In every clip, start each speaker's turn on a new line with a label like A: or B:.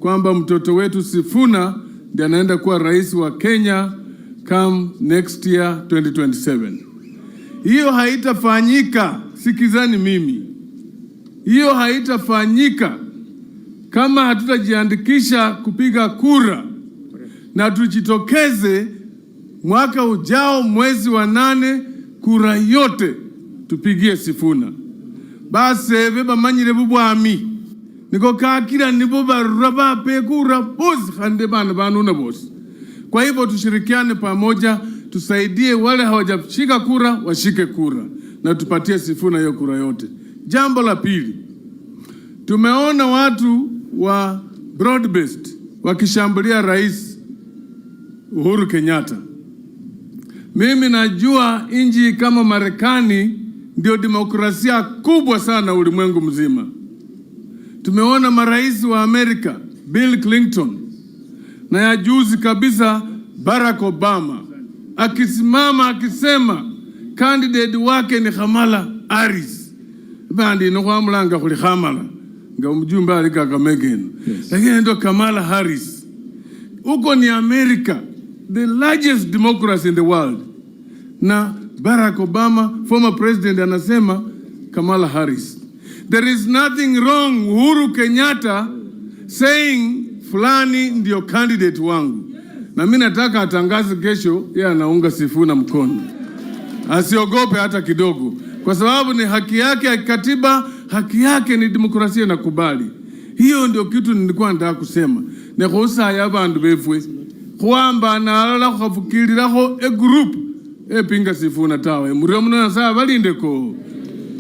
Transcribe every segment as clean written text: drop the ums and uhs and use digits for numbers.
A: kwamba mtoto wetu Sifuna ndiye anaenda kuwa rais wa Kenya come next year 2027. Hiyo haitafanyika, sikizani mimi, hiyo haitafanyika kama hatutajiandikisha kupiga kura na tujitokeze mwaka ujao mwezi wa 8, kura yote tupigie Sifuna. Baseve bamanyire bubwami niko kakira nibo barura bape kura bosi khande bana banuna bosi. Kwa hivyo tushirikiane pamoja, tusaidie wale hawajashika kura washike kura na tupatie Sifuna hiyo kura yote. Jambo la pili, tumeona watu wa broad based wakishambulia Rais Uhuru Kenyatta. Mimi najua nchi kama Marekani ndio demokrasia kubwa sana ulimwengu mzima. Tumeona marais wa Amerika, Bill Clinton na ya juzi kabisa Barack Obama akisimama akisema candidate wake ni Kamala Harris. Bandi ino khwamulanga khuli Kamala nga mjumbe ali Kakamega eno, lakini ndo Kamala Harris. Huko ni America, the largest democracy in the world, na Barack Obama, former president, anasema Kamala Harris. There is nothing wrong Uhuru Kenyatta saying fulani ndio candidate wangu, na mimi nataka atangaze kesho yeye anaunga Sifuna mkono, asiogope hata kidogo, kwa sababu ni haki yake ya kikatiba, haki yake ni demokrasia nakubali. Hiyo ndio kitu nilikuwa nataka kusema ne khusaya bandu befwe khuwambana alala khukhafukirilakho e group epinga Sifuna tawe murio muno Nyasaye balindeko.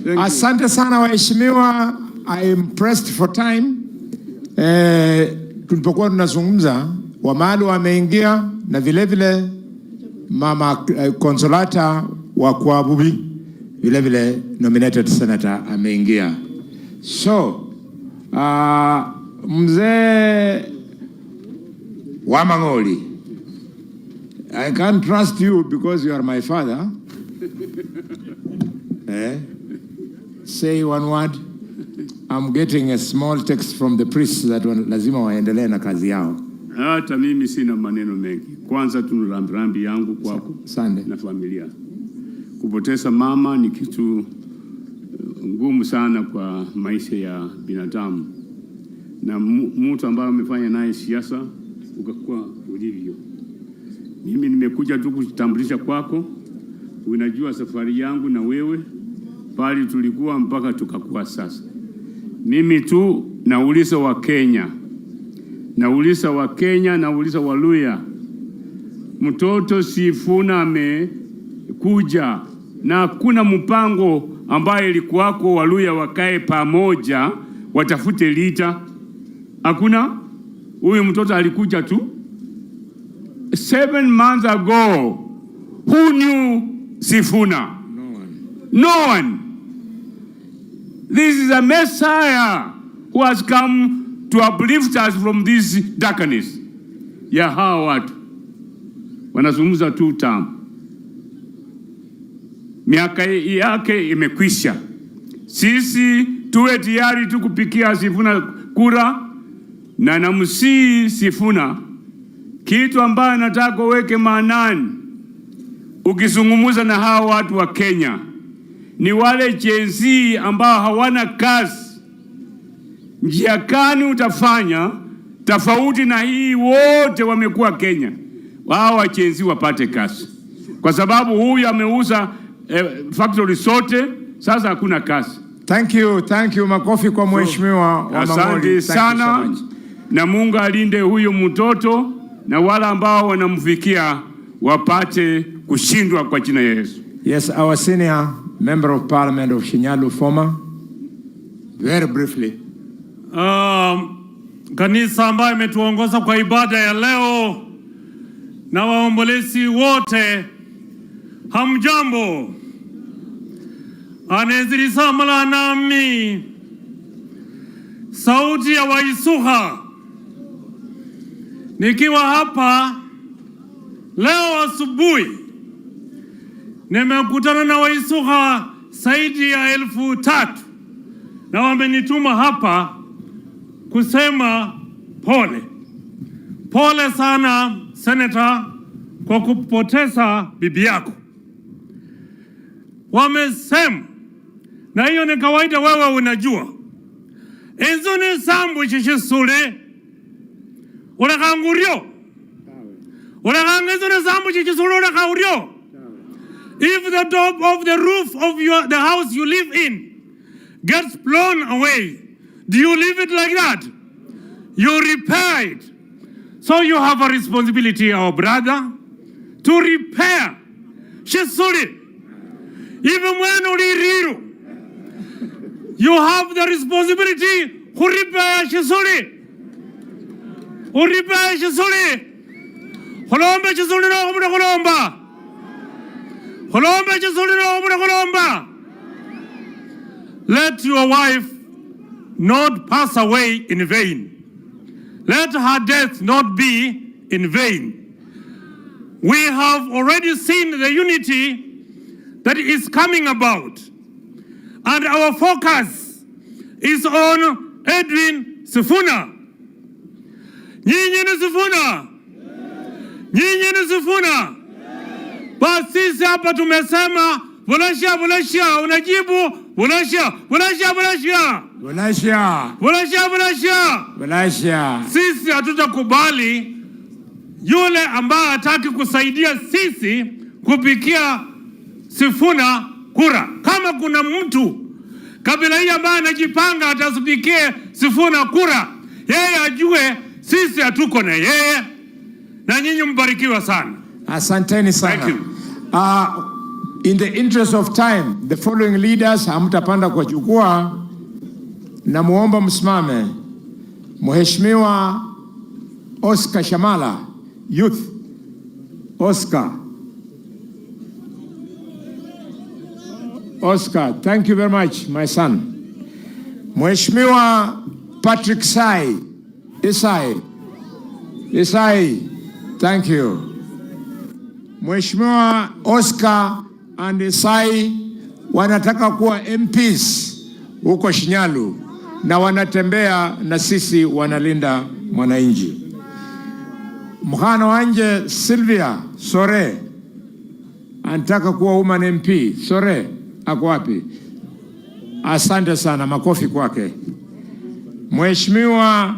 A: Thank you.
B: Asante sana waheshimiwa. I am pressed for time. Tulipokuwa tunazungumza Wamalwa wameingia na vile vile mama Consolata wa Kwabubi vile vile nominated senator ameingia. So mzee wa Mang'oli, I can't trust you because you are my father. Eh? Say one word. I'm getting a small text from the priests that lazima waendelee na kazi yao.
C: Hata mimi sina maneno mengi. Kwanza tu rambirambi yangu kwako
B: Asante.
C: Na familia. Kupoteza mama ni kitu ngumu sana kwa maisha ya binadamu, na mtu ambaye amefanya naye siasa ukakuwa ulivyo. Mimi nimekuja tu kujitambulisha kwako. Unajua safari yangu na wewe pale tulikuwa mpaka tukakuwa sasa. Mimi tu nauliza Wakenya, nauliza Wakenya, nauliza Waluhya, mtoto Sifuna amekuja na hakuna mpango ambaye ilikuwako Waluhya wakae pamoja watafute leader. Hakuna. Huyu mtoto alikuja tu 7 months ago. Who knew Sifuna?
B: No one.
C: No one. This is a Messiah who has come to uplift us from this darkness. Ya hawa watu wanazungumza tu tamu, miaka yake imekwisha. Sisi tuwe tayari tu kupigia Sifuna kura, na namsihi Sifuna, kitu ambayo nataka uweke maanani ukizungumza na hawa watu wa Kenya ni wale Gen Z ambao hawana kazi. Njia gani utafanya tofauti na hii? Wote wamekuwa Kenya, wao Gen Z wapate kazi, kwa sababu huyu ameuza factory sote, sasa hakuna kazi.
B: Thank you, thank you. Makofi kwa mheshimiwa wa
C: Asante
B: Mang'oli. Thank you so
C: sana
B: much.
C: Na Mungu alinde huyu mtoto na wale ambao wanamfikia wapate kushindwa kwa jina ya Yesu.
B: Yes, our senior member of parliament of Shinyalu former. Very briefly.
D: Kanisa ambayo imetuongoza kwa ibada ya leo na waombolezi wote, hamjambo. Anezirisamala nami sauti ya Waisuha nikiwa hapa leo asubuhi, nimekutana na Waisuha zaidi ya 3,000 na wamenituma hapa kusema Pole pole sana, Senator, kwa kupoteza bibi yako. Wamesema, na hiyo ni kawaida, wewe unajua inzu ni sambu shishisuli ulekanga uryo ulekanga inzu ni sambu shishisuli ulekha uryo. If the top of the roof of the house you live in gets blown away, do you leave it like that? You repair it. So you have a responsibility, our brother, to repair shisuli. Even when uliriru, you have the responsibility to repair shisuli. Repair shisuli. Khulomba shisuli no khumuna khulomba. Khulomba shisuli no khumuna khulomba. Let your wife not pass away in vain. Let her death not be in vain. We have already seen the unity that is coming about. And our focus is on Edwin Sifuna. Nyinyi ni Sifuna? Nyinyi ni Sifuna? Basi sisi hapa tumesema Bulasha, Bulasha, unajibu Bulasha, Bulasha, Bulasha.
B: Bulasha.
D: Bulasha, Bulasha.
B: Bulasha.
D: Sisi hatutakubali yule ambaye hataki kusaidia sisi kupigia Sifuna kura. Kama kuna mtu kabila hii ambaye anajipanga atasipigie Sifuna kura, yeye ajue sisi hatuko na yeye. Na nyinyi mbarikiwa sana.
B: Asanteni sana.
D: Thank you.
B: In the interest of time, the following leaders hamtapanda kwa jukwaa, na muomba msimame. Mheshimiwa Oscar Shamala, youth. Oscar. Oscar, thank you very much, my son. Mheshimiwa Patrick Sai, Isai. Isai, thank you. Mheshimiwa Oscar and Isai wanataka kuwa MPs huko Shinyalu na wanatembea na sisi wanalinda mwananchi. Mkhana wanje Sylvia Sore anataka kuwa woman MP. Sore ako wapi? Asante sana, makofi kwake. Mheshimiwa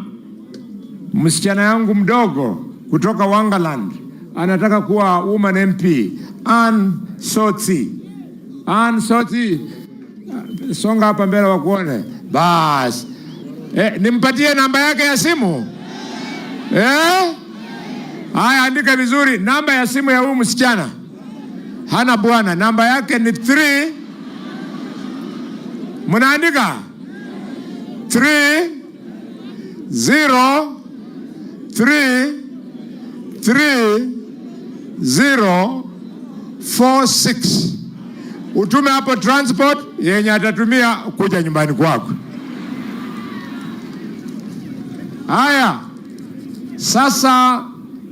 B: msichana yangu mdogo kutoka Wangaland anataka kuwa woman MP. Ann Soti. Ann Soti, songa hapa mbele wakuone. Bas. Nimpatie namba yake ya simu? Haya, andika vizuri namba ya simu ya huyu msichana. Hana bwana, namba yake ni 3. Mnaandika 3 0 3 3 0 4 6. Utume hapo transport yenye atatumia kuja nyumbani kwako. Haya, sasa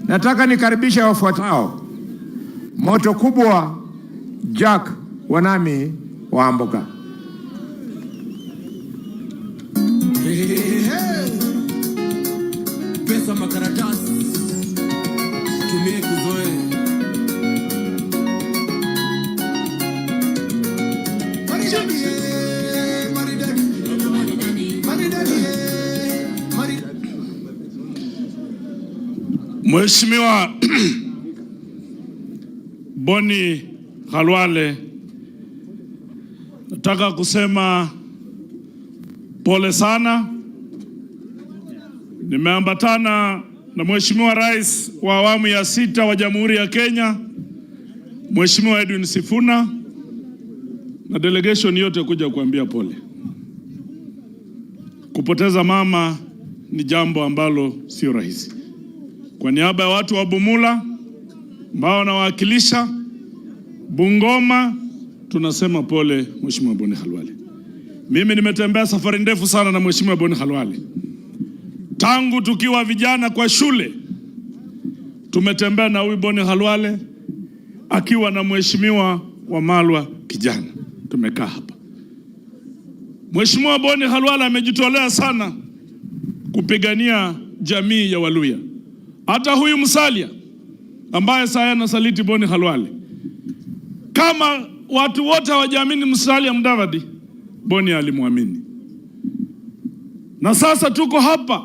B: nataka nikaribishe wafuatao. Moto kubwa Jack Wanami wa Amboka.
E: Hey, hey. Pesa makaratasi tumie kuzoe. Maridadi, maridadi, maridadi, maridadi.
F: Mheshimiwa Boni Khalwale, nataka kusema pole sana. Nimeambatana na Mheshimiwa Rais wa awamu ya 6 wa Jamhuri ya Kenya, Mheshimiwa Edwin Sifuna, na delegation yote kuja kuambia pole. Kupoteza mama ni jambo ambalo sio rahisi. Kwa niaba ya watu wa Bumula ambao nawakilisha Bungoma, tunasema pole Mheshimiwa Boni Khalwale. Mimi nimetembea safari ndefu sana na Mheshimiwa Boni Khalwale. Tangu tukiwa vijana kwa shule tumetembea na huyu Boni Khalwale akiwa na Mheshimiwa Wamalwa kijana. Tumekaa hapa. Mheshimiwa Boni Khalwale amejitolea sana kupigania Jamii ya Waluya, hata huyu Musalia ambaye sasa anasaliti Boni Khalwale, kama watu wote hawajaamini Musalia Mudavadi, Boni alimwamini, na sasa tuko hapa.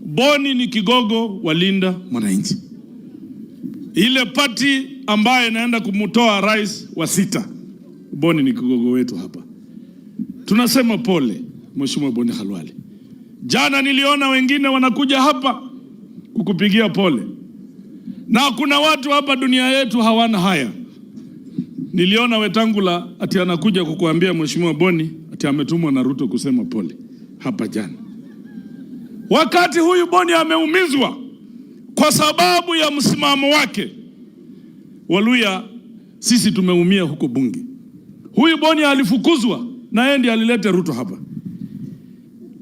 F: Boni ni kigogo wa Linda Mwananchi, ile party ambayo inaenda kumtoa rais wa sita. Boni ni kigogo wetu hapa. Tunasema pole, Mheshimiwa Boni Khalwale. Jana niliona wengine wanakuja hapa kukupigia pole, na kuna watu hapa dunia yetu hawana haya. Niliona Wetangula ati anakuja kukuambia, Mheshimiwa Boni, ati ametumwa na Ruto kusema pole hapa jana, wakati huyu Boni ameumizwa kwa sababu ya msimamo wake. Waluya, sisi tumeumia huko bunge. Huyu Boni alifukuzwa na yeye ndiye alileta Ruto hapa.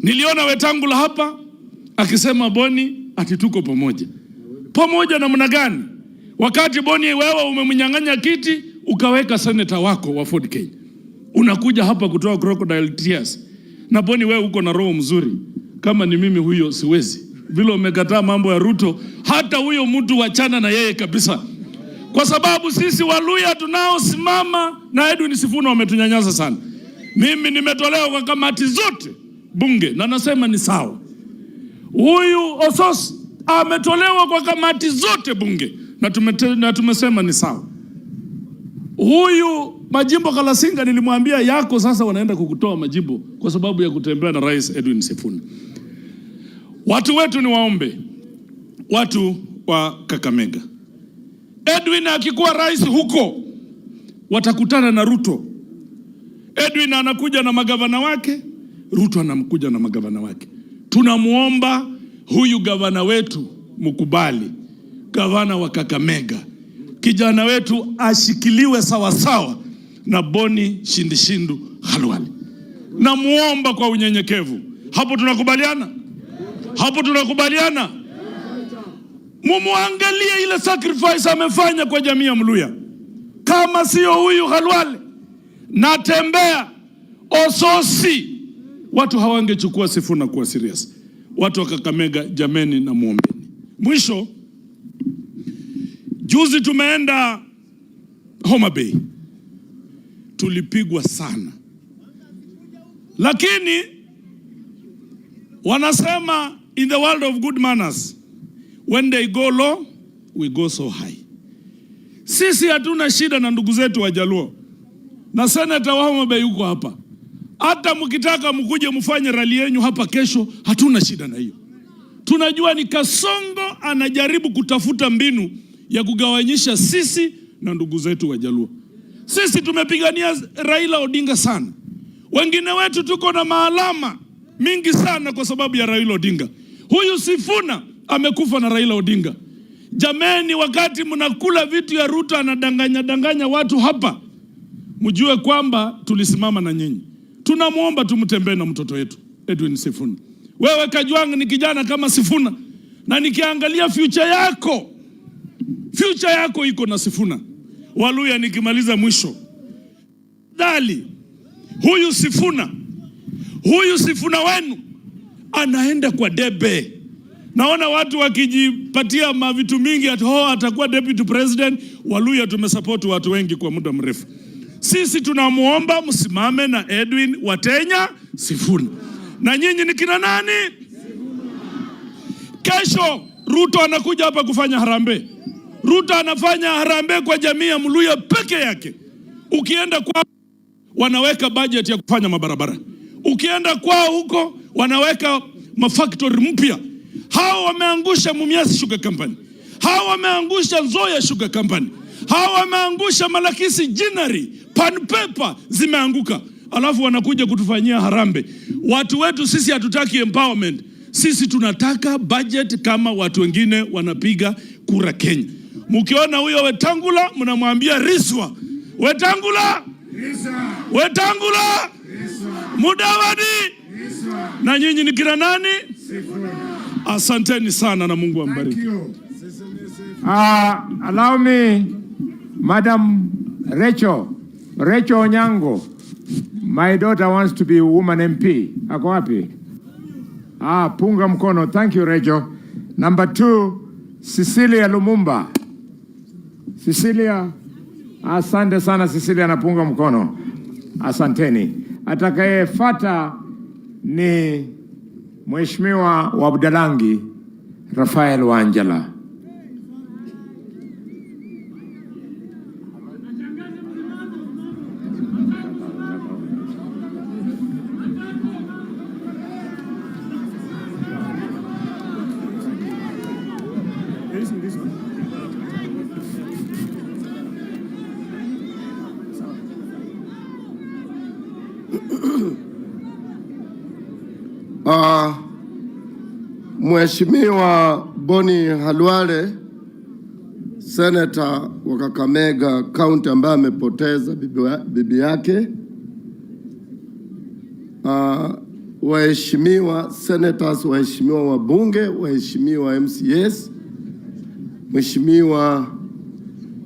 F: Niliona Wetangula hapa akisema Boni ati tuko pamoja. Pamoja namna gani? Wakati Boni wewe umemnyang'anya kiti, ukaweka seneta wako wa Ford Kenya, unakuja hapa kutoa crocodile tears. Na Boni, wewe uko na roho mzuri, kama ni mimi huyo siwezi. Vile umekataa mambo ya Ruto, hata huyo mtu wachana na yeye kabisa, kwa sababu sisi Waluya tunaosimama na Edwin Sifuna wametunyanyasa sana. Mimi nimetolewa kwa kamati zote bunge na nasema ni sawa. Huyu Osotsi ametolewa kwa kamati zote bunge na tumesema ni sawa. Huyu Majimbo Kalasinga nilimwambia yako sasa wanaenda kukutoa majimbo kwa sababu ya kutembea na Rais Edwin Sifuna. Watu wetu ni waombe, watu wa Kakamega, Edwin akikuwa rais huko watakutana na Ruto. Edwin anakuja na magavana wake, Ruto anamkuja na magavana wake. Tunamuomba huyu gavana wetu mkubali, gavana wa Kakamega, kijana wetu ashikiliwe sawasawa na Boni Shindishindu Khalwale. Namuomba kwa unyenyekevu. Hapo tunakubaliana? Hapo tunakubaliana? Mumuangalie ile sacrifice amefanya kwa jamii ya Mluya. Kama sio huyu Khalwale natembea Osotsi, watu hawangechukua Sifuna kuwa serious. Watu wa Kakamega, jameni, na muombeni. Mwisho, juzi tumeenda Homa Bay, tulipigwa sana, lakini wanasema in the world of good manners, when they go low, we go so high. Sisi hatuna shida na ndugu zetu Wajaluo na seneta wa Homa Bay yuko hapa. Hata mkitaka mkuje mfanye rally yenu hapa kesho, hatuna shida na hiyo. Tunajua ni Kasongo anajaribu kutafuta mbinu ya kugawanyisha sisi na ndugu zetu Wajaluo. Sisi tumepigania Raila Odinga sana, wengine wetu tuko na maalama mingi sana kwa sababu ya Raila Odinga. Huyu Sifuna amekufa na Raila Odinga. Jameni, wakati mnakula vitu ya Ruto anadanganya danganya watu hapa, mjue kwamba tulisimama na nyinyi. Tunamwomba tumtembee na mtoto wetu Edwin Sifuna. Wewe Kajwang' ni kijana kama Sifuna, na nikiangalia future yako iko na Sifuna. Waluya, nikimaliza mwisho, dali huyu Sifuna wenu anaenda kwa debe. Naona watu wakijipatia mavitu mingi ati oh, atakuwa deputy president. Waluya tumesupport watu wengi kwa muda mrefu. Sisi tunamuomba msimame na Edwin Watenya Sifuna. Na nyinyi ni kina nani? Kesho Ruto anakuja hapa kufanya harambee. Ruto anafanya harambee kwa jamii ya Mluya peke yake. Ukienda kwa wanaweka budget ya kufanya mabarabara, ukienda kwao huko wanaweka mafactory mpya. Hao wameangusha Mumias Sugar Company, hao wameangusha Nzoia Sugar Company, hao wameangusha Malakisi Ginnery, Pan Paper zimeanguka, alafu wanakuja kutufanyia harambee. Watu wetu sisi hatutaki empowerment, sisi tunataka budget kama watu wengine wanapiga kura Kenya. Mkiona huyo Wetangula mnamwambia riswa. Wetangula, Wetangula, Mudavadi, na nyinyi ni kina nani? Asanteni sana na Mungu ambariki.
B: Allow me, Madam Rachel, Rachel Onyango. My daughter wants to be a woman MP. Ako wapi? Ah, punga mkono. Thank you, Rachel. Number 2, Cecilia Lumumba. Cecilia, asante sana Cecilia, napunga mkono. Asanteni. Atakayefuata ni Mheshimiwa wa Budalangi Rafael Wanjala.
G: Mheshimiwa Boni Khalwale, seneta wa Kakamega County ambaye amepoteza bibi yake. Waheshimiwa senators, waheshimiwa wabunge, waheshimiwa MCAs, Mheshimiwa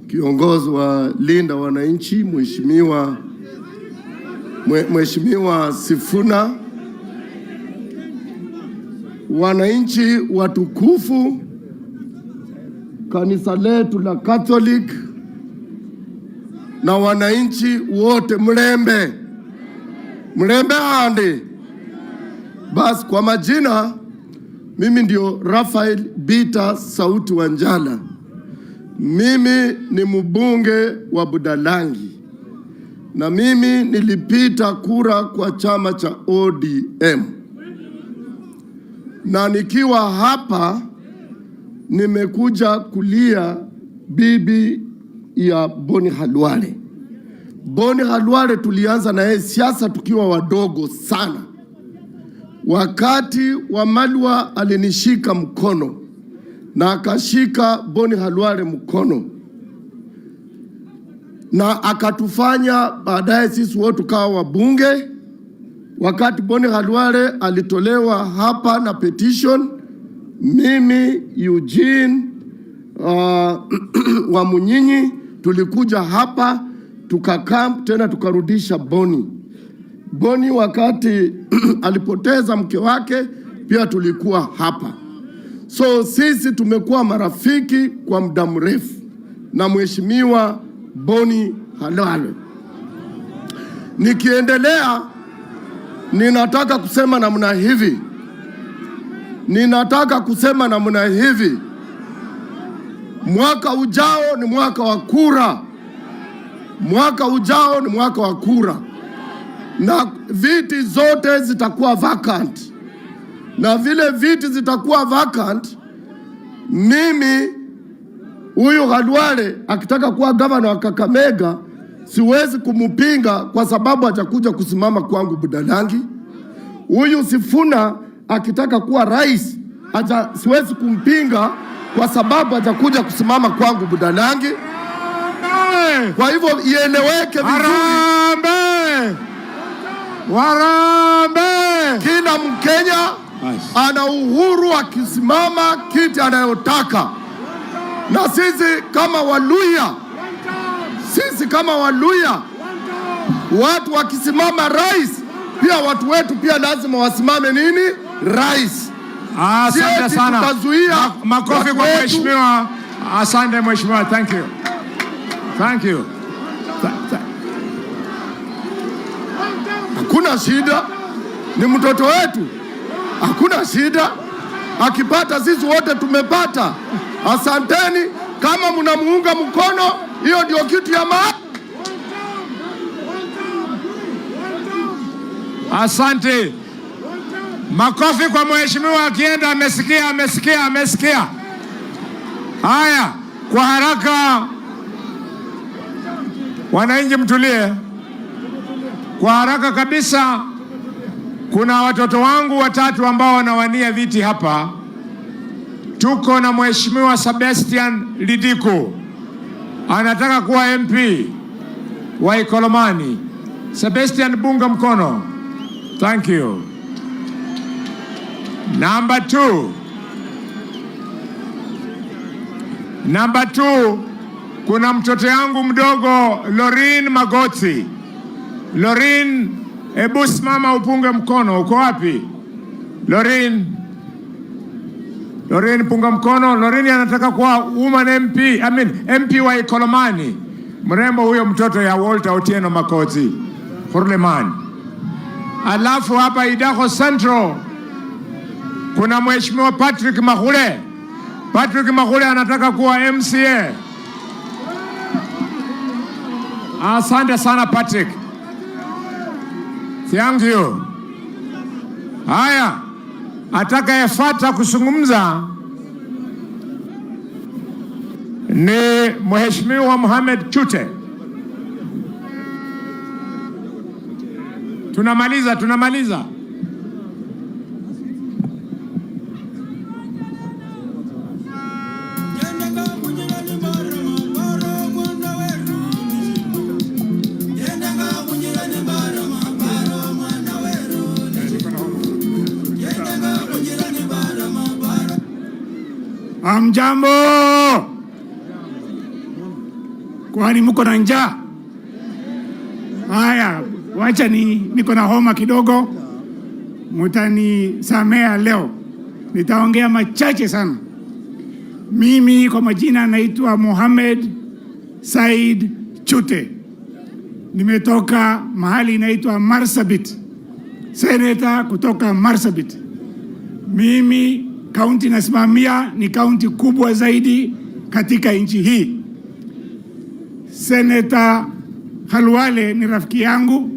G: kiongozi wa Linda Wananchi, Mheshimiwa Sifuna, wananchi watukufu, kanisa letu la Catholic na wananchi wote, mlembe mlembe handi. Basi kwa majina, mimi ndio Raphael Bita Sauti Wanjala. Mimi ni mbunge wa Budalangi na mimi nilipita kura kwa chama cha ODM, na nikiwa hapa nimekuja kulia bibi ya Boni Khalwale. Boni Khalwale tulianza na yeye siasa tukiwa wadogo sana. Wakati wa Malwa alinishika mkono na akashika Boni Khalwale mkono na akatufanya baadaye sisi wote tukawa wabunge. Wakati Boni Khalwale alitolewa hapa na petition, mimi Eugene wa Munyinyi tulikuja hapa tukakamp tena tukarudisha Boni. Boni wakati alipoteza mke wake pia tulikuwa hapa. So sisi tumekuwa marafiki kwa muda mrefu na Mheshimiwa Boni Khalwale. Nikiendelea, ninataka kusema namna hivi. Ninataka kusema namna hivi. Mwaka ujao ni mwaka wa kura. Mwaka ujao ni mwaka wa kura. Na viti zote zitakuwa vacant. Na vile viti zitakuwa vacant, mimi huyu Khalwale akitaka kuwa gavana wa Kakamega siwezi kumupinga kwa sababu atakuja kusimama kwangu Budalangi. Huyu Sifuna akitaka kuwa rais siwezi kumpinga kwa sababu atakuja kusimama kwangu Budalangi. Kwa hivyo ieleweke vizuri.
B: Harambee! Harambee!
G: Kila Mkenya ana uhuru akisimama kiti anayotaka. Na sisi kama Waluhya, sisi kama Waluhya, watu wakisimama rais, pia watu wetu pia lazima wasimame nini? Rais.
B: Asante
G: Sisi
B: sana.
G: tutazuia
B: Makofi
G: watu
B: kwa
G: wetu.
B: mheshimiwa. Asante mheshimiwa. Thank you. Thank you.
G: Hakuna shida, ni mtoto wetu, hakuna shida. Akipata sisi wote tumepata. Asanteni. Kama mnamuunga mkono, hiyo ndio kitu ya maana.
B: Asante. Makofi kwa mheshimiwa akienda. Amesikia, amesikia, amesikia. Haya, kwa haraka wananchi mtulie. Kwa haraka kabisa, kuna watoto wangu watatu ambao wanawania viti hapa. Tuko na Mheshimiwa Sebastian Lidiku, anataka kuwa MP wa Ikolomani. Sebastian, bunga mkono. Thank you. Number 2. Number 2, kuna mtoto yangu mdogo Lorin Magoti. Lorin, hebu simama upunge mkono. Uko wapi? Lorin. Lorin, punga mkono. Lorin anataka kuwa woman MP, I mean, MP wa Ikolomani. Mrembo huyo mtoto ya Walter Otieno Makoti Hurleman. Alafu hapa Idakho Central kuna Mheshimiwa Patrick Mahule. Patrick Mahule anataka kuwa MCA. Asante sana Patrick. Thank you. Haya, atakayefuata kuzungumza ni Mheshimiwa Mohamed Chute. Tunamaliza, tunamaliza.
H: Amjambo, kwani mko na njaa? Haya, wacha ni niko na homa kidogo, mutanisamea leo, nitaongea machache sana. Mimi kwa majina naitwa Mohamed Said Chute, nimetoka mahali inaitwa Marsabit, seneta kutoka Marsabit. Mimi kaunti nasimamia ni kaunti kubwa zaidi katika nchi hii. Seneta Khalwale ni rafiki yangu,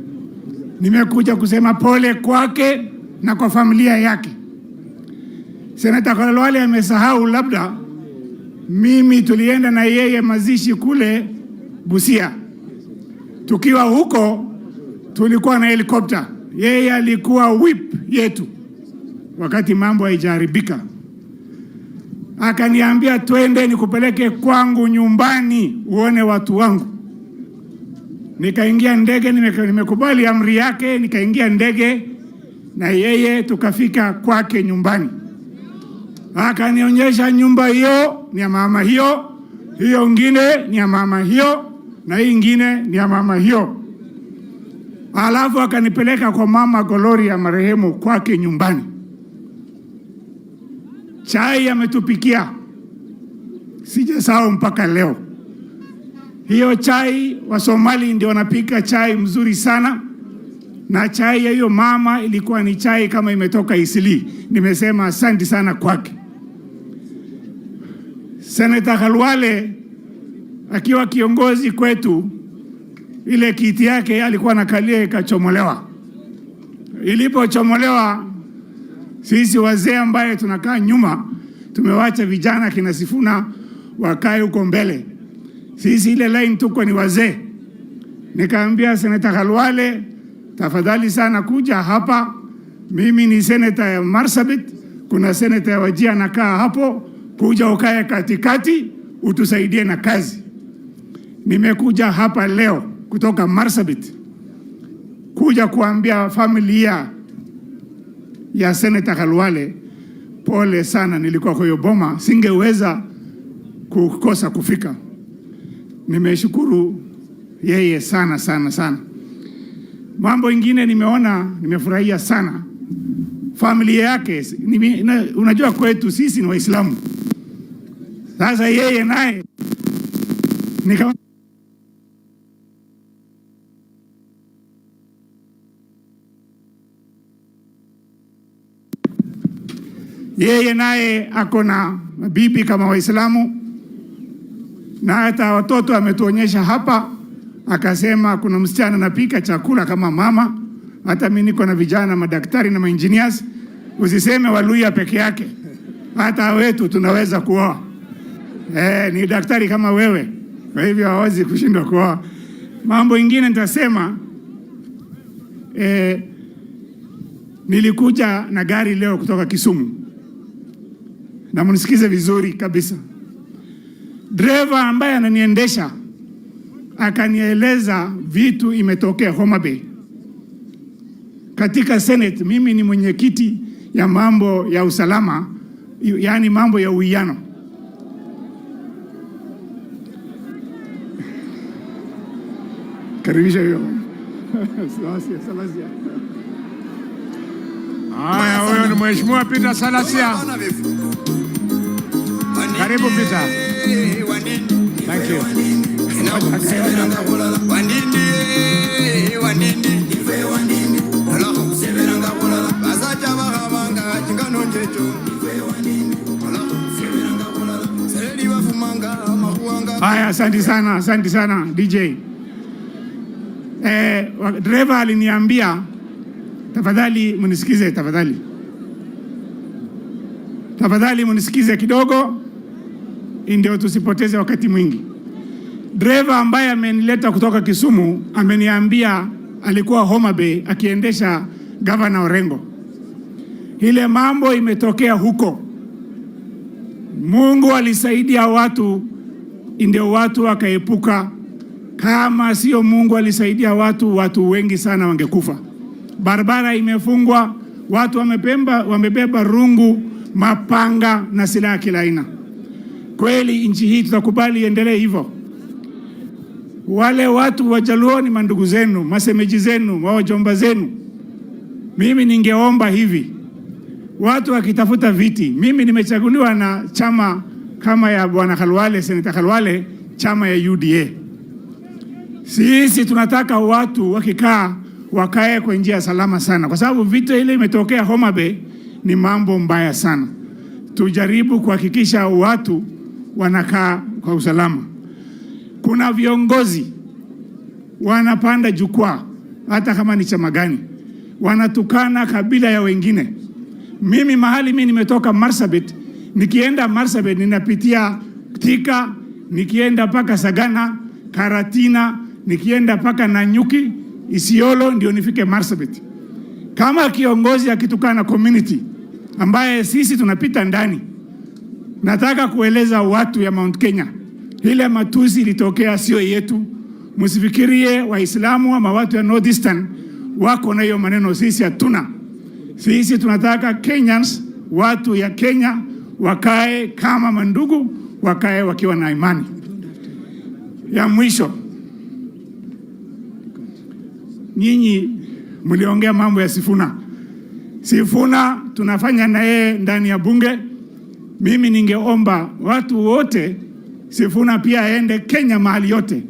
H: nimekuja kusema pole kwake na kwa familia yake. Seneta Khalwale amesahau labda, mimi tulienda na yeye mazishi kule Busia. Tukiwa huko tulikuwa na helikopta, yeye alikuwa whip yetu wakati mambo haijaharibika. Akaniambia twende nikupeleke kwangu nyumbani uone watu wangu. Nikaingia ndege, nimekubali amri yake, nikaingia ndege na yeye tukafika kwake nyumbani. Akanionyesha nyumba hiyo ni ya mama hiyo, hiyo ingine ni ya mama hiyo, na hii ingine ni ya mama hiyo. Alafu akanipeleka kwa mama Gloria marehemu kwake nyumbani. Chai ametupikia, sijasahau mpaka leo. Hiyo chai wa Somali ndio wanapika chai mzuri sana, na chai ya hiyo mama ilikuwa ni chai kama imetoka Isili. Nimesema asante sana kwake. Seneta Khalwale akiwa kiongozi kwetu, ile kiti yake alikuwa anakalia ikachomolewa. Ilipochomolewa, sisi wazee ambaye tunakaa nyuma tumewacha vijana kina Sifuna wakae huko mbele. Sisi ile line tuko ni wazee. Nikaambia Seneta Khalwale, tafadhali sana kuja hapa. Mimi ni seneta ya Marsabit, kuna seneta ya Wajir anakaa hapo, kuja ukae katikati utusaidie na kazi. Nimekuja hapa leo kutoka Marsabit kuja kuambia familia ya Seneta Khalwale pole sana. Nilikuwa kwa hiyo boma, singeweza kukosa kufika. Nimeshukuru yeye sana sana sana. Mambo ingine nimeona, nimefurahia sana familia yake. Unajua kwetu sisi ni Waislamu. Sasa yeye naye nika yeye naye ako na bibi kama Waislamu, na hata watoto ametuonyesha hapa, akasema kuna msichana anapika chakula kama mama. Hata mimi niko na vijana madaktari na maengineers, usiseme Waluya peke yake, hata wetu tunaweza kuoa. Ni daktari kama wewe, kwa hivyo hawezi kushindwa kuoa. Mambo ingine nitasema, nilikuja na gari leo kutoka Kisumu, na mnisikize vizuri kabisa. Dereva ambaye ananiendesha akanieleza vitu imetokea Homa Bay. Katika Senate mimi ni mwenyekiti ya mambo ya usalama, yaani mambo ya uwiano. Karibisha hiyo. Salasia.
B: Haya, huyo ni Mheshimiwa Peter Salasia. Karibu Peter. Thank you.
E: Wandindi, wandindi, wandindi, basaja bakhabanga chingano checho, seli bafumanga makhuwanga.
H: Haya, asante sana, asante sana DJ. Dereva aliniambia tafadhali munisikize, tafadhali, tafadhali munisikize kidogo, ndio tusipoteze wakati mwingi. Dereva ambaye amenileta kutoka Kisumu ameniambia alikuwa Homa Bay akiendesha Gavana Orengo. Ile mambo imetokea huko. Mungu alisaidia watu, ndio watu wakaepuka. Kama sio Mungu alisaidia watu, watu wengi sana wangekufa. Barabara imefungwa, watu wamebeba rungu, mapanga na silaha kila aina. Kweli nchi hii tutakubali iendelee hivyo? Wale watu wa Jaluo ni mandugu zenu, masemeji zenu, wajomba zenu. Mimi ningeomba hivi, watu wakitafuta viti, mimi nimechaguliwa na chama kama ya Bwana Khalwale, Seneta Khalwale, chama ya UDA. Sisi tunataka watu wakikaa wakae kwa njia salama sana, kwa sababu vita ile imetokea Homa Bay ni mambo mbaya sana. Tujaribu kuhakikisha watu wanakaa kwa usalama. Kuna viongozi wanapanda jukwaa, hata kama ni chama gani, wanatukana kabila ya wengine. Mimi mahali mimi nimetoka Marsabit, nikienda Marsabit ninapitia Thika, nikienda mpaka Sagana, Karatina, nikienda mpaka Nanyuki, Isiolo ndio nifike Marsabit. Kama kiongozi akitukana community ambaye sisi tunapita ndani, nataka kueleza watu ya Mount Kenya, ile matusi ilitokea sio yetu. Msifikirie Waislamu ama watu ya North Eastern wako na hiyo maneno, sisi hatuna. Sisi tunataka Kenyans, watu ya Kenya wakae kama mandugu, wakae wakiwa na imani. Ya mwisho, nyinyi mliongea mambo ya Sifuna. Sifuna tunafanya na yeye ndani ya bunge. Mimi ningeomba watu wote, Sifuna pia aende Kenya mahali yote.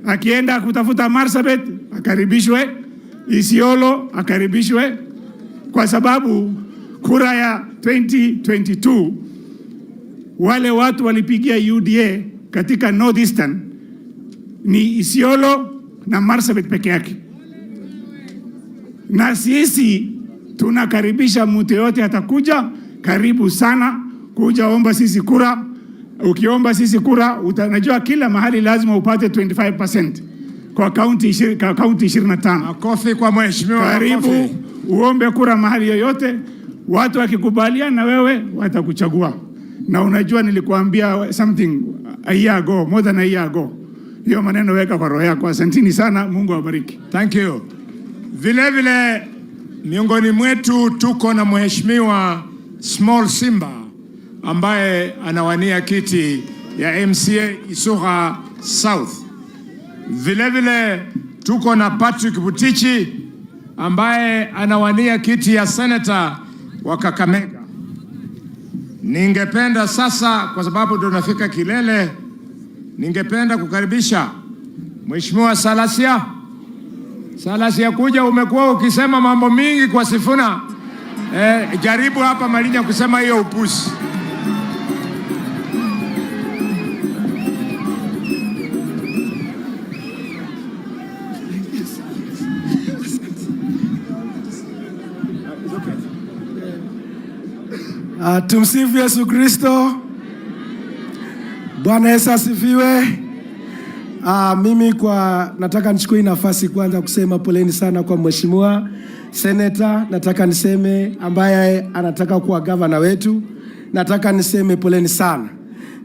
H: Akienda kutafuta Marsabit akaribishwe, Isiolo akaribishwe, kwa sababu kura ya 2022 wale watu walipigia UDA katika North Eastern ni Isiolo na Marsabit peke yake, na sisi tunakaribisha mtu yote atakuja, karibu sana kuja omba sisi kura. Ukiomba sisi kura utanajua kila mahali lazima upate 25% kwa kaunti 25.
B: Makofi kwa mheshimiwa.
H: Karibu
B: makofi.
H: Uombe kura mahali yoyote, watu wakikubaliana na wewe watakuchagua. Na unajua nilikuambia something a year ago, more than a year ago. Hiyo maneno weka kwa roho yako. Asanteni sana, Mungu awabariki.
B: Thank you. Vile vile miongoni mwetu tuko na mheshimiwa Small Simba ambaye anawania kiti ya MCA Isuha South. Vile vile tuko na Patrick Butichi ambaye anawania kiti ya senator wa Kakamega. Ningependa sasa, kwa sababu tunafika kilele, ningependa kukaribisha Mheshimiwa Salasia. Salasia, kuja, umekuwa ukisema mambo mingi kwa Sifuna. Jaribu hapa Malinya kusema hiyo upuzi.
I: Tumsifu Yesu Kristo. Bwana Yesu asifiwe. Mimi kwa nataka nichukue hii nafasi kwanza kusema poleni sana kwa mheshimiwa seneta. Nataka niseme ambaye anataka kuwa gavana wetu, nataka niseme poleni sana.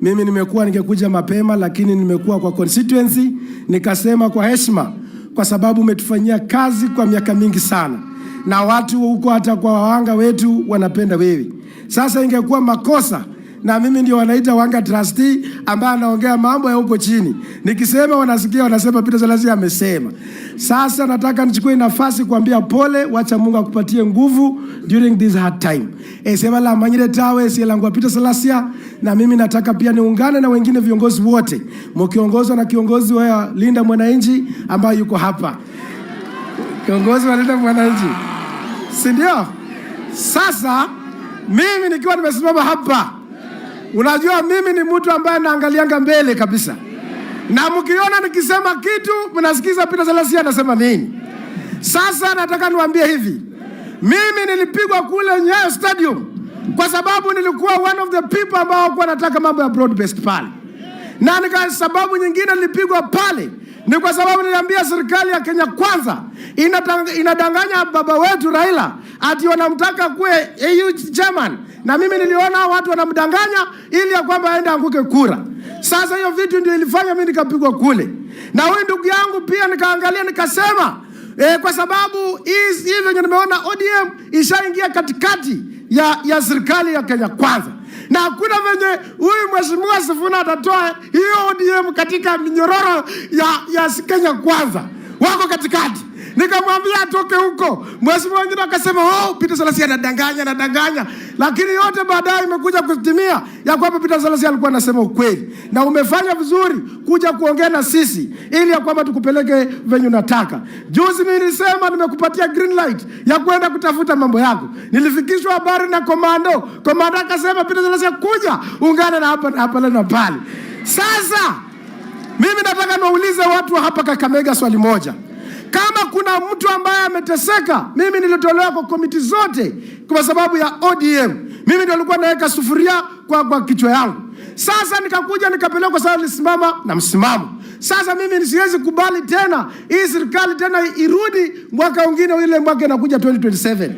I: Mimi nimekuwa ningekuja mapema, lakini nimekuwa kwa constituency, nikasema kwa heshima, kwa sababu umetufanyia kazi kwa miaka mingi sana, na watu huko hata kwa wawanga wetu wanapenda wewe. Sasa ingekuwa makosa Na mimi ndio wanaita Wanga trustee ambaye anaongea mambo ya huko chini. Nikisema wanasikia, wanasema Peter Salasya amesema. Sasa nataka nichukue nafasi kuambia pole, wacha Mungu akupatie nguvu during this hard time. Esema la manyire tawe sielangwa Peter Salasya, na mimi nataka pia niungane na wengine viongozi wote mkiongozwa na kiongozi wa Linda Mwananchi ambaye yuko hapa. Kiongozi wa Linda Mwananchi, si ndio? Sasa mimi nikiwa nimesimama hapa, unajua mimi ni mtu ambaye naangalianga mbele kabisa, na mkiona nikisema kitu mnasikiza Peter Salasya anasema nini. Sasa nataka niwaambie hivi, mimi nilipigwa kule Nyayo Stadium kwa sababu nilikuwa one of the people ambao hawakuwa nataka mambo ya broad based pale, na nika sababu nyingine nilipigwa pale ni kwa sababu niliambia serikali ya Kenya Kwanza inadanganya baba wetu Raila ati wanamtaka kuwe AU chairman, na mimi niliona watu wanamdanganya ili ya kwamba aende anguke kura. Sasa hiyo vitu ndio ilifanya mimi nikapigwa kule, na huyu ndugu yangu pia nikaangalia nikasema, kwa sababu hii venye nimeona ODM ishaingia katikati ya serikali ya Kenya Kwanza, na hakuna venye huyu mheshimiwa Sifuna atatoa hiyo ODM katika minyororo ya Kenya Kwanza, wako katikati. Nikamwambia atoke huko. Mheshimiwa wengine akasema, oh, Peter Salasya anadanganya, anadanganya. Lakini yote baadaye imekuja kutimia ya kwamba Peter Salasya alikuwa anasema ukweli. Na umefanya vizuri kuja kuongea na sisi ili ya kwamba tukupeleke venye unataka. Juzi mimi nilisema nimekupatia green light ya kwenda kutafuta mambo yako. Nilifikishwa habari na komando. Komando akasema Peter Salasya kuja ungane na hapa na hapa na pale. Sasa mimi nataka niwaulize watu wa hapa Kakamega swali moja. Kama kuna mtu ambaye ameteseka, mimi nilitolewa kwa komiti zote kwa sababu ya ODM. Mimi ndio nilikuwa naweka sufuria kwa kichwa yangu. Sasa nikakuja nikapelekwa kwa sababu nilisimama na msimamo. Sasa mimi siwezi kubali tena hii serikali tena irudi mwaka mwingine, ile mwaka inakuja 2027.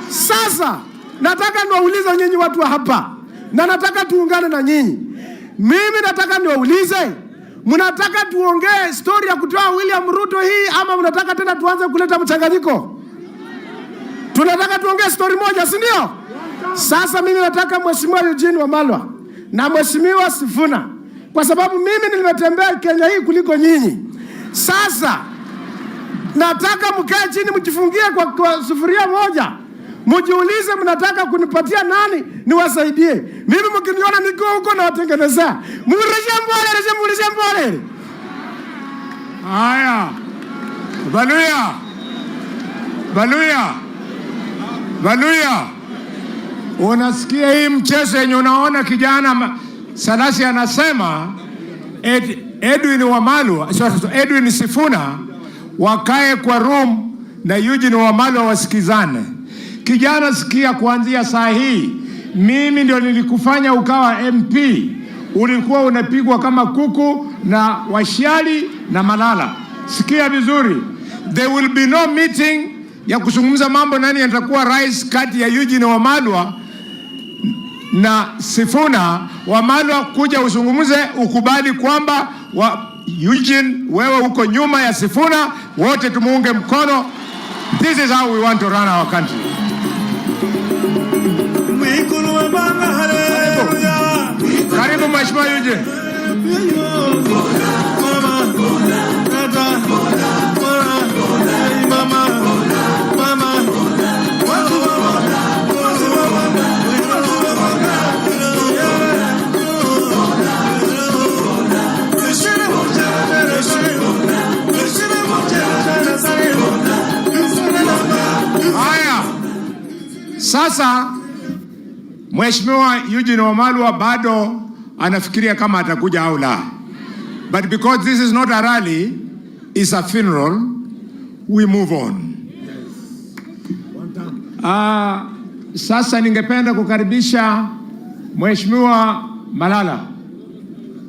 I: Sasa nataka niwaulize nyinyi watu wa hapa, na nataka tuungane na nyinyi. Mimi nataka niwaulize, mnataka tuongee story ya kutoa William Ruto hii ama mnataka tena tuanze kuleta mchanganyiko? Tunataka tuongee story moja, si ndio? Sasa mimi nataka Mheshimiwa Eugene Wamalwa na Mheshimiwa Sifuna, kwa sababu mimi nimetembea Kenya hii kuliko nyinyi. Sasa nataka mkae chini mjifungie kwa sufuria moja, mjiulize mnataka kunipatia nani niwasaidie. Mimi mkiniona niko huko nawatengenezea. Mureshe mbole, reshe mureshe mbole.
B: Haya, Baluya, Baluya, Baluya, unasikia hii mchezo yenye unaona kijana Salasya anasema Edwin Wamalwa, sorry, sorry, Edwin Sifuna wakae kwa room na Eugene Wamalwa wasikizane. Kijana, sikia, kuanzia saa hii mimi ndio nilikufanya ukawa MP. Ulikuwa unapigwa kama kuku na Washiali na Malala. Sikia vizuri, there will be no meeting ya kuzungumza mambo nani atakuwa rais kati ya Eugene Wamalwa na Sifuna. Wamalwa kuja uzungumze, ukubali kwamba Eugene wewe uko nyuma ya Sifuna, wote tumuunge mkono. This is how we want to run our country. Karibu, karibu Mheshimiwa Eugene. Haya, sasa Mheshimiwa Eugene Wamalwa bado anafikiria kama atakuja au la. But because this is not a rally, it's a funeral, we move on. Sasa ningependa kukaribisha Mheshimiwa Malala.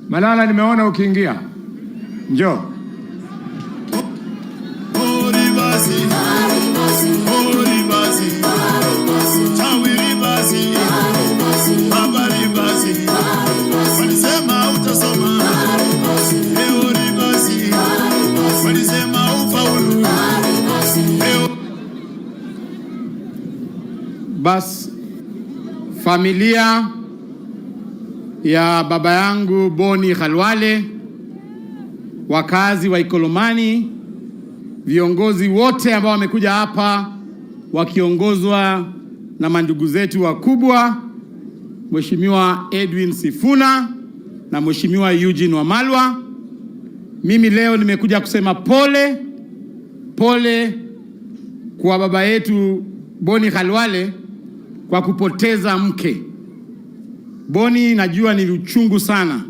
B: Malala, nimeona ukiingia. Njoo.
J: Bas, familia Ya baba yangu Boni Khalwale, wakazi wa Ikolomani, viongozi wote ambao wamekuja hapa wakiongozwa na mandugu zetu wakubwa, Mheshimiwa Edwin Sifuna na Mheshimiwa Eugene Wamalwa. Mimi leo nimekuja kusema pole pole kwa baba yetu Boni Khalwale kwa kupoteza mke. Boni, najua ni uchungu sana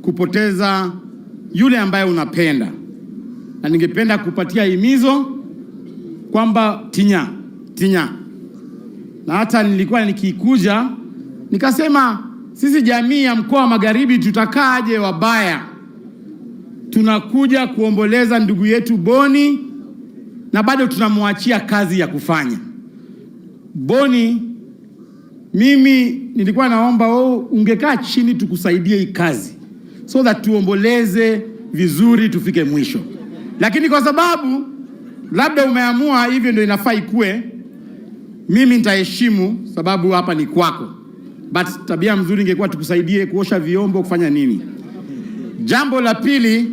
J: kupoteza yule ambaye unapenda, na ningependa kupatia himizo kwamba tinya tinya, na hata nilikuwa nikikuja nikasema sisi jamii ya mkoa wa Magharibi tutakaaje wabaya? Tunakuja kuomboleza ndugu yetu Boni na bado tunamwachia kazi ya kufanya. Boni, mimi nilikuwa naomba wewe ungekaa chini tukusaidie hii kazi so that tuomboleze vizuri tufike mwisho, lakini kwa sababu labda umeamua hivyo ndio inafaa ikue, mimi nitaheshimu sababu hapa ni kwako, but tabia mzuri ingekuwa tukusaidie kuosha vyombo, kufanya nini. Jambo la pili,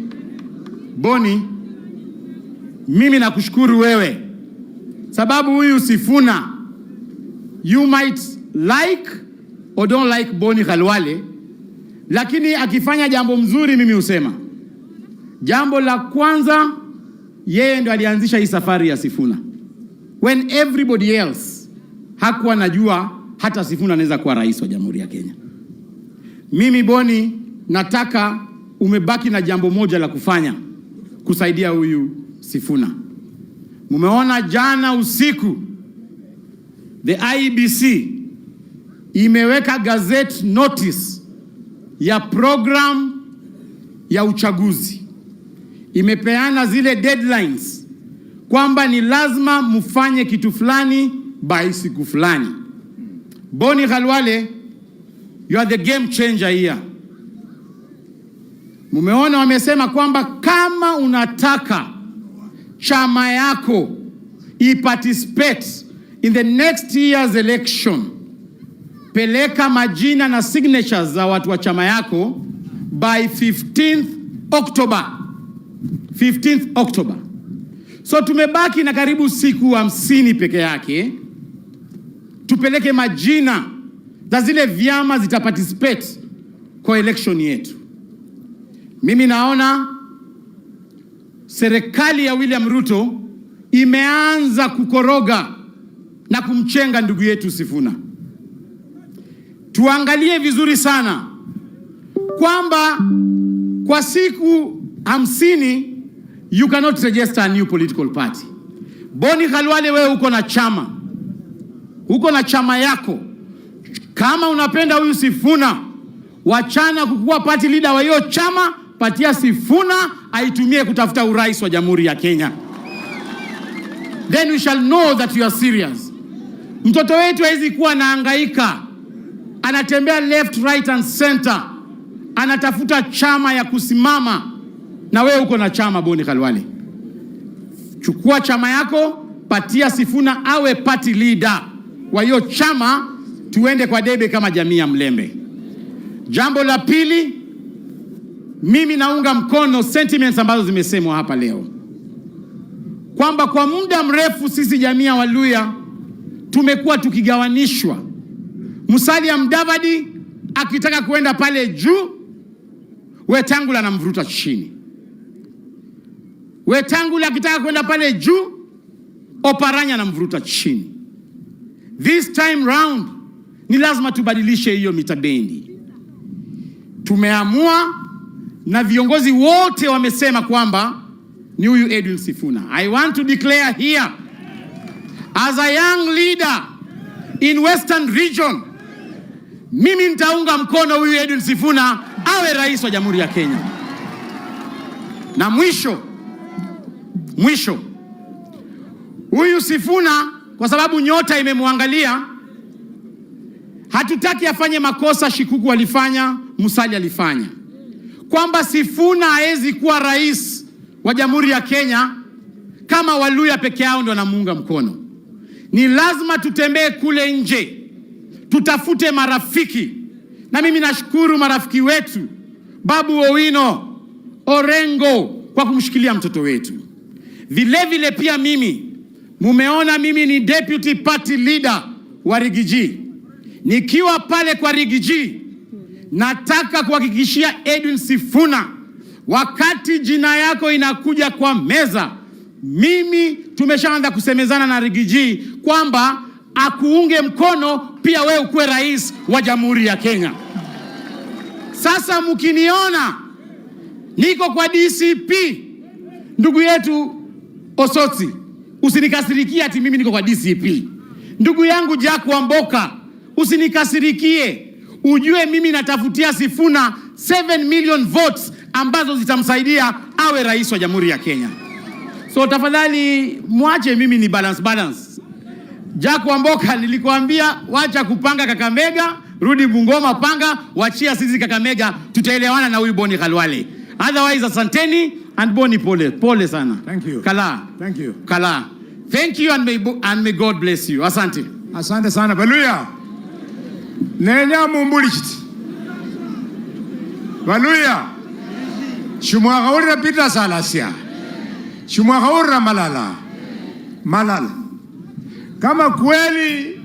J: Boni, mimi nakushukuru wewe sababu huyu Sifuna, you might like or don't like Boni Khalwale, lakini akifanya jambo mzuri mimi husema. Jambo la kwanza, yeye ndo alianzisha hii safari ya Sifuna when everybody else hakuwa najua hata Sifuna anaweza kuwa rais wa Jamhuri ya Kenya. Mimi Boni, nataka umebaki na jambo moja la kufanya, kusaidia huyu Sifuna. Mumeona jana usiku the IEBC imeweka gazette notice ya program ya uchaguzi, imepeana zile deadlines kwamba ni lazima mfanye kitu fulani by siku fulani. Boni Khalwale, you are the game changer here. Mumeona wamesema kwamba kama unataka chama yako iparticipate in the next year's election, peleka majina na signatures za watu wa chama yako by 15th October. 15th October. So tumebaki na karibu siku 50 peke yake, tupeleke majina za zile vyama zitaparticipate kwa election yetu. Mimi naona serikali ya William Ruto imeanza kukoroga na kumchenga ndugu yetu Sifuna. Tuangalie vizuri sana kwamba kwa siku 50 you cannot register a new political party. Boni Khalwale, wewe uko na chama, uko na chama yako. Kama unapenda huyu Sifuna, wachana kukuwa party leader wa hiyo chama, patia Sifuna aitumie kutafuta urais wa Jamhuri ya Kenya. Then we shall know that you are serious. Mtoto wetu hawezi kuwa anahangaika, anatembea left, right and center, anatafuta chama ya kusimama, na wewe uko na chama. Boni Khalwale, chukua chama yako, patia Sifuna awe party leader wa hiyo chama, tuende kwa debe kama jamii ya Mlembe. Jambo la pili, mimi naunga mkono sentiments ambazo zimesemwa hapa leo kwamba kwa muda mrefu sisi jamii ya Waluya tumekuwa tukigawanishwa. Musalia Mudavadi akitaka kuenda pale juu, Wetangula anamvuruta chini. Wetangula akitaka kwenda pale juu, Oparanya anamvuruta chini. This time round ni lazima tubadilishe hiyo mitabendi. Tumeamua na viongozi wote wamesema kwamba ni huyu Edwin Sifuna. I want to declare here as a young leader in Western Region, mimi nitaunga mkono huyu Edwin Sifuna awe rais wa Jamhuri ya Kenya. Na mwisho mwisho, huyu Sifuna kwa sababu nyota imemwangalia, hatutaki afanye makosa Shikuku alifanya, Musalia alifanya, kwamba Sifuna hawezi kuwa rais wa Jamhuri ya Kenya kama Waluya peke yao ndio wanamuunga mkono. Ni lazima tutembee kule nje, tutafute marafiki. Na mimi nashukuru marafiki wetu Babu Owino, Orengo kwa kumshikilia mtoto wetu. Vile vile pia mimi mumeona mimi ni deputy party leader wa Riggy G. Nikiwa pale kwa Riggy G, nataka kuhakikishia Edwin Sifuna, wakati jina yako inakuja kwa meza, mimi tumeshaanza kusemezana na Riggy G kwamba akuunge mkono pia wewe ukuwe rais wa Jamhuri ya Kenya. Sasa mkiniona niko kwa DCP, ndugu yetu Osotsi, usinikasirikie ati mimi niko kwa DCP. Ndugu yangu Jack Wamboka, usinikasirikie, ujue mimi natafutia Sifuna 7 million votes ambazo zitamsaidia awe rais wa Jamhuri ya Kenya. So tafadhali mwache mimi ni balance balance. Jack Wamboka, nilikuambia wacha kupanga Kakamega, rudi Bungoma, panga, wachia sisi Kakamega, tutaelewana na huyu Boni Khalwale. Otherwise, asanteni and Boni, pole pole sana.
B: Thank you.
J: Kala.
B: Thank you.
J: Kala. Thank you and may God bless you. Asante.
B: Asante sana Baluya. Nenya mumbulichiti. Baluya. Shumwakhaurira Peter Salasya. Shumwakhaurira Malala. Malala. Kama kweli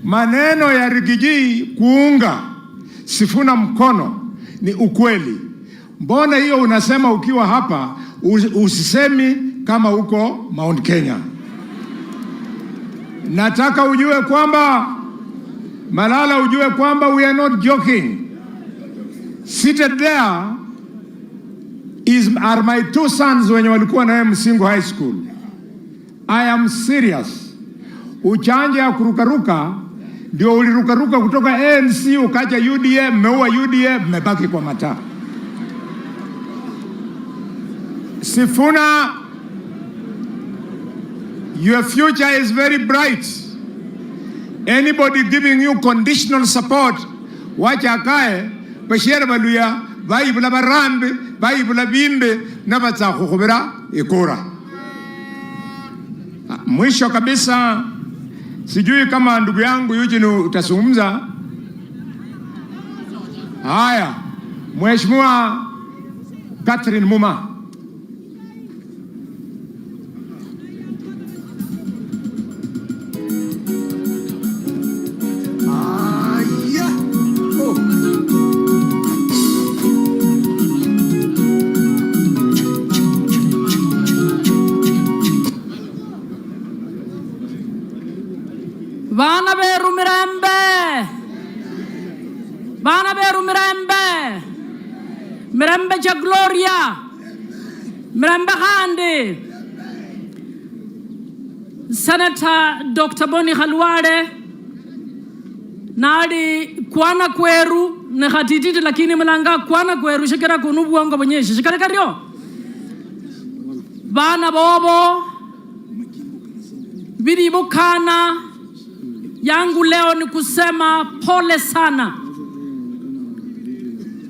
B: maneno ya Riggy G kuunga Sifuna mkono ni ukweli, mbona hiyo unasema ukiwa hapa usisemi kama uko Mount Kenya? Nataka ujue kwamba Malala, ujue kwamba we are not joking. Seated there are my two sons wenye walikuwa na wewe Musingu High School. I am serious. Uchanja ya kurukaruka ndio ulirukaruka kutoka ANC ukaja UDA, mmeua UDA, mmebaki kwa mataa. Sifuna, your future is very bright. Anybody giving you conditional support, wacha akae bashiere baluya bayibula barambi bayibula bimbe na batsa khukhubira ikura. Mwisho kabisa, sijui kama ndugu yangu Eugene utazungumza. Haya, Mheshimiwa Catherine Muma.
K: Vana beru mirembe, vana beru mirembe, mirembe cha Gloria, mirembe khandi. Senator Dr. Boni Khalwale nali kwana kweru ne khatititi, lakini mulanga kwana kweru shikira kunu buongo bonyeshi shikara karyo bana bobo bilibukana. Yangu leo ni kusema pole sana.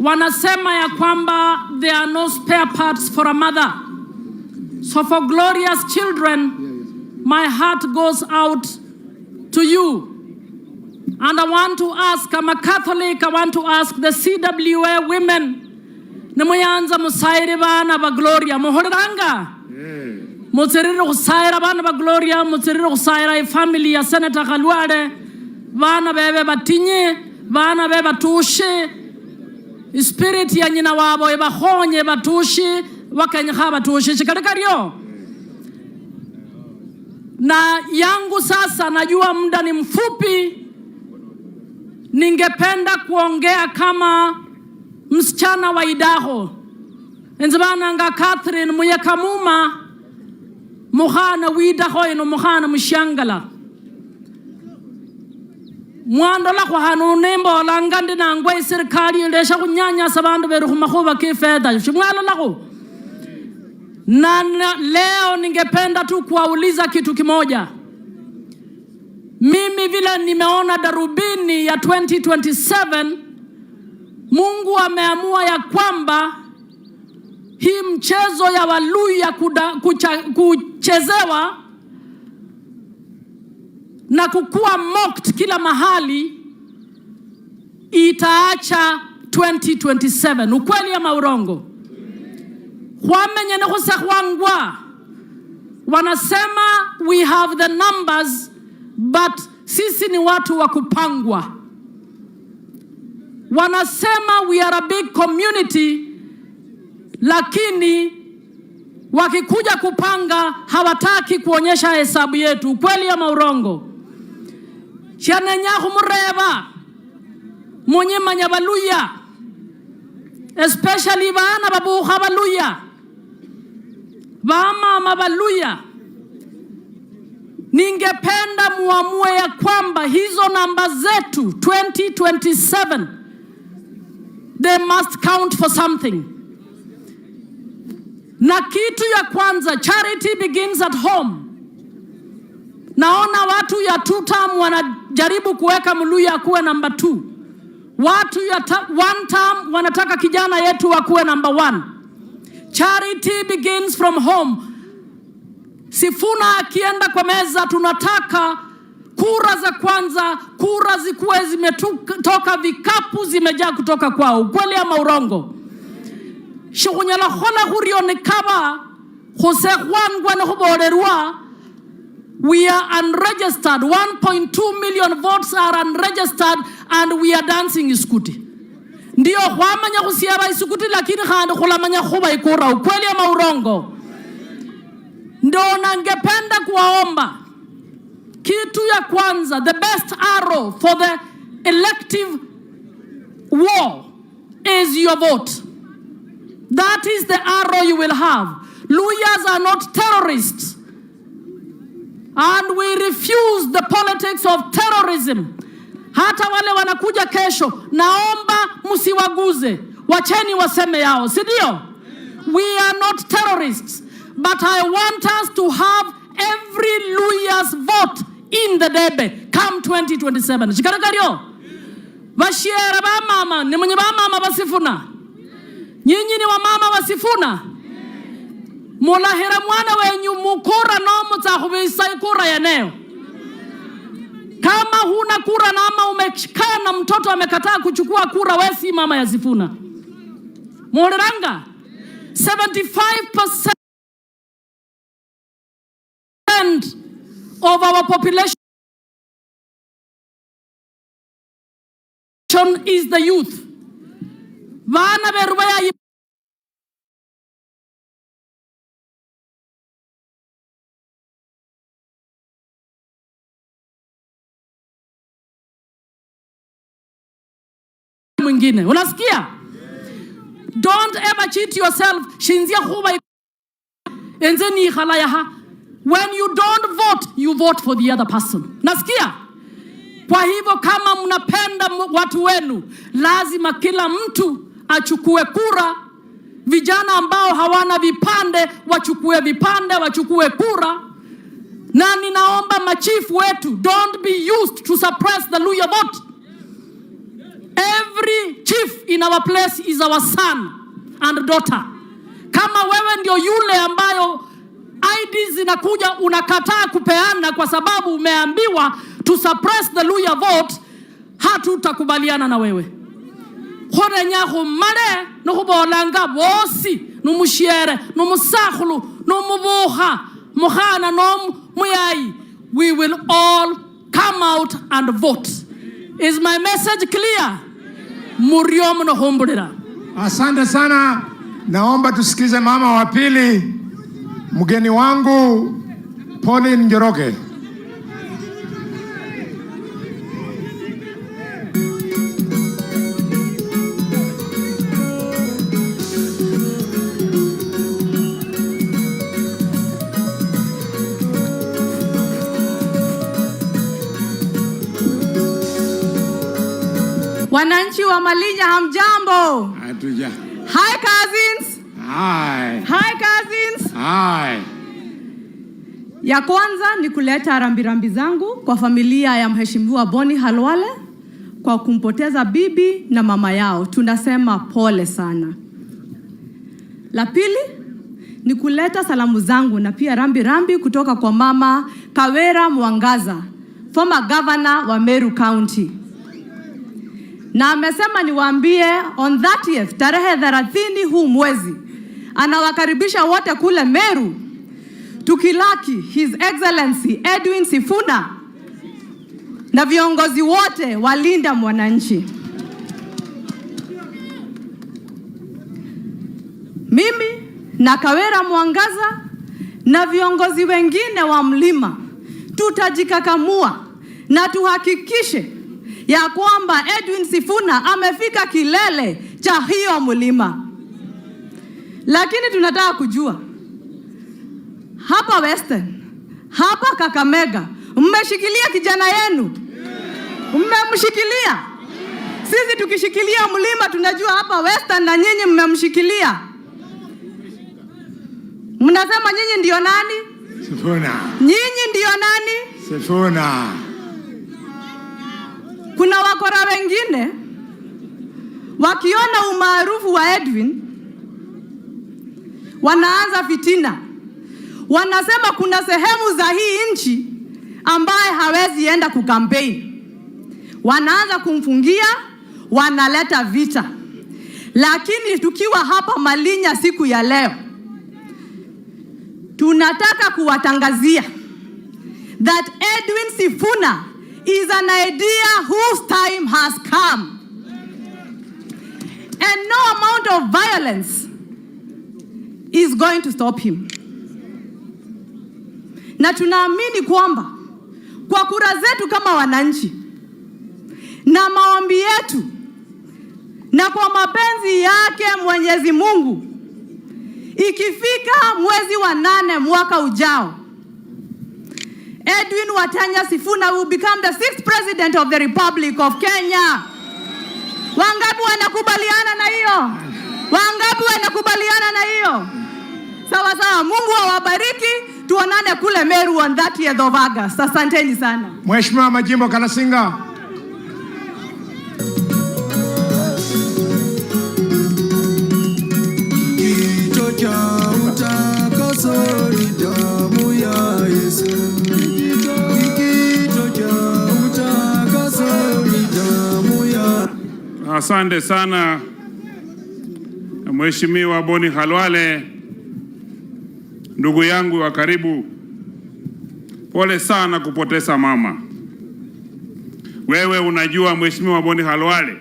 K: Wanasema ya kwamba there are no spare parts for a mother. So for Gloria's children, my heart goes out to you. And I want to ask, I'm a Catholic, I want to ask the CWA women, nimuyanza musaire bana ba Gloria, muhoriranga? Mutsirire khusaira bana ba Gloria, mutsirire khusaira ifamily ya Senator Khalwale, bana bebe batinye, bana bebe batushe, spirit ya nyina wabo ibakhonye batushe, wakenyekha batushe, shikali karyo. Na yangu sasa, najua muda ni mfupi, ningependa kuongea kama msichana wa Idaho. Nzibananga Catherine Muyekamuma, mukhana widaho ino mukhana mushangala. Mwandola khwahanu nembolanga ndi nangwe serikali ilesha khunyanyasa bandu beru khumakhuba ke fedha. Shimwalolakho. Na leo ningependa tu kuwauliza kitu kimoja. Mimi vile nimeona darubini ya 2027, Mungu ameamua ya kwamba hii mchezo ya Waluya kuchezewa na kukua mocked kila mahali Itaacha 2027. Ukweli ama urongo? Khwamenye ne khusekhwangwa. Wanasema we have the numbers but sisi ni watu wa kupangwa. Wanasema we are a big community, lakini wakikuja kupanga hawataki kuonyesha hesabu yetu. Ukweli ama urongo? Shanenya khumureba munyimanya Baluya, especially bana babukha Baluya, bamama Baluya, ningependa muamue ya kwamba hizo namba zetu 2027 they must count for something. Na kitu ya kwanza, charity begins at home. Naona watu ya two term wanajaribu kuweka Mluya akuwe namba 2. Watu ya one term wanataka kijana yetu akuwe namba 1. Charity begins from home. Sifuna akienda kwa meza, tunataka kura za kwanza, kura zikuwe zimetoka vikapu zimejaa kutoka kwao. Ukweli ama urongo? Shikhunyala khola khurio nikaba khusekhwangwa nikhubolerwa we are unregistered. 1.2 million votes are unregistered and we are dancing iskuti. Ndio khwamanya khusiaba isukuti, lakini khandi khulamanya khuba ikura. Ukweli ama urongo? Ndio nangependa kuwaomba kitu ya kwanza, the best arrow for the elective war is your vote. That is the arrow you will have. Luyas are not terrorists. And we refuse the politics of terrorism. Hata wale wanakuja kesho, naomba msiwaguze. Wacheni waseme yao, si ndio? We are not terrorists, but I want us to have every Luya's vote in the debe come 2027. Shikarakario. Bashiera ba mama, ni mwenye ba mama basifuna. Nyinyi ni wamama wasifuna. Mulahira mwana wenyu mukura no mutakhubisa ikura yeneo. Kama huna kura na ama umekaa na mtoto amekataa kuchukua kura, we si mama ya Sifuna. Muliranga 75% of our population is the youth. Vana berubaya mwingine. Unasikia? Don't ever cheat yourself. Shinzia khuba enzeni ikhala yaha. When you don't vote, you vote for the other person. Nasikia? Kwa hivyo kama mnapenda watu wenu, lazima kila mtu achukue kura. Vijana ambao hawana vipande wachukue vipande, wachukue kura. Na ninaomba machifu wetu, don't be used to suppress the Luya vote. Every chief in our place is our son and daughter. Kama wewe ndio yule ambayo ID zinakuja unakataa kupeana kwa sababu umeambiwa to suppress the Luya vote, hatutakubaliana na wewe. Khorenya khumale nokhubolanga bosi numushiere numusakhulu numubukha mukhana nomuyai, we will all come out and vote. Is my message clear? Murio mnohumbulira.
B: Asante sana. Naomba tusikize mama wa pili, mgeni wangu Pauline Njoroge.
L: Wananchi wa Malinya hamjambo?
B: Hatuja.
L: Hi cousins.
B: Hi.
L: Hi cousins.
B: Hi.
L: Ya kwanza ni kuleta rambirambi zangu kwa familia ya Mheshimiwa Boni Khalwale kwa kumpoteza bibi na mama yao. Tunasema pole sana. La pili ni kuleta salamu zangu na pia rambirambi kutoka kwa Mama Kawera Mwangaza, former governor wa Meru County. Na amesema niwaambie on 30th, tarehe 30 huu mwezi, anawakaribisha wote kule Meru tukilaki His Excellency Edwin Sifuna na viongozi wote walinda mwananchi. Mimi na Kawera Mwangaza na viongozi wengine wa mlima tutajikakamua na tuhakikishe ya kwamba Edwin Sifuna amefika kilele cha hiyo mlima. Lakini tunataka kujua hapa Western, hapa Kakamega, mmeshikilia kijana yenu? Mmemshikilia? Sisi tukishikilia mlima tunajua hapa Western na nyinyi mmemshikilia. Mnasema nyinyi ndio nani?
B: Sifuna.
L: Nyinyi ndio nani?
B: Sifuna.
L: Kuna wakora wengine wakiona umaarufu wa Edwin wanaanza fitina. Wanasema kuna sehemu za hii nchi ambaye hawezi enda kukampeni. Wanaanza kumfungia, wanaleta vita. Lakini tukiwa hapa Malinya siku ya leo, tunataka kuwatangazia that Edwin Sifuna is an idea whose time has come. And no amount of violence is going to stop him. Na tunaamini kwamba kwa kura zetu kama wananchi na maombi yetu na kwa mapenzi yake Mwenyezi Mungu, ikifika mwezi wa 8 mwaka ujao, Edwin Watanya Sifuna will become the 6th president of the Republic of Kenya. Wangapi wanakubaliana na hiyo? Wangapi wanakubaliana na hiyo? Sawa sawa, Mungu awabariki. Tuonane kule Meru on 30th of August. Asanteni sana.
B: Mheshimiwa Majimbo Kalasinga.
E: Kito cha utakaso ni damu ya Yesu. Kito cha utakaso ni damu ya.
C: Asante sana Mheshimiwa Boni Khalwale, ndugu yangu wa karibu. Pole sana kupoteza mama. Wewe unajua Mheshimiwa Boni Khalwale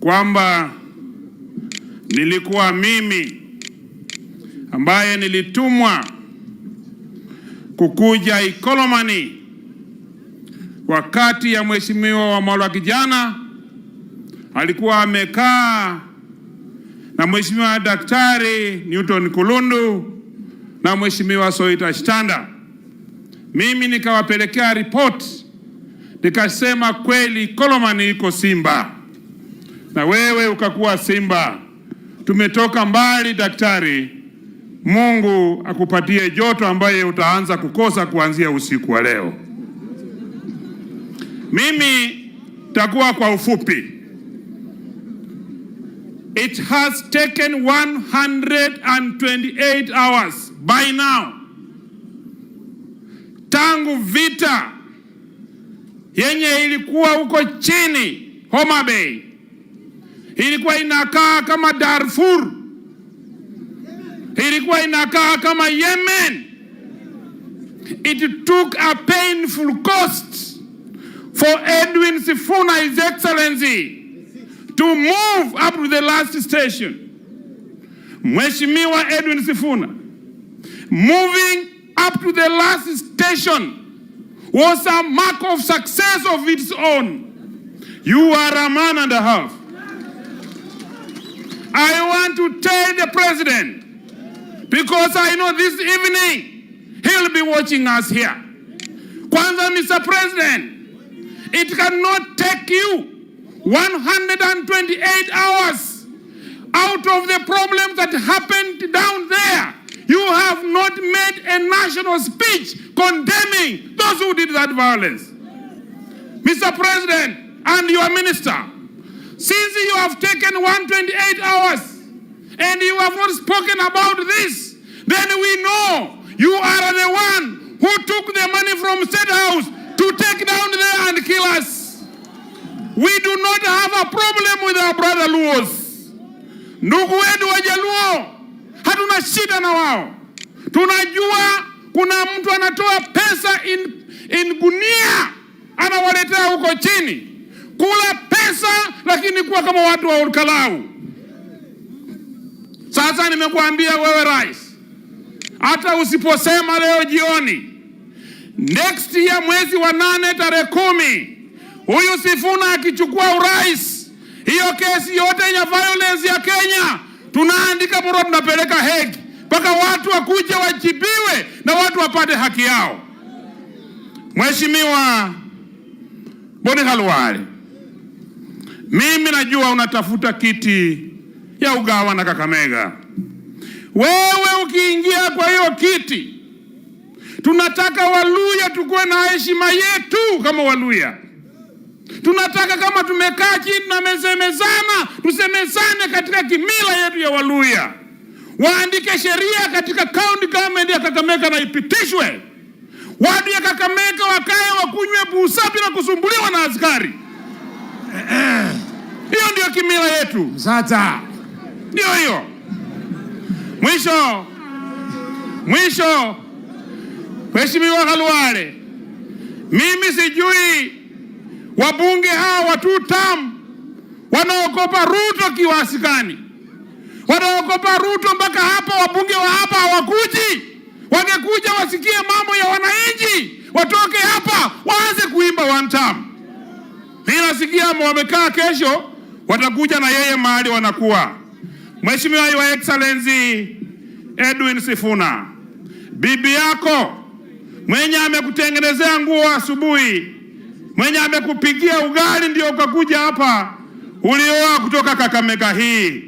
C: kwamba nilikuwa mimi ambaye nilitumwa kukuja Ikolomani wakati ya Mheshimiwa Wamalwa kijana alikuwa amekaa na Mheshimiwa Daktari Newton Kulundu na Mheshimiwa Soita Shitanda. Mimi nikawapelekea report, nikasema kweli Ikolomani iko simba, na wewe ukakuwa simba. Tumetoka mbali daktari. Mungu akupatie joto ambaye utaanza kukosa kuanzia usiku wa leo. Mimi takuwa kwa ufupi. It has taken 128 hours by now tangu vita yenye ilikuwa huko chini Homa Bay, ilikuwa inakaa kama Darfur, ilikuwa inakaa kama Yemen. It took a painful cost for Edwin Sifuna, His Excellency, to move up to the last station. Mheshimiwa Edwin Sifuna, moving up to the last station was a mark of success of its own. You are a man and a half. I want to tell the president, because I know this evening he'll be watching us here. Kwanza, Mr. President, it cannot take you 128 hours out of the problems that happened down there. You have not made a national speech condemning those who did that violence. Mr. President and your minister, since you have taken 128 hours and you have not spoken about this, then we know you are the one who took the money from State House to take down there and kill us.
M: We do not have a problem with our brother Luos. Ndugu wetu Wajaluo, hatuna shida na wao. Tunajua kuna mtu anatoa pesa in gunia anawaletea huko chini kula pesa, lakini kuwa kama watu wa Olkalou. Sasa nimekuambia wewe rais, hata usiposema leo jioni, next year mwezi wa 8 tarehe 10, huyu Sifuna akichukua urais, hiyo kesi yote ya violence ya Kenya tunaandika barua, tunapeleka Hague mpaka watu wakuje wajibiwe na watu wapate haki yao. Mheshimiwa Boni Khalwale, mimi najua unatafuta kiti ya ugawa na Kakamega. Wewe ukiingia kwa hiyo kiti, tunataka Waluya tukuwe na heshima yetu kama Waluya. Tunataka kama tumekaa chini tunasemezana, tusemezane katika kimila yetu ya Waluya. Waandike sheria katika county government ya Kakamega na ipitishwe. Watu ya Kakamega wakae wakunywe busa bila kusumbuliwa na askari. Hiyo ndio kimila yetu.
B: Sasa
M: ndio hiyo. Mwisho, mwisho, Mheshimiwa Khalwale, mimi sijui wabunge hawa wa two term wanaogopa Ruto kiasi gani? Wanaogopa Ruto mpaka hapa wabunge wa hapa hawakuji. Wangekuja wasikie mambo ya wananchi, watoke hapa waanze kuimba one term. Mimi nasikia wamekaa, kesho watakuja na yeye mahali wanakuwa. Mheshimiwa Your Excellency Edwin Sifuna, bibi yako mwenye amekutengenezea nguo asubuhi, mwenye amekupikia ugali ndio ukakuja hapa, ulioa kutoka Kakamega hii.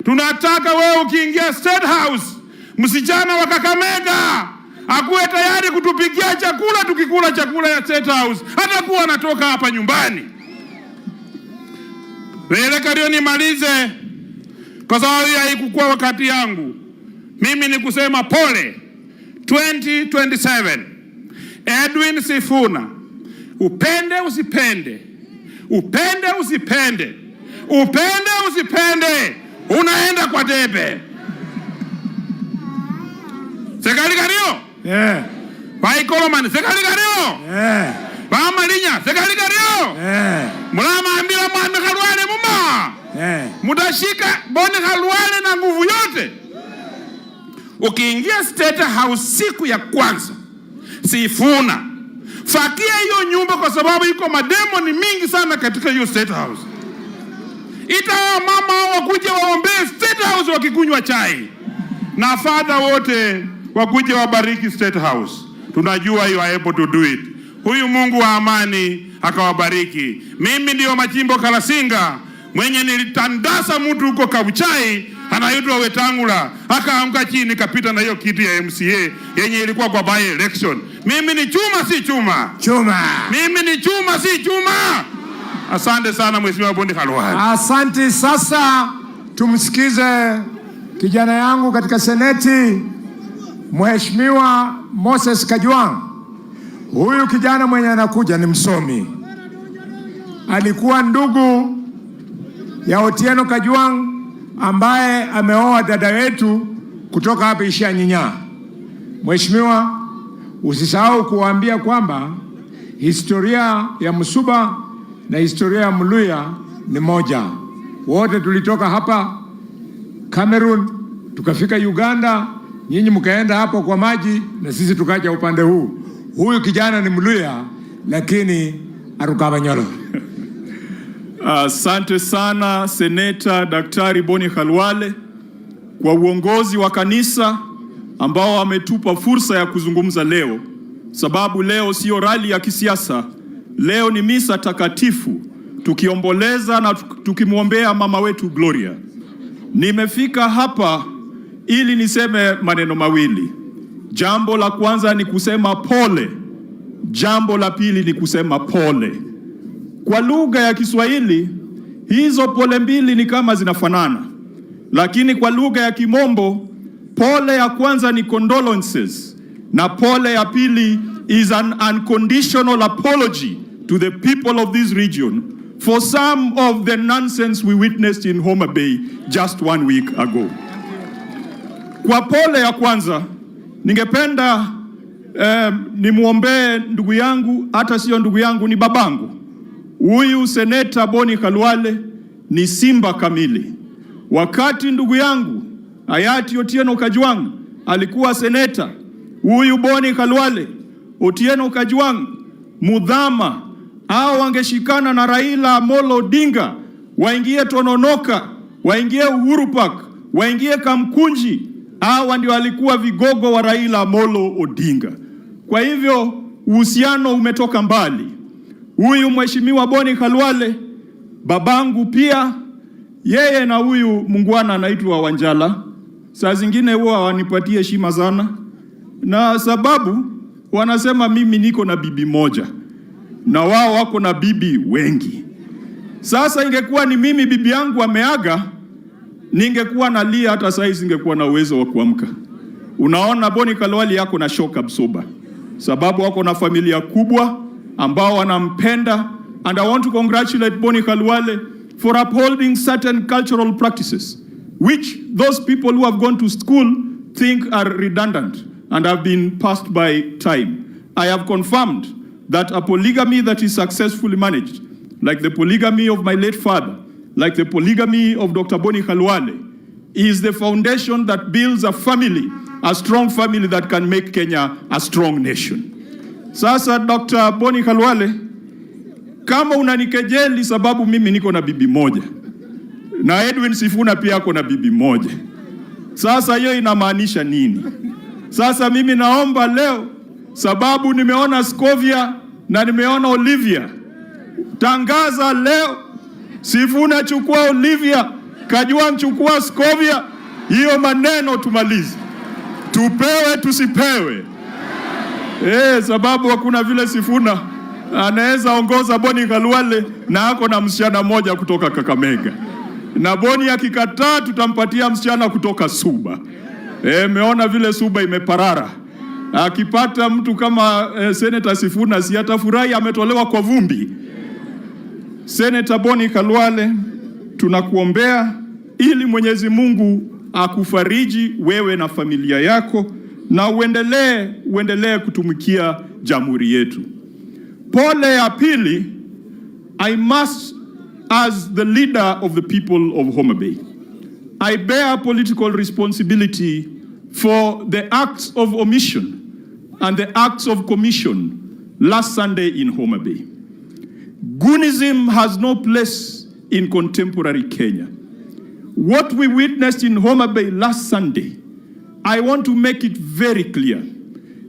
M: Tunataka wewe ukiingia State House, msichana wa Kakamega akuwe tayari kutupikia chakula, tukikula chakula ya State House, hata kuwa anatoka hapa nyumbani. Vile kario nimalize, kwa sababu hii haikukuwa wakati yangu. Mimi ni kusema pole. 2027 Edwin Sifuna, upende usipende, upende usipende, upende usipende, unaenda kwa debe. Sekali kario?
B: Yeah.
M: Vaikolomani, sekali kario?
B: Yeah.
M: Vamalinya, sekali kario?
B: Yeah.
M: Mulama ambila mwami Khalwale muma.
B: Yeah.
M: Mutashika Boni Khalwale na nguvu yote. Ukiingia State House siku ya kwanza, Sifuna, fakia hiyo nyumba kwa sababu iko mademo ni mingi sana katika hiyo State House. Ita mama wakuje waombee State House wakikunywa chai, na father wote wakuje wabariki State House. Tunajua you are able to do it. Huyu Mungu wa amani akawabariki. Mimi ndio Machimbo Kalasinga mwenye nilitandasa mtu huko Kabuchai anaitwa Wetangula, akaanguka chini kapita na hiyo kiti ya MCA yenye ilikuwa kwa by election. Mimi ni chuma si chuma.
B: Chuma.
M: Mimi ni chuma si chuma. Asante sana Mheshimiwa Boni Khalwale.
B: Asante. Sasa tumsikize kijana yangu katika seneti, Mheshimiwa Moses Kajwang'. Huyu kijana mwenye anakuja ni msomi, alikuwa ndugu ya Otieno Kajwang' ambaye ameoa dada yetu kutoka hapa Ishia Nyinya. Mheshimiwa, usisahau kuwaambia kwamba historia ya Msuba na historia ya Mluya ni moja. Wote tulitoka hapa Cameroon tukafika Uganda, nyinyi mkaenda hapo kwa maji na sisi tukaja upande huu. Huyu kijana ni Mluya lakini Arukabanyolo.
N: Asante sana Seneta Daktari Boni Khalwale kwa uongozi wa kanisa ambao ametupa fursa ya kuzungumza leo, sababu leo sio rally ya kisiasa, leo ni misa takatifu tukiomboleza na tukimwombea mama wetu Gloria. Nimefika hapa ili niseme maneno mawili. Jambo la kwanza ni kusema pole. Jambo la pili ni kusema pole. Kwa lugha ya Kiswahili hizo pole mbili ni kama zinafanana, lakini kwa lugha ya Kimombo pole ya kwanza ni condolences na pole ya pili is an unconditional apology to the people of this region. for some of the nonsense we witnessed in Homa Bay just one week ago. Kwa pole ya kwanza, ningependa nimwombee ndugu yangu, hata sio ndugu yangu, ni babangu. Huyu Seneta Boni Khalwale ni simba kamili. Wakati ndugu yangu hayati Otieno Kajwang' alikuwa seneta, huyu Boni Khalwale, Otieno Kajwang', Mudhama au wangeshikana na Raila Amolo Odinga waingie Tononoka, waingie Uhuru Park, waingie Kamkunji. Hawa ndio walikuwa vigogo wa Raila Amolo Odinga. Kwa hivyo uhusiano umetoka mbali. Huyu Mheshimiwa Boni Khalwale babangu pia, yeye na huyu mungwana anaitwa Wanjala, saa zingine huwa wanipatie heshima sana, na sababu wanasema mimi niko na bibi moja na wao wako na bibi wengi. Sasa ingekuwa ni mimi bibi yangu ameaga, ningekuwa nalia hata saa hizi singekuwa na uwezo wa kuamka. Unaona, Boni Khalwale yako na shock absorber, sababu wako na familia kubwa ambao wanampenda, and I want to congratulate Boni Khalwale for upholding certain cultural practices which those people who have gone to school think are redundant and have been passed by time. I have confirmed that a polygamy that is successfully managed, like the polygamy of my late father, like the polygamy of Dr. Boni Khalwale, is the foundation that builds a family, a strong family that can make Kenya a strong nation. Sasa Dr. Boni Khalwale, kama unanikejeli sababu mimi niko na bibi moja na Edwin Sifuna pia ako na bibi moja, sasa hiyo inamaanisha nini? Sasa mimi naomba leo, sababu nimeona Scovia na nimeona Olivia, tangaza leo, Sifuna chukua Olivia, Kajwang' chukua Scovia. Hiyo maneno tumalize, tupewe tusipewe. Sababu hakuna vile Sifuna anaweza ongoza Boni Khalwale na ako na msichana mmoja kutoka Kakamega, na Boni akikataa tutampatia msichana kutoka Suba. Meona vile Suba imeparara. Akipata mtu kama Senator Sifuna si atafurahi ametolewa kwa vumbi. Senator Boni Khalwale, tunakuombea ili Mwenyezi Mungu akufariji wewe na familia yako na uendelee kutumikia jamhuri yetu. Pole ya pili, I must, as the leader of the people of Homa Bay, I bear political responsibility for the acts of omission and the acts of commission last Sunday in Homa Bay. Goonism has no place in contemporary Kenya. What we witnessed in Homa Bay last Sunday, I want to make it very clear.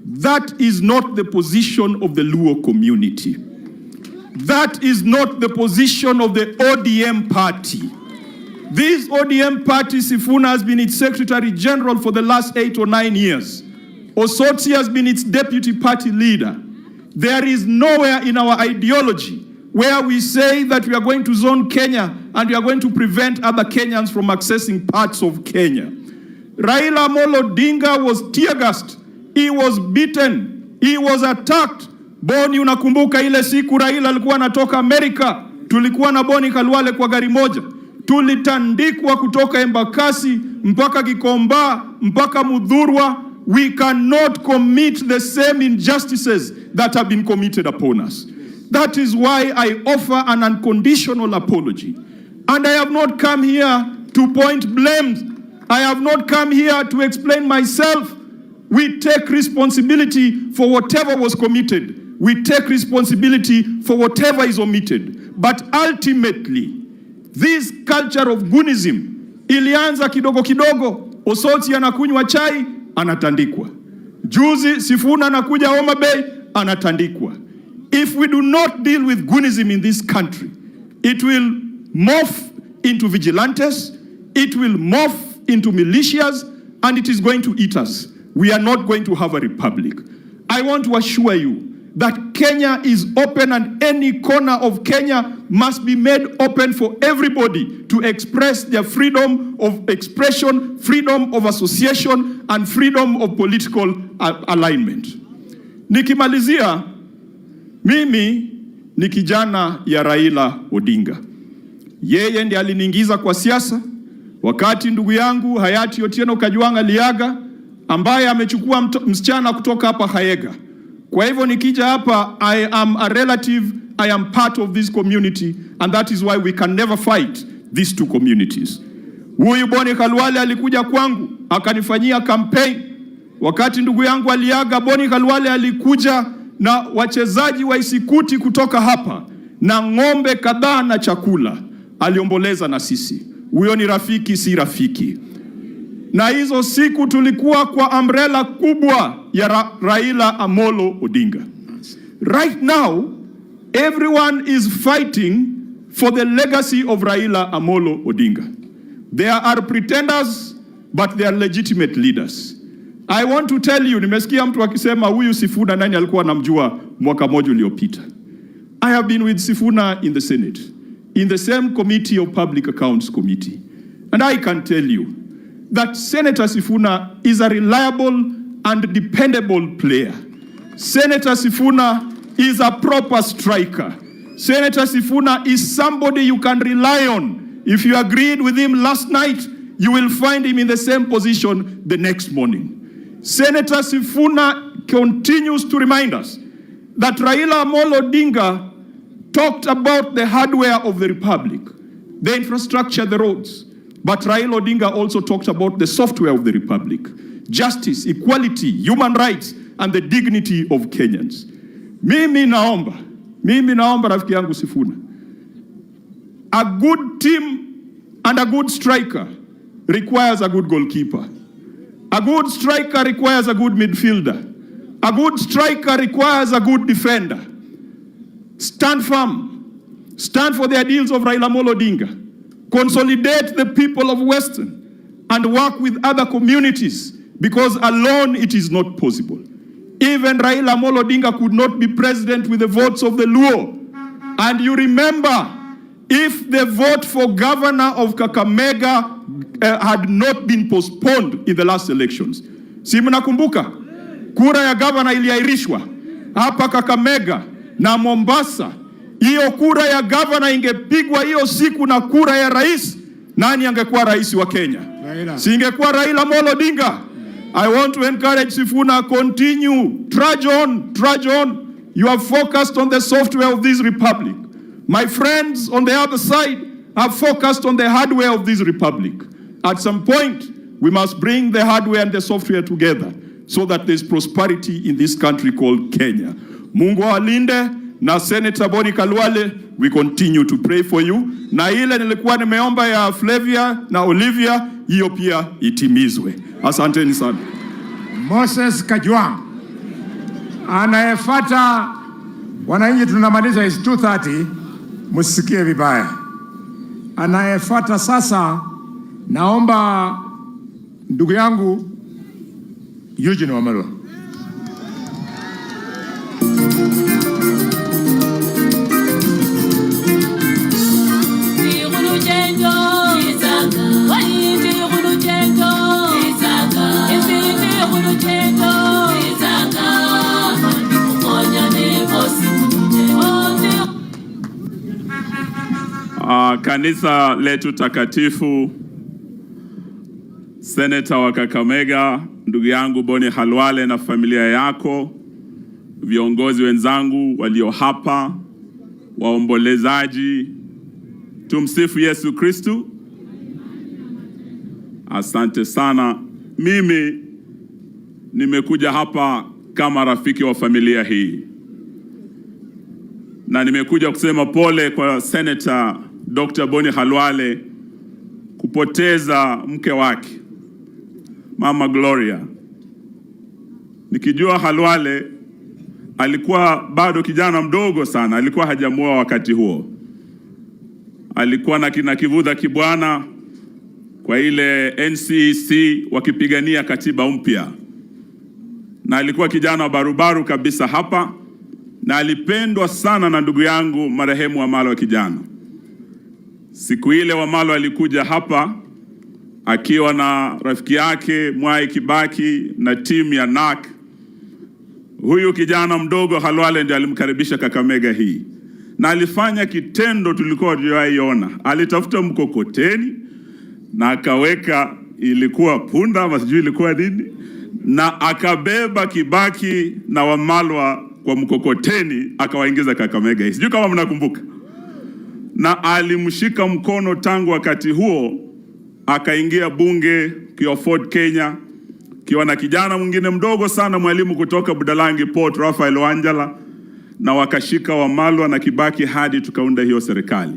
N: That is not the position of the Luo community. That is not the position of the ODM party. This ODM party, Sifuna has been its secretary general for the last 8 or 9 years. Osotsi has been its deputy party leader. There is nowhere in our ideology where we say that we are going to zone Kenya and we are going to prevent other Kenyans from accessing parts of Kenya. Raila Amolo Odinga was tear gassed. He was beaten. He was attacked. Boni, unakumbuka ile siku Raila alikuwa anatoka Amerika, tulikuwa na Boni Khalwale kwa gari moja, tulitandikwa kutoka Embakasi mpaka Gikomba mpaka Muthurwa. We cannot commit the same injustices that have been committed upon us. That is why I offer an unconditional apology. And I have not come here to point blames. I have not come here to explain myself. We take responsibility for whatever was committed. We take responsibility for whatever is omitted. But ultimately, this culture of goonism ilianza kidogo kidogo. Osotsi anakunywa chai, anatandikwa. Juzi Sifuna anakuja Homa Bay, anatandikwa. If we do not deal with goonism in this country, it will morph into vigilantes, it will morph into militias, and it is going to eat us. We are not going to have a republic. I want to assure you that Kenya is open and any corner of Kenya must be made open for everybody to express their freedom of expression, freedom of association, and freedom of political alignment. Nikimalizia, mimi ni kijana ya Raila Odinga. Yeye ndiye aliniingiza kwa siasa wakati ndugu yangu hayati Otieno Kajwang' aliaga, ambaye amechukua msichana kutoka hapa Haega. Kwa hivyo nikija hapa, I am a relative, I am part of this community and that is why we can never fight these two communities. Huyu Boni Khalwale alikuja kwangu akanifanyia campaign wakati ndugu yangu aliaga. Boni Khalwale alikuja na wachezaji wa isikuti kutoka hapa na ng'ombe kadhaa na chakula, aliomboleza na sisi. Huyo ni rafiki, si rafiki. Na hizo siku tulikuwa kwa umbrella kubwa ya Raila Amolo Odinga. Right now everyone is fighting for the legacy of Raila Amolo Odinga. There are pretenders but they are legitimate leaders. I want to tell you, nimesikia mtu akisema huyu Sifuna nani alikuwa anamjua mwaka mmoja uliopita. I have been with Sifuna in the Senate, in the same committee of Public Accounts Committee. And I can tell you that Senator Sifuna is a reliable and dependable player. Senator Sifuna is a proper striker. Senator Sifuna is somebody you can rely on. If you agreed with him last night, you will find him in the same position the next morning. Senator Sifuna continues to remind us that Raila Amolo Odinga talked about the hardware of the republic, the infrastructure, the roads. But Raila Odinga also talked about the software of the republic, justice, equality, human rights, and the dignity of Kenyans. Mimi naomba rafiki yangu Sifuna, a good team and a good striker requires a good goalkeeper. A good striker requires a good midfielder. A good striker requires a good defender. Stand firm. Stand for the ideals of Raila Amolo Odinga. Consolidate the people of Western and work with other communities because alone it is not possible. Even Raila Amolo Odinga could not be president with the votes of the Luo. And you remember, if the vote for governor of Kakamega had not been postponed in the last elections. Si mnakumbuka? Kura ya governor iliahirishwa hapa Kakamega na Mombasa. Hiyo kura ya governor ingepigwa hiyo siku na kura ya rais, nani angekuwa rais wa Kenya?
B: Raila.
N: Si ingekuwa Raila Amolo Odinga? I want to encourage Sifuna, continue, trudge on, trudge on. You are focused on the software of this republic. My friends on the other side have focused on the hardware of this republic. At some point, we must bring the hardware and the software together so that there's prosperity in this country called Kenya. Mungu awalinde na Senator Boni Khalwale, we continue to pray for you. Na ile nilikuwa nimeomba ya Flavia na Olivia, hiyo pia itimizwe. Asanteni sana.
B: Moses Kajwang'. Anayefuata, wananchi, tunamaliza is 2:30, msisikie vibaya. Anayefuata sasa, naomba ndugu yangu Eugene Wamalwa.
C: Kanisa letu takatifu, Seneta wa Kakamega ndugu yangu Boni Khalwale na familia yako, viongozi wenzangu walio hapa, waombolezaji, tumsifu Yesu Kristu. Asante sana. Mimi nimekuja hapa kama rafiki wa familia hii na nimekuja kusema pole kwa Senator Dr. Boni Khalwale kupoteza mke wake Mama Gloria. Nikijua Khalwale alikuwa bado kijana mdogo sana, alikuwa hajamuoa wakati huo. Alikuwa na kina Kivutha Kibwana kwa ile NCEC wakipigania katiba mpya, na alikuwa kijana barubaru kabisa hapa, na alipendwa sana na ndugu yangu marehemu Wamalwa kijana. Siku ile Wamalwa alikuja hapa akiwa na rafiki yake Mwai Kibaki na timu ya NARC. Huyu kijana mdogo Khalwale ndiye alimkaribisha Kakamega hii, Na alifanya kitendo tulikuwa tuliwaiona. Alitafuta mkokoteni na akaweka, ilikuwa punda ama sijui ilikuwa nini, na akabeba Kibaki na Wamalwa kwa mkokoteni akawaingiza Kakamega. Sijui kama mnakumbuka. Na alimshika mkono tangu wakati huo, akaingia bunge kiwa Ford Kenya, kiwa na kijana mwingine mdogo sana, mwalimu kutoka Budalangi Port, Raphael Wanjala, na wakashika Wamalwa na Kibaki hadi tukaunda hiyo serikali.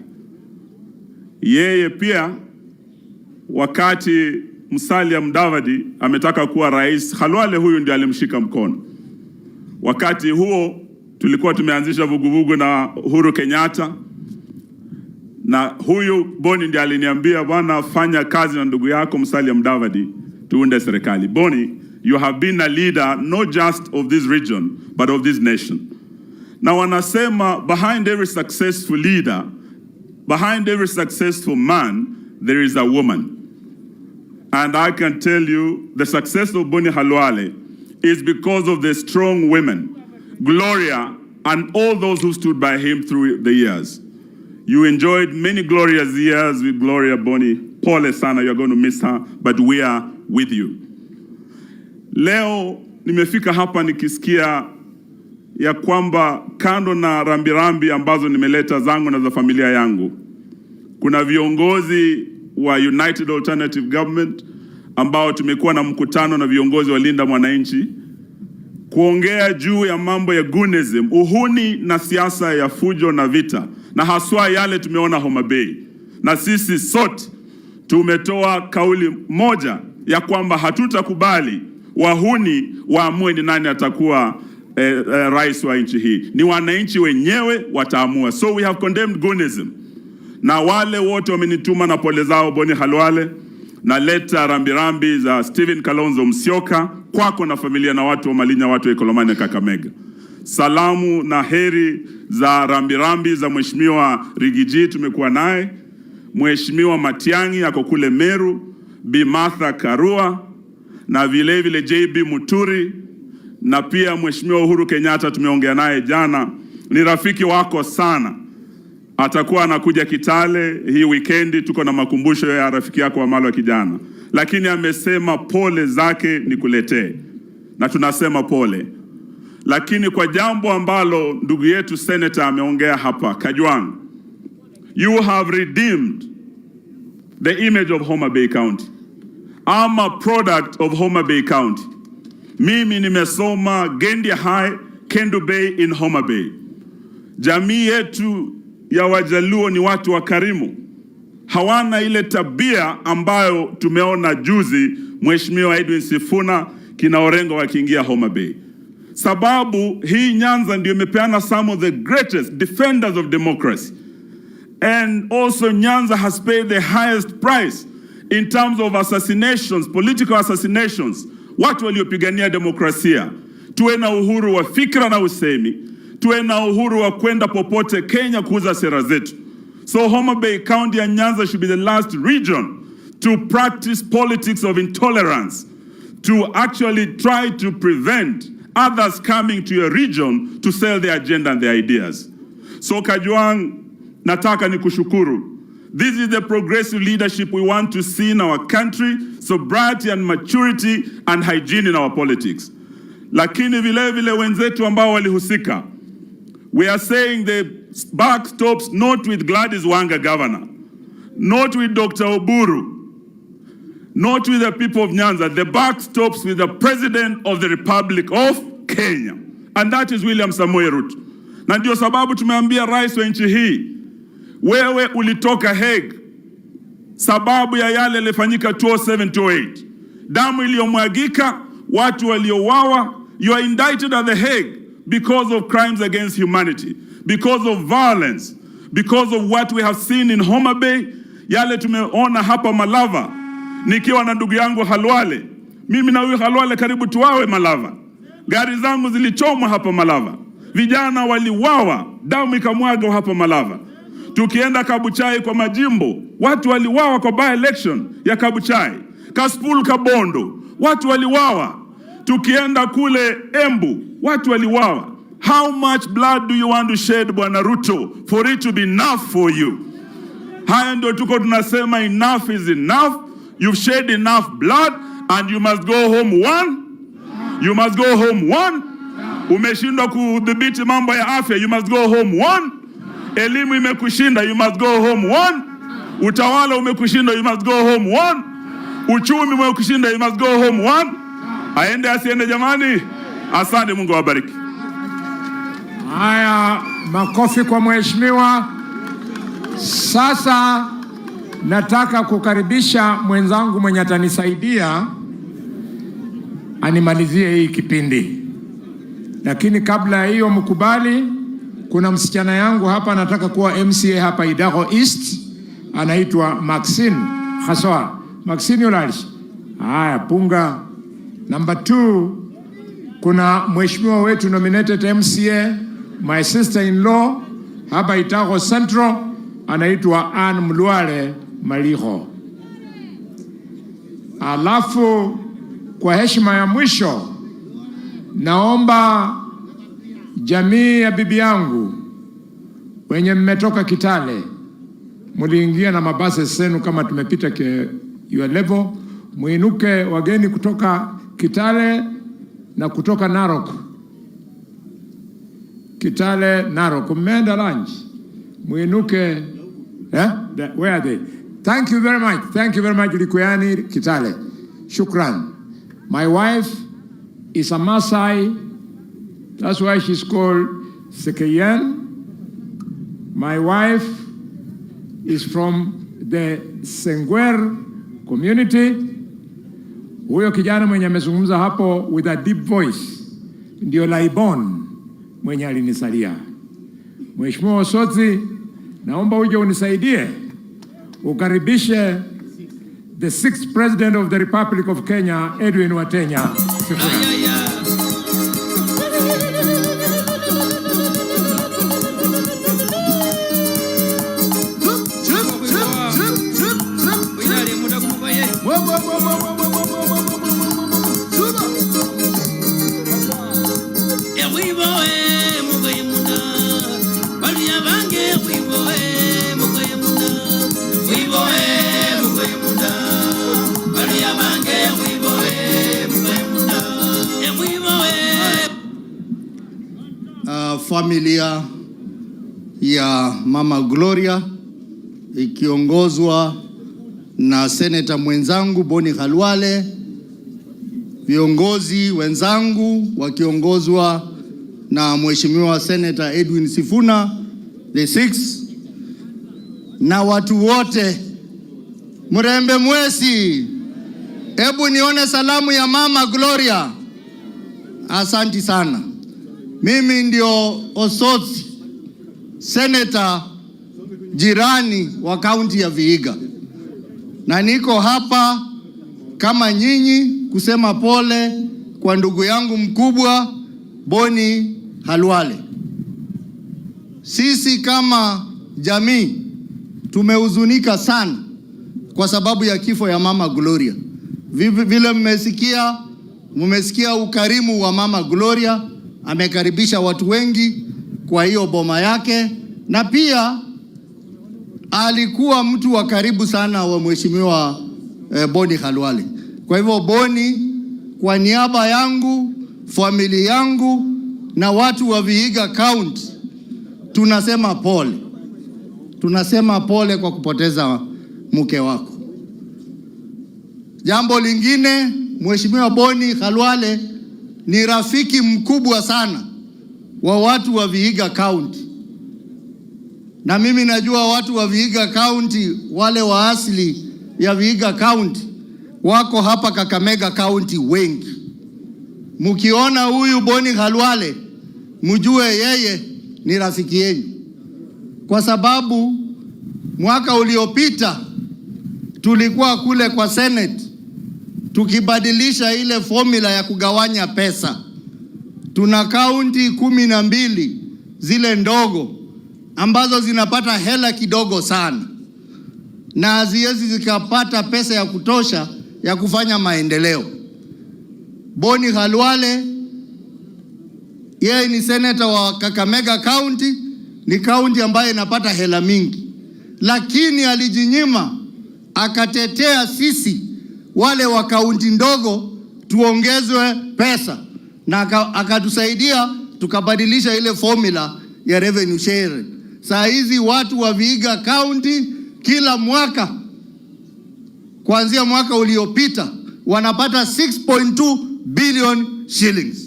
C: Yeye pia wakati Musalia Mudavadi ametaka kuwa rais, Khalwale huyu ndiye alimshika mkono. Wakati huo tulikuwa tumeanzisha vuguvugu na Uhuru Kenyatta, na huyu Boni ndiye aliniambia, "Bwana, fanya kazi na ndugu yako Musalia Mudavadi tuunde serikali." Boni, you have been a leader not just of this region but of this nation. Na wanasema behind every successful leader, behind every successful man, there is a woman. And I can tell you the success of Boni Khalwale is because of the strong women, Gloria and all those who stood by him through the years. You enjoyed many glorious years with Gloria, Boni. Pole sana, you're going to miss her, but we are with you. Leo nimefika hapa nikisikia ya kwamba kando na rambirambi ambazo nimeleta zangu na za familia yangu, kuna viongozi wa United Alternative Government ambao tumekuwa na mkutano na viongozi wa Linda Mwananchi kuongea juu ya mambo ya goonism, uhuni na siasa ya fujo na vita, na haswa yale tumeona Homa Bay. Na sisi sote tumetoa kauli moja ya kwamba hatutakubali wahuni waamue ni nani atakuwa rais wa nchi hii. Ni wananchi wenyewe wataamua. So we have condemned goonism, na wale wote wamenituma na pole zao Boni Khalwale, naleta rambirambi za Stephen Kalonzo Musyoka kwako na familia na watu wa Malinya, watu wa Ikolomani na Kakamega. Salamu na heri za rambirambi za Mheshimiwa Riggy G tumekuwa naye, Mheshimiwa Matiang'i ako kule Meru, Bi Martha Karua na vile vile JB Muturi na pia Mheshimiwa Uhuru Kenyatta tumeongea naye jana, ni rafiki wako sana, atakuwa anakuja Kitale hii weekend, tuko na makumbusho ya rafiki yako Wamalwa kijana, lakini amesema pole zake nikuletee, na tunasema pole. Lakini kwa jambo ambalo ndugu yetu senator ameongea hapa, Kajwang, you have redeemed the image of Homa Bay County. I'm a product of Homa Bay County. Mimi nimesoma Gendia High, Kendu Bay in Homa Bay. Jamii yetu ya Wajaluo ni watu wakarimu, hawana ile tabia ambayo tumeona juzi Mheshimiwa Edwin Sifuna kina Orengo wakiingia Homa Bay. Sababu hii Nyanza ndio imepeana some of the greatest defenders of democracy. And also Nyanza has paid the highest price in terms of assassinations, political assassinations. Watu waliopigania demokrasia. Tuwe na uhuru wa fikra na usemi, tuwe na uhuru wa kwenda popote Kenya kuuza sera zetu. So Homa Bay County and Nyanza should be the last region to practice politics of intolerance, to actually try to prevent others coming to your region to sell their agenda and their ideas. So Kajwang, nataka nikushukuru. This is the progressive leadership we want to see in our country, sobriety and maturity and hygiene in our politics. Lakini vile vile wenzetu ambao walihusika, we are saying the buck stops not with Gladys Wanga governor, not with Dr. Oburu, not with the people of Nyanza. The buck stops with the President of the Republic of Kenya. And that is William Samoei Ruto. Na ndio sababu tumeambia rais wa nchi hii, wewe ulitoka Hague sababu ya yale yalifanyika 2007 2008, damu iliyomwagika, watu waliouawa. You are indicted at The Hague because of crimes against humanity, because of violence, because of what we have seen in Homa Bay, yale tumeona hapa Malava, nikiwa na ndugu yangu Khalwale. Mimi na huyu Khalwale karibu tuuawe Malava, gari zangu zilichomwa hapa Malava, vijana waliuawa, damu ikamwagwa hapa Malava. Tukienda Kabuchai kwa majimbo, watu waliuawa kwa by election ya Kabuchai. Kasipul Kabondo, watu waliuawa. Tukienda kule Embu, watu waliuawa. How
F: How much blood do you want to shed, Bwana Ruto, for it to be enough for you? Haya ndio tuko tunasema enough is enough. You've shed enough blood and you must go home one. You must go home one. Umeshindwa kudhibiti mambo ya afya, you must go home one. Elimu imekushinda, you must go home one. Utawala umekushinda, you must go home one. Uchumi umekushinda, you must go home one. Aende asiende, jamani? Asante, Mungu awabariki.
B: Haya, makofi kwa mheshimiwa. Sasa nataka kukaribisha mwenzangu mwenye atanisaidia animalizie hii kipindi, lakini kabla ya hiyo mkubali, kuna msichana yangu hapa anataka kuwa MCA hapa Idakho East, anaitwa Maxine Khaswa. Maxine yulalish. Haya, punga. Number 2, kuna mheshimiwa wetu nominated MCA, my sister in law hapa Itago Central, anaitwa Ann Mlwale Maliho. Alafu kwa heshima ya mwisho, naomba jamii ya bibi yangu wenye mmetoka Kitale, muliingia na mabasi zenu kama tumepita ke your level, muinuke wageni kutoka Kitale na kutoka Narok. Kitale, Narok, mmeenda lunch, muinuke. Eh? Where are they? Thank you very much. Thank you very much, Likuyani, Kitale. Shukran. My wife is a Maasai. That's why she's called Sekeyen. My wife is from the Sengwer community. Huyo kijana mwenye amezungumza hapo with a deep voice ndio Laibon mwenye alinisalia. Mheshimiwa Osotsi, naomba uje unisaidie ukaribishe the sixth president of the Republic of Kenya, Edwin Watenya Sifuna.
G: Familia ya Mama Gloria ikiongozwa na seneta mwenzangu Boni Khalwale, viongozi wenzangu wakiongozwa na Mheshimiwa Senator Edwin Sifuna the six, na watu wote. Mrembe Mwesi, hebu nione salamu ya Mama Gloria. Asanti sana. Mimi ndio Osotsi, senator jirani wa kaunti ya Vihiga, na niko hapa kama nyinyi kusema pole kwa ndugu yangu mkubwa Boni Khalwale. Sisi kama jamii tumehuzunika sana kwa sababu ya kifo ya Mama Gloria. Vile mmesikia ukarimu wa Mama Gloria, amekaribisha watu wengi kwa hiyo boma yake, na pia alikuwa mtu wa karibu sana wa Mheshimiwa Boni Khalwale. Kwa hivyo Boni, kwa niaba yangu, familia yangu na watu wa Vihiga County, tunasema pole. Tunasema pole kwa kupoteza mke wako. Jambo lingine, Mheshimiwa Boni Khalwale ni rafiki mkubwa sana wa watu wa Vihiga County. Na mimi najua watu wa Vihiga County, wale wa asili ya Vihiga County wako hapa Kakamega County wengi. Mkiona huyu Boni Khalwale mjue yeye ni rafiki yenu, kwa sababu mwaka uliopita tulikuwa kule kwa Senate tukibadilisha ile formula ya kugawanya pesa. Tuna kaunti 12 zile ndogo ambazo zinapata hela kidogo sana na haziwezi zikapata pesa ya kutosha ya kufanya maendeleo. Boni Khalwale Yeye ni seneta wa Kakamega County, ni kaunti ambayo inapata hela mingi, lakini alijinyima akatetea sisi wale wa kaunti ndogo tuongezwe pesa na akatusaidia tukabadilisha ile formula ya revenue sharing. Saa hizi watu wa Vihiga County kila mwaka kuanzia mwaka uliopita wanapata 6.2 billion shillings,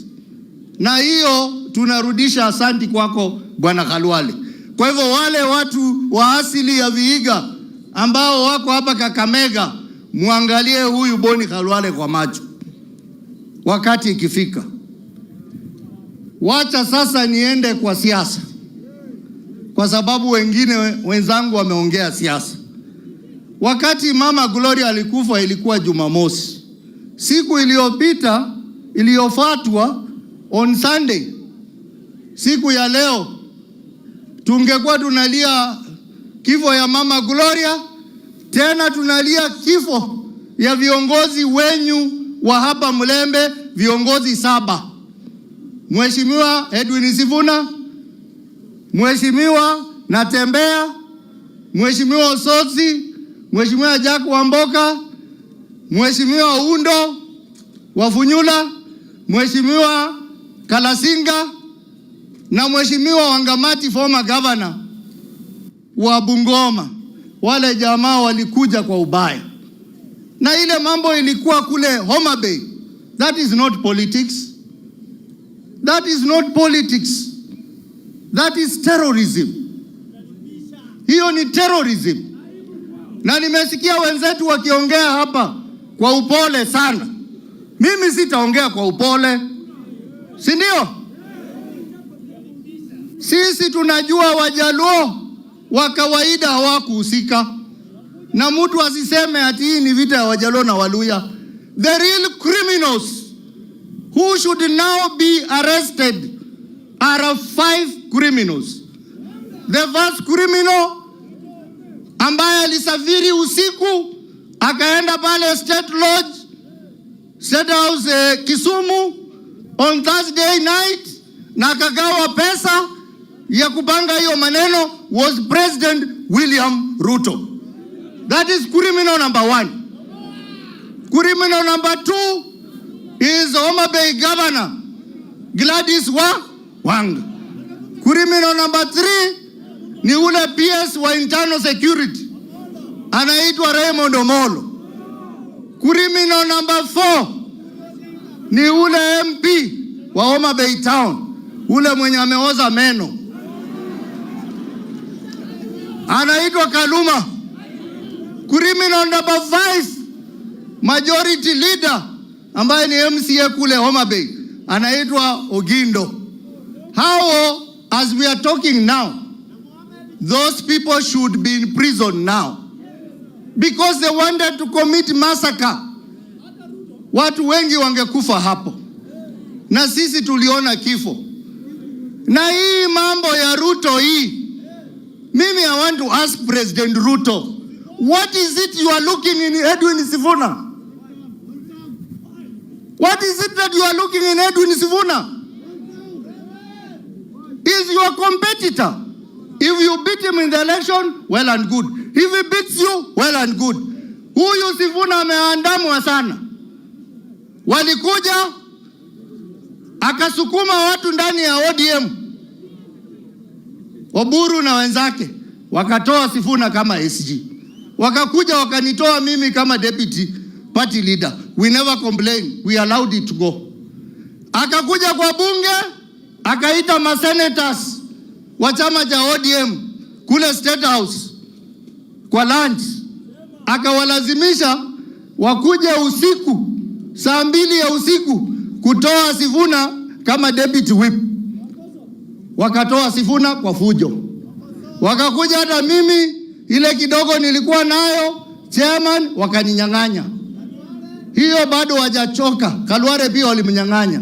G: na hiyo tunarudisha asanti kwako Bwana Khalwale. Kwa hivyo wale watu wa asili ya Vihiga ambao wako hapa Kakamega, muangalie huyu Boni Khalwale kwa macho wakati ikifika. Wacha sasa niende kwa siasa, kwa sababu wengine wenzangu wameongea siasa. Wakati Mama Gloria alikufa ilikuwa Jumamosi. Siku iliyopita iliyofuatwa on Sunday, siku ya leo tungekuwa tunalia kifo ya Mama Gloria, tena tunalia kifo ya viongozi wenyu wa hapa Mulembe, viongozi 7: Mheshimiwa Edwin Sifuna, Mheshimiwa Natembea, Mheshimiwa Osotsi, Mheshimiwa Jack Wamboka, Mheshimiwa Undo Wafunyula, Mheshimiwa Kalasinga na Mheshimiwa Wangamati, former governor wa Bungoma. Wale jamaa walikuja kwa ubaya, na ile mambo ilikuwa kule Homa Bay. That is not politics. That is not politics. That is terrorism. Hiyo ni terrorism. Na nimesikia wenzetu wakiongea hapa kwa upole sana. Mimi sitaongea kwa upole, si ndio? Sisi tunajua Wajaluo wa kawaida hawakuhusika, na mtu asiseme ati hii ni vita ya Wajaluo na Waluya. The real criminals who should now be arrested are 5 criminals. The first criminal ambaye alisafiri usiku akaenda pale State Lodge, State House, Kisumu on Thursday night na akagawa pesa ya kupanga hiyo maneno was President William Ruto. That is criminal number 1. Criminal number 2 is Homa Bay Governor Gladys Wanga. Criminal number 3 ni ule PS wa Internal Security anaitwa Raymond Omolo. Criminal number 4 ni ule MP wa Homa Bay Town, ule mwenye ameoza meno anaitwa Kaluma. Criminal number 5, majority leader ambaye ni MCA kule Homa Bay anaitwa Ogindo. Hao, as we are talking now, those people should be in prison now because they wanted to commit massacre. Watu wengi wangekufa hapo, na sisi tuliona kifo. Na hii mambo ya Ruto hii, mimi I want to ask President Ruto, what is it you are looking in Edwin Sifuna? What is it that you are looking in Edwin Sifuna? Is your competitor. If you beat him in the election, well and good. If he beats you, well and good. Huyu Sifuna ameandamwa sana. Walikuja akasukuma watu ndani ya ODM, Oburu na wenzake wakatoa Sifuna kama SG, wakakuja wakanitoa mimi kama deputy party leader. We never complain, we allowed it to go. Akakuja kwa bunge akaita masenators wa chama cha ODM kule State House kwa lunch, akawalazimisha wakuje usiku saa 2 ya usiku kutoa Sifuna kama deputy whip. Wakatoa Sifuna kwa fujo, wakakuja hata mimi ile kidogo nilikuwa nayo chairman, wakaninyang'anya hiyo. Bado hawajachoka. Khalwale pia walimnyang'anya.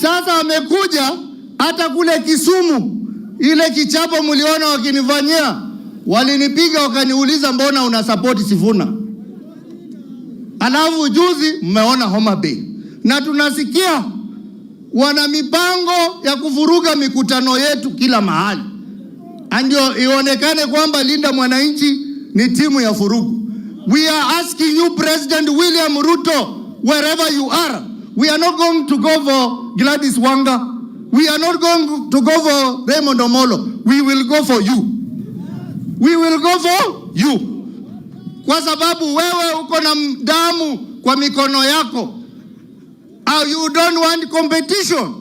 G: Sasa amekuja hata kule Kisumu, ile kichapo mliona wakinifanyia, walinipiga wakaniuliza, mbona una support Sifuna? Alafu juzi mmeona Homa Bay, na tunasikia Wana mipango ya kuvuruga mikutano yetu kila mahali, ndio ionekane kwamba Linda Mwananchi ni timu ya vurugu. We are asking you, President William Ruto, wherever you are, we are not going to go for Gladys Wanga. We are not going to go for Raymond Omolo. We will go for you. We will go for you. Kwa sababu wewe uko na damu kwa mikono yako. You don't want competition.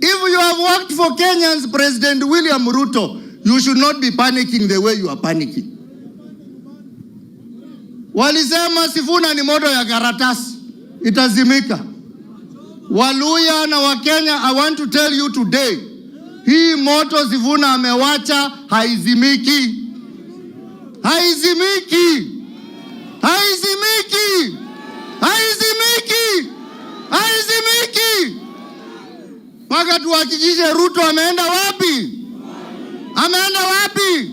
G: If you have worked for Kenyans, President William Ruto, you should not be panicking the way you are panicking. Walisema Sifuna ni moto ya karatasi, itazimika. Waluhya na Wakenya, I want to tell you today, hii moto Sifuna amewacha haizimiki, haizimiki, haizimiki, haizimiki, haizimiki mpaka tuhakikishe Ruto ameenda wapi? Ameenda wapi?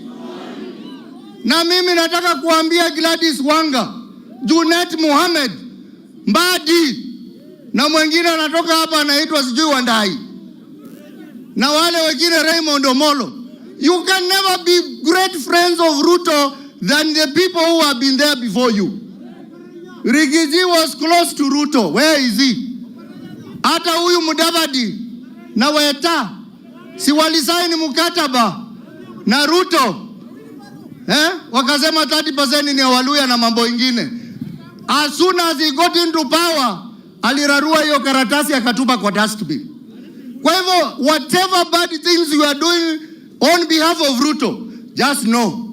G: Na mimi nataka kuambia Gladys Wanga, Junet Mohamed, Mbadi na mwingine anatoka hapa anaitwa sijui Wandai na wale wengine Raymond Omolo. You can never be great friends of Ruto than the people who have been there before you. Riggy G was close to Ruto. Where is he? Hata huyu Mudavadi na Weta si walisaini mkataba na Ruto, eh? Wakasema 30% ni ya Waluhya na mambo ingine. As soon as he got into power, alirarua hiyo karatasi akatupa kwa dustbin. Kwa hivyo whatever bad things you are doing on behalf of Ruto, just know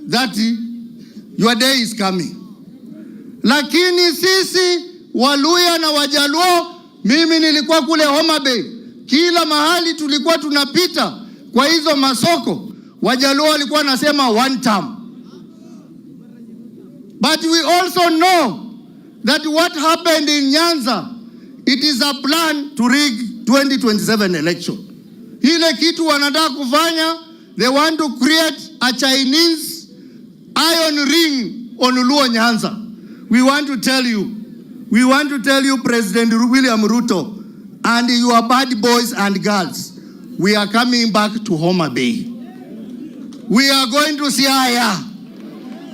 G: that your day is coming. Lakini sisi Waluhya na Wajaluo, mimi nilikuwa kule Homa Bay, kila mahali tulikuwa tunapita kwa hizo masoko, Wajaluo walikuwa wanasema one term. But we also know that what happened in Nyanza, it is a plan to rig 2027 election. Ile kitu wanataka kufanya, they want to create a Chinese iron ring on Luo Nyanza. We want to tell you, we want to tell you, President William Ruto and your bad boys and girls, we are coming back to Homa Bay. We are going to Siaya.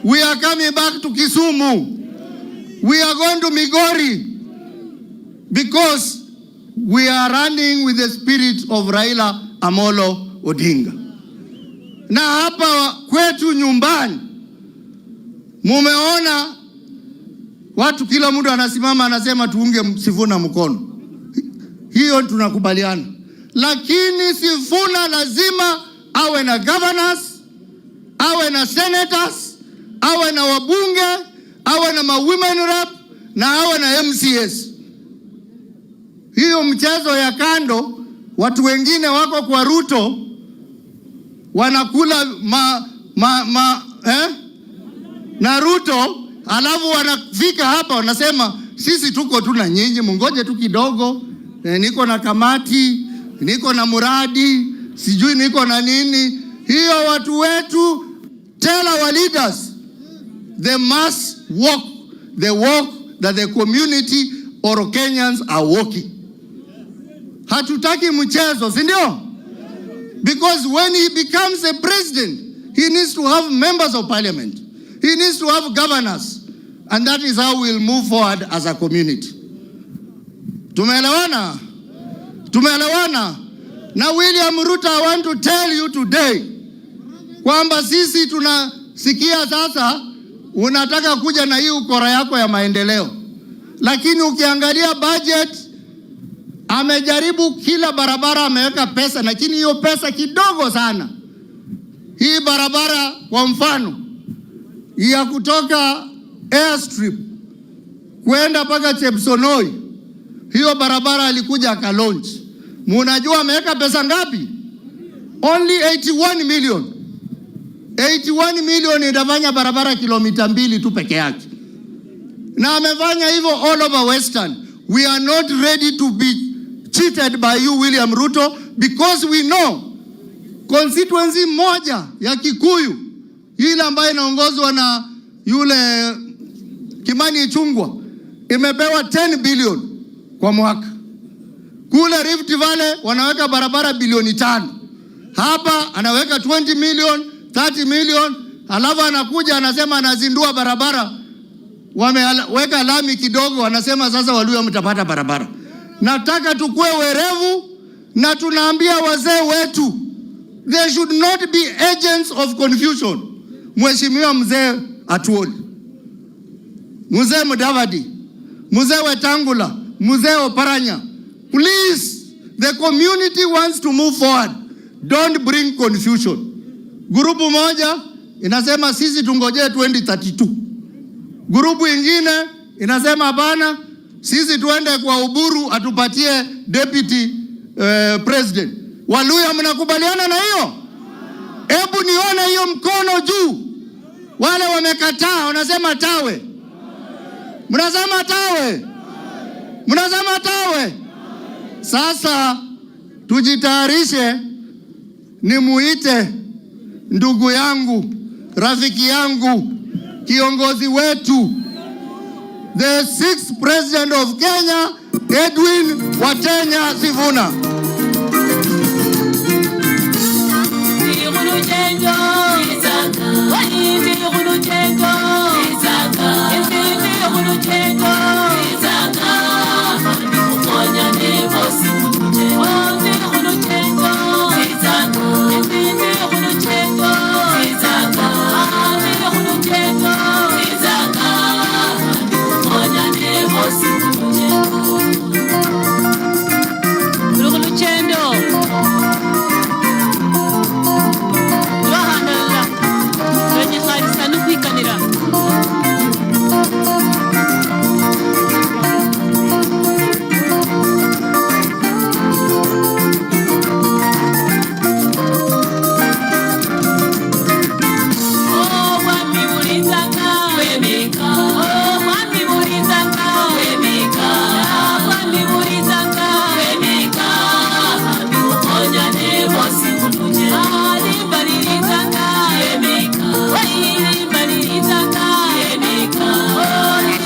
G: We are coming back to Kisumu. We are going to Migori because we are running with the spirit of Raila Amolo Odinga. Na hapa kwetu nyumbani mumeona watu, kila mtu anasimama anasema tuunge Sifuna mkono. Hiyo tunakubaliana, lakini Sifuna lazima awe na governors, awe na senators, awe na wabunge, awe na ma women rep na awe na MCAs. Hiyo mchezo ya kando, watu wengine wako kwa Ruto wanakula ma, ma, ma, eh? Na Ruto, alafu wanafika hapa wanasema sisi tuko tu na nyinyi, mungoje tu kidogo niko na kamati, niko na muradi, sijui niko na nini. Hiyo watu wetu, tell our leaders they must walk the walk that the community or Kenyans are walking. Hatutaki mchezo, si ndio? Because when he becomes a president, he needs to have members of parliament. He needs to have governors. And that is how we'll move forward as a community. Tumeelewana? Tumeelewana? Na William Ruto, I want to tell you today kwamba sisi tunasikia sasa unataka kuja na hii ukora yako ya maendeleo, lakini ukiangalia budget amejaribu kila barabara ameweka pesa, lakini hiyo pesa kidogo sana. Hii barabara kwa mfano ya kutoka airstrip kwenda mpaka Chepsonoi, hiyo barabara alikuja akalaunch. Munajua ameweka pesa ngapi? Only 81 million. 81 million itafanya barabara kilomita 2 tu peke yake, na amefanya hivyo all over Western. We are not ready to be cheated by you, William Ruto, because we know constituency moja ya Kikuyu ile ambayo inaongozwa na yule Kimani Ichung'wah imepewa 10 billion kwa mwaka. Kule Rift Valley wanaweka barabara bilioni 5, hapa anaweka 20 million, 30 million, alafu anakuja anasema anazindua barabara, wameweka lami kidogo, wanasema sasa Waluhya mtapata barabara. Nataka tukue werevu na tunaambia wazee wetu they should not be agents of confusion. Mheshimiwa Mzee Atwoli, Mzee Mudavadi, Mzee Wetangula, Mzee Oparanya, please, the community wants to move forward. Don't bring confusion. Group moja inasema sisi tungojee 2032. Group ingine inasema hapana, sisi tuende kwa Oburu atupatie deputy president. Waluhya, mnakubaliana na hiyo? Hebu nione hiyo mkono juu. Wale wamekataa wanasema tawe. Mnasema tawe, mnasema tawe. Sasa tujitayarishe, nimuite ndugu yangu, rafiki yangu, kiongozi wetu, the sixth president of Kenya, Edwin Watenya Sifuna.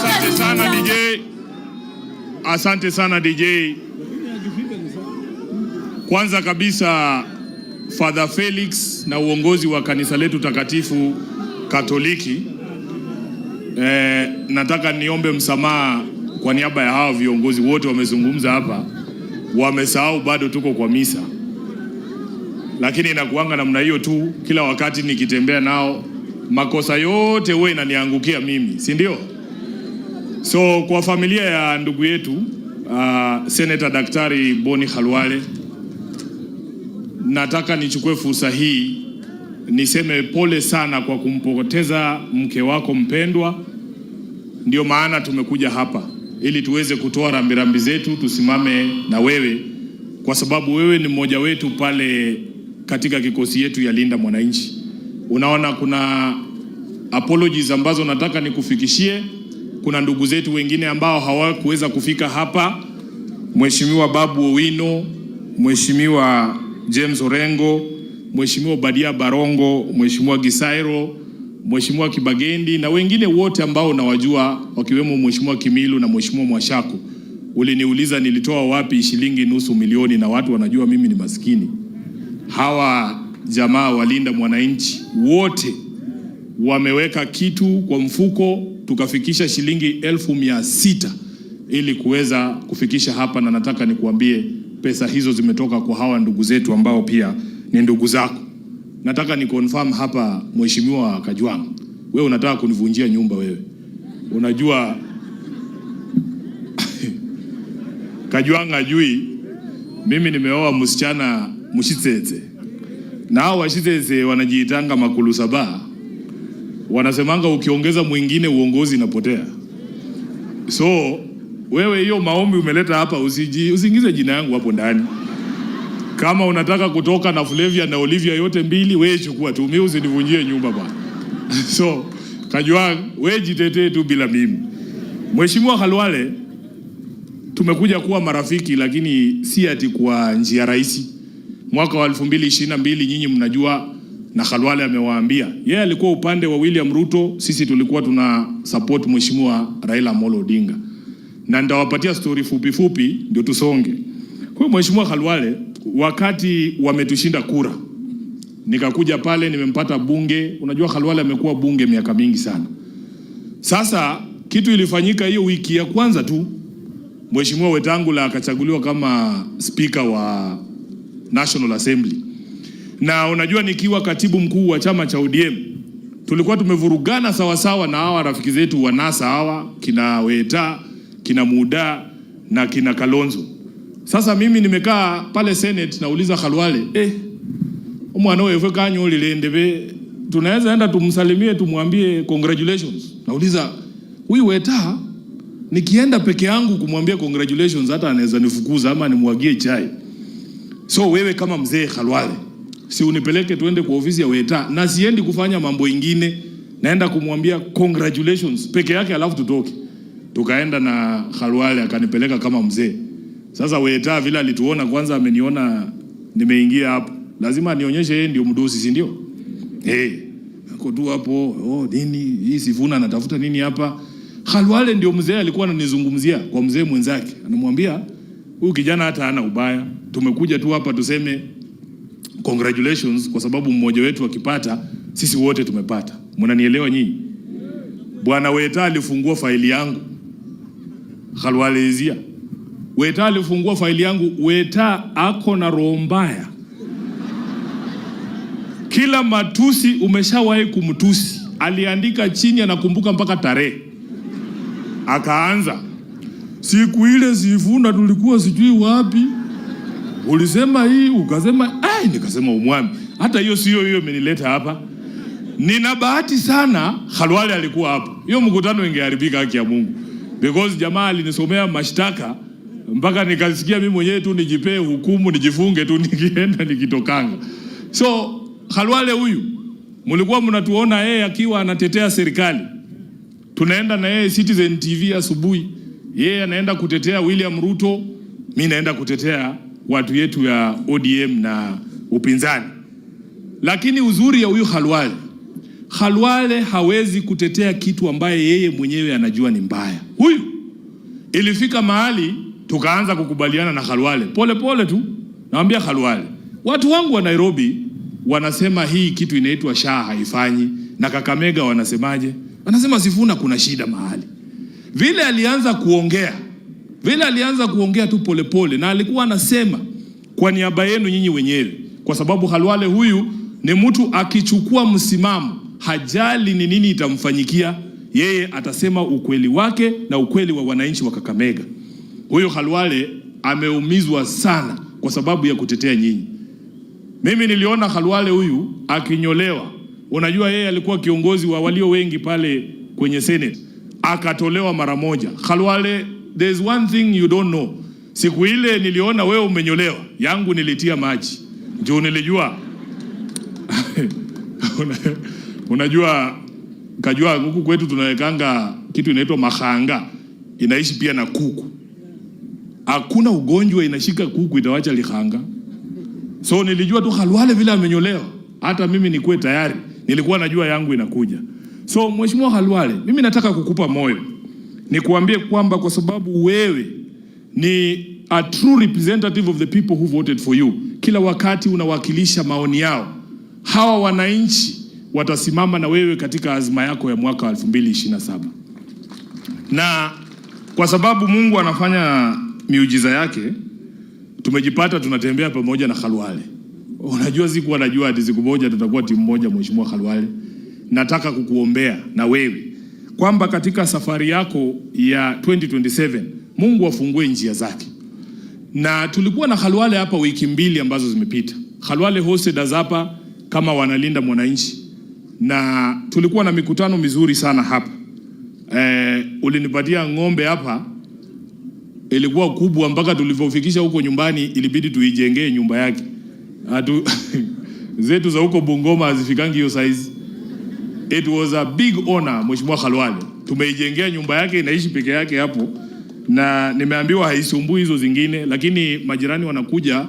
F: Asante sana DJ. Asante sana DJ. Kwanza kabisa Father Felix na uongozi wa kanisa letu takatifu Katoliki, nataka niombe msamaha kwa niaba ya hawa viongozi wote wamezungumza hapa, wamesahau bado tuko kwa misa, lakini inakuanga namna hiyo tu. Kila wakati nikitembea nao makosa yote huwa inaniangukia mimi, si ndio? So kwa familia ya ndugu yetu Senator Daktari Boni Khalwale, nataka nichukue fursa hii niseme pole sana kwa kumpoteza mke wako mpendwa. Ndio maana tumekuja hapa ili tuweze kutoa rambirambi zetu, tusimame na wewe, kwa sababu wewe ni mmoja wetu pale katika kikosi yetu ya Linda Mwananchi. Unaona kuna apologies ambazo nataka nikufikishie. Kuna ndugu zetu wengine ambao hawakuweza kufika hapa, Mheshimiwa Babu Owino, Mheshimiwa James Orengo, Mheshimiwa Badia Barongo, Mheshimiwa Gisairo, Mheshimiwa Kibagendi na wengine wote ambao nawajua wakiwemo Mheshimiwa Kimilu na Mheshimiwa Mwashako. Uliniuliza nilitoa wapi shilingi 500,000 na watu wanajua mimi ni maskini. Hawa jamaa walinda mwananchi wote wameweka kitu kwa mfuko tukafikisha shilingi 600,000 ili kuweza kufikisha hapa, na nataka nikuambie pesa hizo zimetoka kwa hawa ndugu zetu ambao pia ni ndugu zako. Nataka ni confirm hapa, Mheshimiwa Kajwang', wewe unataka kunivunjia nyumba wewe. Unajua Kajwang' ajui mimi nimeoa msichana Mshitsetse, na hao Washitsetse wanajiitanga makulu saba, wanasemanga ukiongeza mwingine uongozi inapotea. So wewe hiyo maombi umeleta hapa, usiingize jina yangu hapo ndani. Kama unataka kutoka na Flavia na Olivia yote mbili, wewe chukua tu, mimi usinivunjie nyumba bwana. So Kajwang', wewe jitetee tu bila mimi. Mheshimiwa Khalwale, tumekuja kuwa marafiki, lakini si ati kwa njia rahisi. Mwaka wa 2022 nyinyi mnajua, na Khalwale amewaambia yeye alikuwa upande wa William Ruto, sisi tulikuwa tuna support Mheshimiwa Raila Amolo Odinga, na nitawapatia story fupi fupi ndio tusonge. Kwa hiyo Mheshimiwa Khalwale, wakati wametushinda kura, nikakuja pale nimempata bunge. Unajua Khalwale amekuwa bunge miaka mingi sana. Sasa kitu ilifanyika hiyo wiki ya kwanza tu, Mheshimiwa Wetangula akachaguliwa kama spika wa National Assembly. Na unajua nikiwa katibu mkuu wa chama cha ODM tulikuwa tumevurugana sawasawa na hawa rafiki zetu wa NASA hawa kina Weta, kina Muda na kina Kalonzo. Sasa mimi nimekaa pale Senate nauliza Khalwale, umwana wewe kanyolile ndebe tunaweza enda tumsalimie tumwambie congratulations. Nauliza huyu Weta nikienda peke yangu kumwambia congratulations hata anaweza nifukuza ama nimwagie chai. So wewe kama mzee Khalwale, si unipeleke tuende kwa ofisi ya Weta, na siendi kufanya mambo ingine, naenda kumwambia congratulations peke yake, alafu tutoke. Tukaenda na Khalwale akanipeleka kama mzee. Sasa Weta vile alituona kwanza, ameniona nimeingia hapo, lazima anionyeshe yeye ndio mdosi, si ndio? Ako tu hapo, oh, nini hii Sifuna anatafuta nini hapa? Khalwale ndio mzee alikuwa ananizungumzia kwa mzee mwenzake, anamwambia huyu kijana hata hana ubaya, tumekuja tu hapa tuseme congratulations kwa sababu mmoja wetu akipata, sisi wote tumepata. Mnanielewa nyinyi? Bwana Weta alifungua faili yangu, Khalwale izia. Weta alifungua faili yangu. Weta ako na roho mbaya. Kila matusi umeshawahi kumtusi, aliandika chini, anakumbuka mpaka tarehe. Akaanza siku ile Sifuna tulikuwa sijui wapi, ulisema hii ukasema ai, nikasema umwami, hata hiyo sio hiyo imenileta hapa. Nina bahati sana Khalwale alikuwa hapo, hiyo mkutano ingeharibika, haki ya Mungu, because jamaa alinisomea mashtaka mpaka nikasikia mimi mwenyewe tu nijipee hukumu nijifunge tu nikienda nikitokanga. So Khalwale huyu mlikuwa mnatuona yeye akiwa anatetea serikali, tunaenda na yeye Citizen TV asubuhi, yeye anaenda kutetea William Ruto, mi naenda kutetea watu yetu ya ODM na upinzani. Lakini uzuri ya huyu Khalwale, Khalwale hawezi kutetea kitu ambaye yeye mwenyewe anajua ni mbaya. Huyu ilifika mahali tukaanza kukubaliana na Khalwale pole pole tu. Naambia Khalwale, watu wangu wa Nairobi wanasema hii kitu inaitwa SHA haifanyi, na Kakamega wanasemaje? Wanasema Sifuna kuna shida mahali. Vile alianza kuongea, vile alianza kuongea tu polepole, na alikuwa anasema kwa niaba yenu nyinyi wenyewe, kwa sababu Khalwale huyu ni mtu akichukua msimamo, hajali ni nini itamfanyikia, yeye atasema ukweli wake na ukweli wa wananchi wa Kakamega. Huyo Khalwale ameumizwa sana kwa sababu ya kutetea nyinyi. Mimi niliona Khalwale huyu akinyolewa. Unajua yeye alikuwa kiongozi wa walio wengi pale kwenye Senate, akatolewa mara moja. Khalwale, there's one thing you don't know. Siku ile niliona wewe umenyolewa, yangu nilitia maji juu nilijua unajua kajua huku kwetu tunawekanga kitu inaitwa mahanga, inaishi pia na kuku. Hakuna ugonjwa inashika kuku itawacha lihanga. So nilijua tu Khalwale vile amenyolewa, hata mimi nikuwe tayari, nilikuwa najua yangu inakuja. So Mheshimiwa Khalwale, mimi nataka kukupa moyo, nikuambie kwamba kwa sababu wewe ni a true representative of the people who voted for you, kila wakati unawakilisha maoni yao. Hawa wananchi watasimama na wewe katika azma yako ya mwaka wa 2027. Na kwa sababu Mungu anafanya miujiza yake, tumejipata tunatembea pamoja na Khalwale. Unajua sikuwa najua ati siku moja tutakuwa timu moja, Mheshimiwa Khalwale. Nataka kukuombea na wewe kwamba katika safari yako ya 2027 Mungu afungue njia zake. Na tulikuwa na Khalwale hapa wiki mbili ambazo zimepita. Khalwale hosted us hapa kama wanalinda mwananchi, na tulikuwa na mikutano mizuri sana hapa. Ulinipatia ng'ombe hapa, ilikuwa kubwa mpaka tulivyofikisha huko nyumbani ilibidi tuijengee nyumba yake. Atu, zetu za huko Bungoma hazifikangi hiyo size. It was a big honor, Mheshimiwa Khalwale. Tumeijengea nyumba yake, inaishi peke yake hapo, na nimeambiwa haisumbui hizo zingine, lakini majirani wanakuja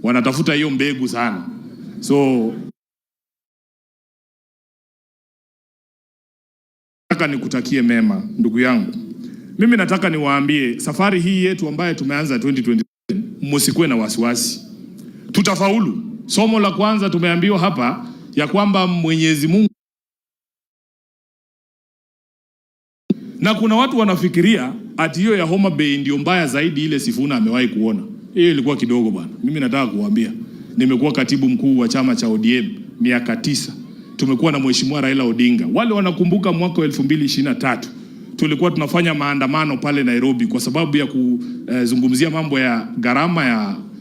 F: wanatafuta hiyo mbegu sana, so nataka nikutakie mema ndugu yangu. Mimi nataka niwaambie safari hii yetu ambayo tumeanza 2027, msikuwe na wasiwasi, tutafaulu. Somo la kwanza tumeambiwa hapa ya kwamba Mwenyezi Mungu, na kuna watu wanafikiria ati hiyo ya Homa Bay ndio mbaya zaidi ile Sifuna amewahi kuona. Hiyo ilikuwa kidogo bwana. Mimi nataka kuwaambia, nimekuwa katibu mkuu wa chama cha ODM miaka 9. Tumekuwa na Mheshimiwa Raila Odinga. Wale wanakumbuka mwaka wa 2023 tulikuwa tunafanya maandamano pale Nairobi kwa sababu ya kuzungumzia mambo ya gharama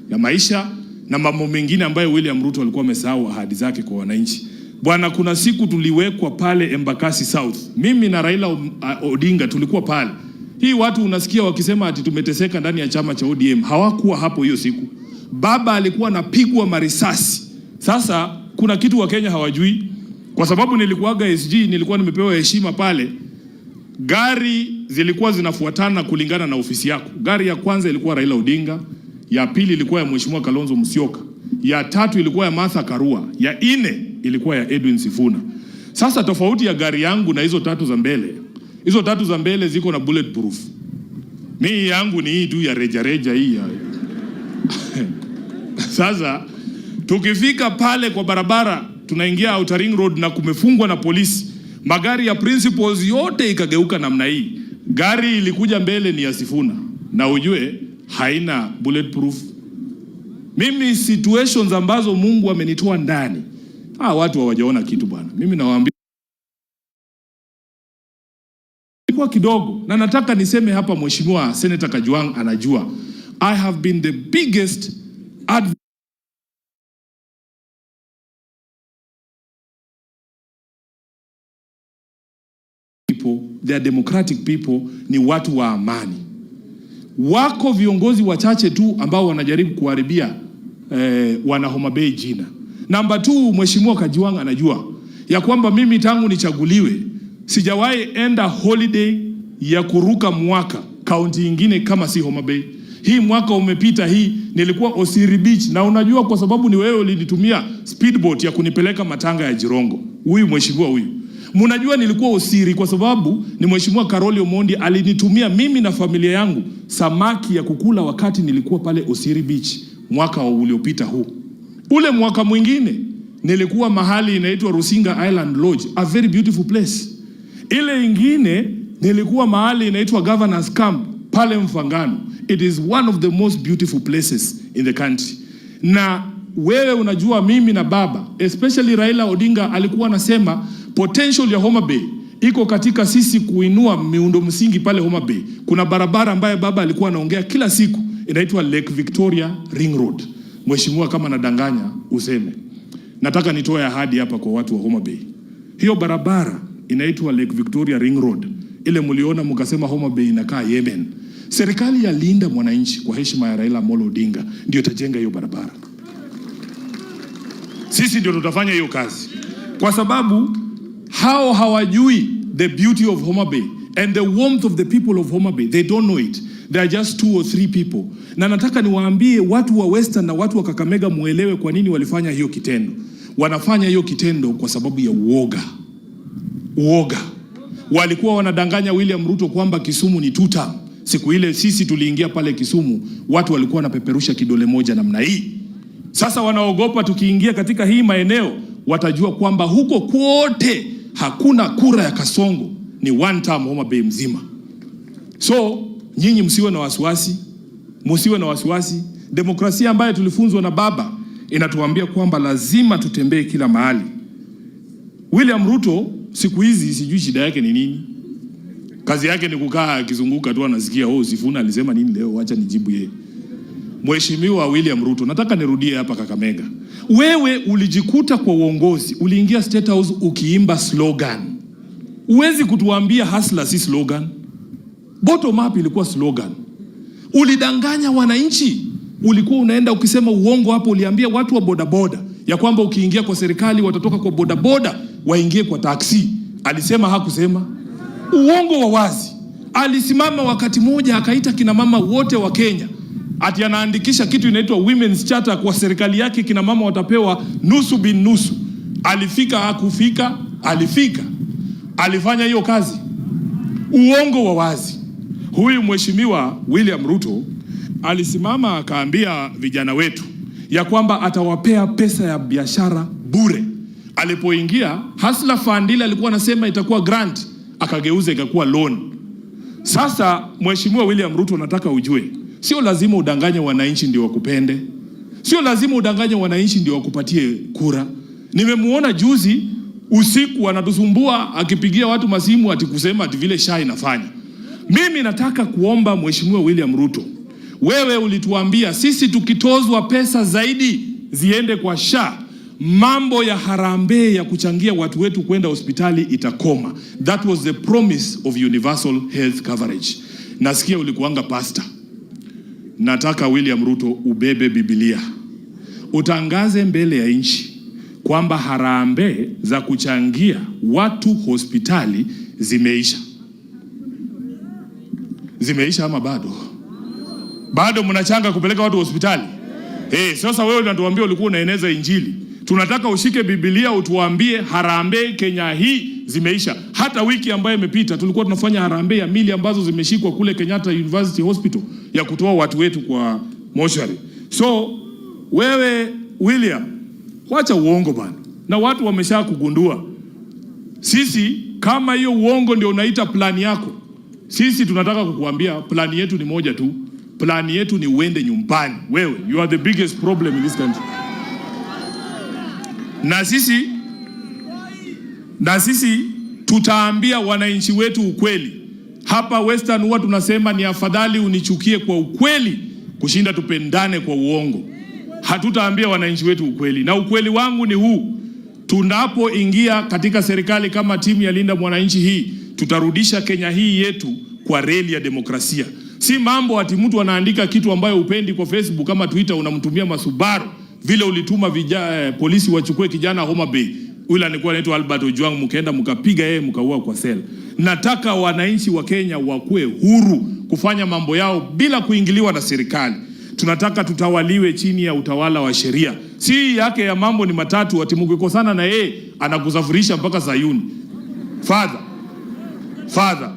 F: ya maisha na mambo mengine ambayo William Ruto alikuwa amesahau ahadi zake kwa wananchi. Bwana, kuna siku tuliwekwa pale Embakasi South, mimi na Raila Odinga tulikuwa pale. Hii watu unasikia wakisema ati tumeteseka ndani ya chama cha ODM, hawakuwa hapo hiyo siku. Baba alikuwa anapigwa marisasi. Sasa kuna kitu Wakenya hawajui, kwa sababu nilikuwaga SG, nilikuwa nimepewa heshima pale. Gari zilikuwa zinafuatana kulingana na ofisi yako. Gari ya kwanza ilikuwa Raila Odinga, ya pili ilikuwa ya Mheshimiwa Kalonzo Musyoka, ya tatu ilikuwa ya Martha Karua, ya nne ilikuwa ya Edwin Sifuna. Sasa tofauti ya gari yangu na hizo tatu za mbele, hizo tatu za mbele ziko na bulletproof. Mi yangu ni hii tu ya reja reja hii ya. Sasa tukifika pale kwa barabara tunaingia Outer Ring Road na kumefungwa na polisi, magari ya principals yote ikageuka namna hii. Gari ilikuja mbele ni ya Sifuna, na ujue haina bulletproof. Mimi situations ambazo Mungu amenitoa ndani, watu hawajaona kitu bwana. Mimi nawaambia kwa kidogo, na nataka niseme hapa, Mheshimiwa Senator Kajwang anajua I have been the biggest people, they are democratic people, ni watu wa amani. Wako viongozi wachache tu ambao wanajaribu kuharibia wana Homa Bay jina. Namba 2, Mheshimiwa Kajwang anajua ya kwamba mimi tangu nichaguliwe sijawahi enda holiday ya kuruka mwaka kaunti nyingine kama si Homa Bay. Hii mwaka umepita hii nilikuwa Osiri Beach, na unajua kwa sababu ni wewe ulinitumia speedboat ya kunipeleka matanga ya Jirongo. Huyu mheshimiwa huyu. Mnajua nilikuwa Osiri kwa sababu ni Mheshimiwa Karoli Omondi alinitumia mimi na familia yangu samaki ya kukula wakati nilikuwa pale Osiri Beach mwaka uliopita huu. Ule mwaka mwingine nilikuwa mahali inaitwa Rusinga Island Lodge, a very beautiful place. Ile ingine nilikuwa mahali inaitwa Governor's Camp pale Mfangano. It is one of the most beautiful places in the country. Na wewe unajua mimi na baba, especially Raila Odinga alikuwa anasema potential ya Homa Bay iko katika sisi kuinua miundo msingi pale Homa Bay. Kuna barabara ambayo baba alikuwa anaongea kila siku inaitwa Lake Victoria Ring Road. Mheshimiwa, kama nadanganya useme. Nataka nitoe ahadi hapa kwa watu wa Homa Bay. Hiyo barabara inaitwa Lake Victoria Ring Road. Ile mliona mkasema Homa Bay inakaa Yemen. Serikali ya Linda Mwananchi kwa heshima ya Raila Amolo Odinga ndio itajenga hiyo barabara. Sisi ndio tutafanya hiyo kazi. Kwa sababu hao hawajui the beauty of Homa Bay and the warmth of the people of Homa Bay. They don't know it. They are just 2 or 3 people. Na nataka niwaambie watu wa Western na watu wa Kakamega muelewe kwa nini walifanya hiyo kitendo. Wanafanya hiyo kitendo kwa sababu ya uoga. Uoga. Walikuwa wanadanganya William Ruto kwamba Kisumu ni two term. Siku ile sisi tuliingia pale Kisumu, watu walikuwa wanapeperusha kidole moja namna hii. Sasa wanaogopa tukiingia katika hii maeneo watajua kwamba huko kote hakuna kura ya Kasongo, ni one term Homa Bay mzima. So nyinyi msiwe na wasiwasi, msiwe na wasiwasi. Demokrasia ambayo tulifunzwa na baba inatuambia kwamba lazima tutembee kila mahali. William Ruto siku hizi sijui shida yake ni nini. Kazi yake ni kukaa akizunguka tu, anasikia oh, Sifuna alisema nini leo, acha nijibu yeye. Mheshimiwa William Ruto, nataka nirudie hapa Kakamega. Wewe ulijikuta kwa uongozi, uliingia State House ukiimba slogan. Huwezi kutuambia hustler si slogan. Bottom up ilikuwa slogan. Ulidanganya wananchi. Ulikuwa unaenda ukisema uongo hapo, uliambia watu wa bodaboda ya kwamba ukiingia kwa serikali watatoka kwa bodaboda waingie kwa taksi. Alisema hakusema? Uongo wa wazi. Alisimama wakati mmoja akaita kina mama wote wa Kenya ati anaandikisha kitu inaitwa Women's Charter kwa serikali yake, kina mama watapewa nusu bin nusu. Alifika hakufika? Alifika. Alifanya hiyo kazi. Uongo wa wazi. Huyu Mheshimiwa William Ruto Alisimama akaambia vijana wetu ya kwamba atawapea pesa ya biashara bure. Alipoingia Hustler Fund ile alikuwa anasema itakuwa grant, akageuza ikakuwa loan. Sasa Mheshimiwa William Ruto, nataka ujue, sio lazima udanganye wananchi ndio wakupende, sio lazima udanganye wananchi ndio wakupatie kura. Nimemuona juzi usiku anatusumbua akipigia watu masimu ati kusema ati vile SHA inafanya. Mimi nataka kuomba Mheshimiwa William Ruto, wewe ulituambia sisi tukitozwa pesa zaidi ziende kwa SHA, mambo ya harambee ya kuchangia watu wetu kwenda hospitali itakoma. That was the promise of universal health coverage. Nasikia ulikuanga pastor. Nataka William Ruto ubebe Biblia utangaze mbele ya nchi kwamba harambee za kuchangia watu hospitali zimeisha. Zimeisha ama bado? Bado mnachanga kupeleka watu hospitali? Sasa wewe unatuambia ulikuwa unaeneza Injili. Tunataka ushike Biblia utuambie harambee Kenya hii zimeisha. Hata wiki ambayo imepita tulikuwa tunafanya harambee ya mili ambazo zimeshikwa kule Kenyatta University Hospital ya kutoa watu wetu kwa mochari. So wewe William, wacha uongo bana. Na watu wamesha kugundua. Sisi kama hiyo uongo ndio unaita plani yako, sisi tunataka kukuambia plani yetu ni moja tu. Plani yetu ni uende nyumbani. Wewe, you are the biggest problem in this country. Na sisi tutaambia wananchi wetu ukweli. Hapa Western huwa tunasema ni afadhali unichukie kwa ukweli kushinda tupendane kwa uongo. Hatutaambia wananchi wetu ukweli, na ukweli wangu ni huu: tunapoingia katika serikali kama timu ya Linda Mwananchi hii, tutarudisha Kenya hii yetu kwa reli ya demokrasia. Si mambo ati mtu anaandika kitu ambayo upendi kwa Facebook kama Twitter, unamtumia masubaru vile ulituma polisi wachukue kijana Homa Bay, yule alikuwa anaitwa Albert Ojwang, mkaenda mkapiga yeye mkaua kwa sel. Nataka wananchi wa Kenya wakuwe huru kufanya mambo yao bila kuingiliwa na serikali. Tunataka tutawaliwe chini ya utawala wa sheria, si yake ya mambo ni matatu ati mkikosana na yeye anakusafirisha mpaka Sayuni. Father, father,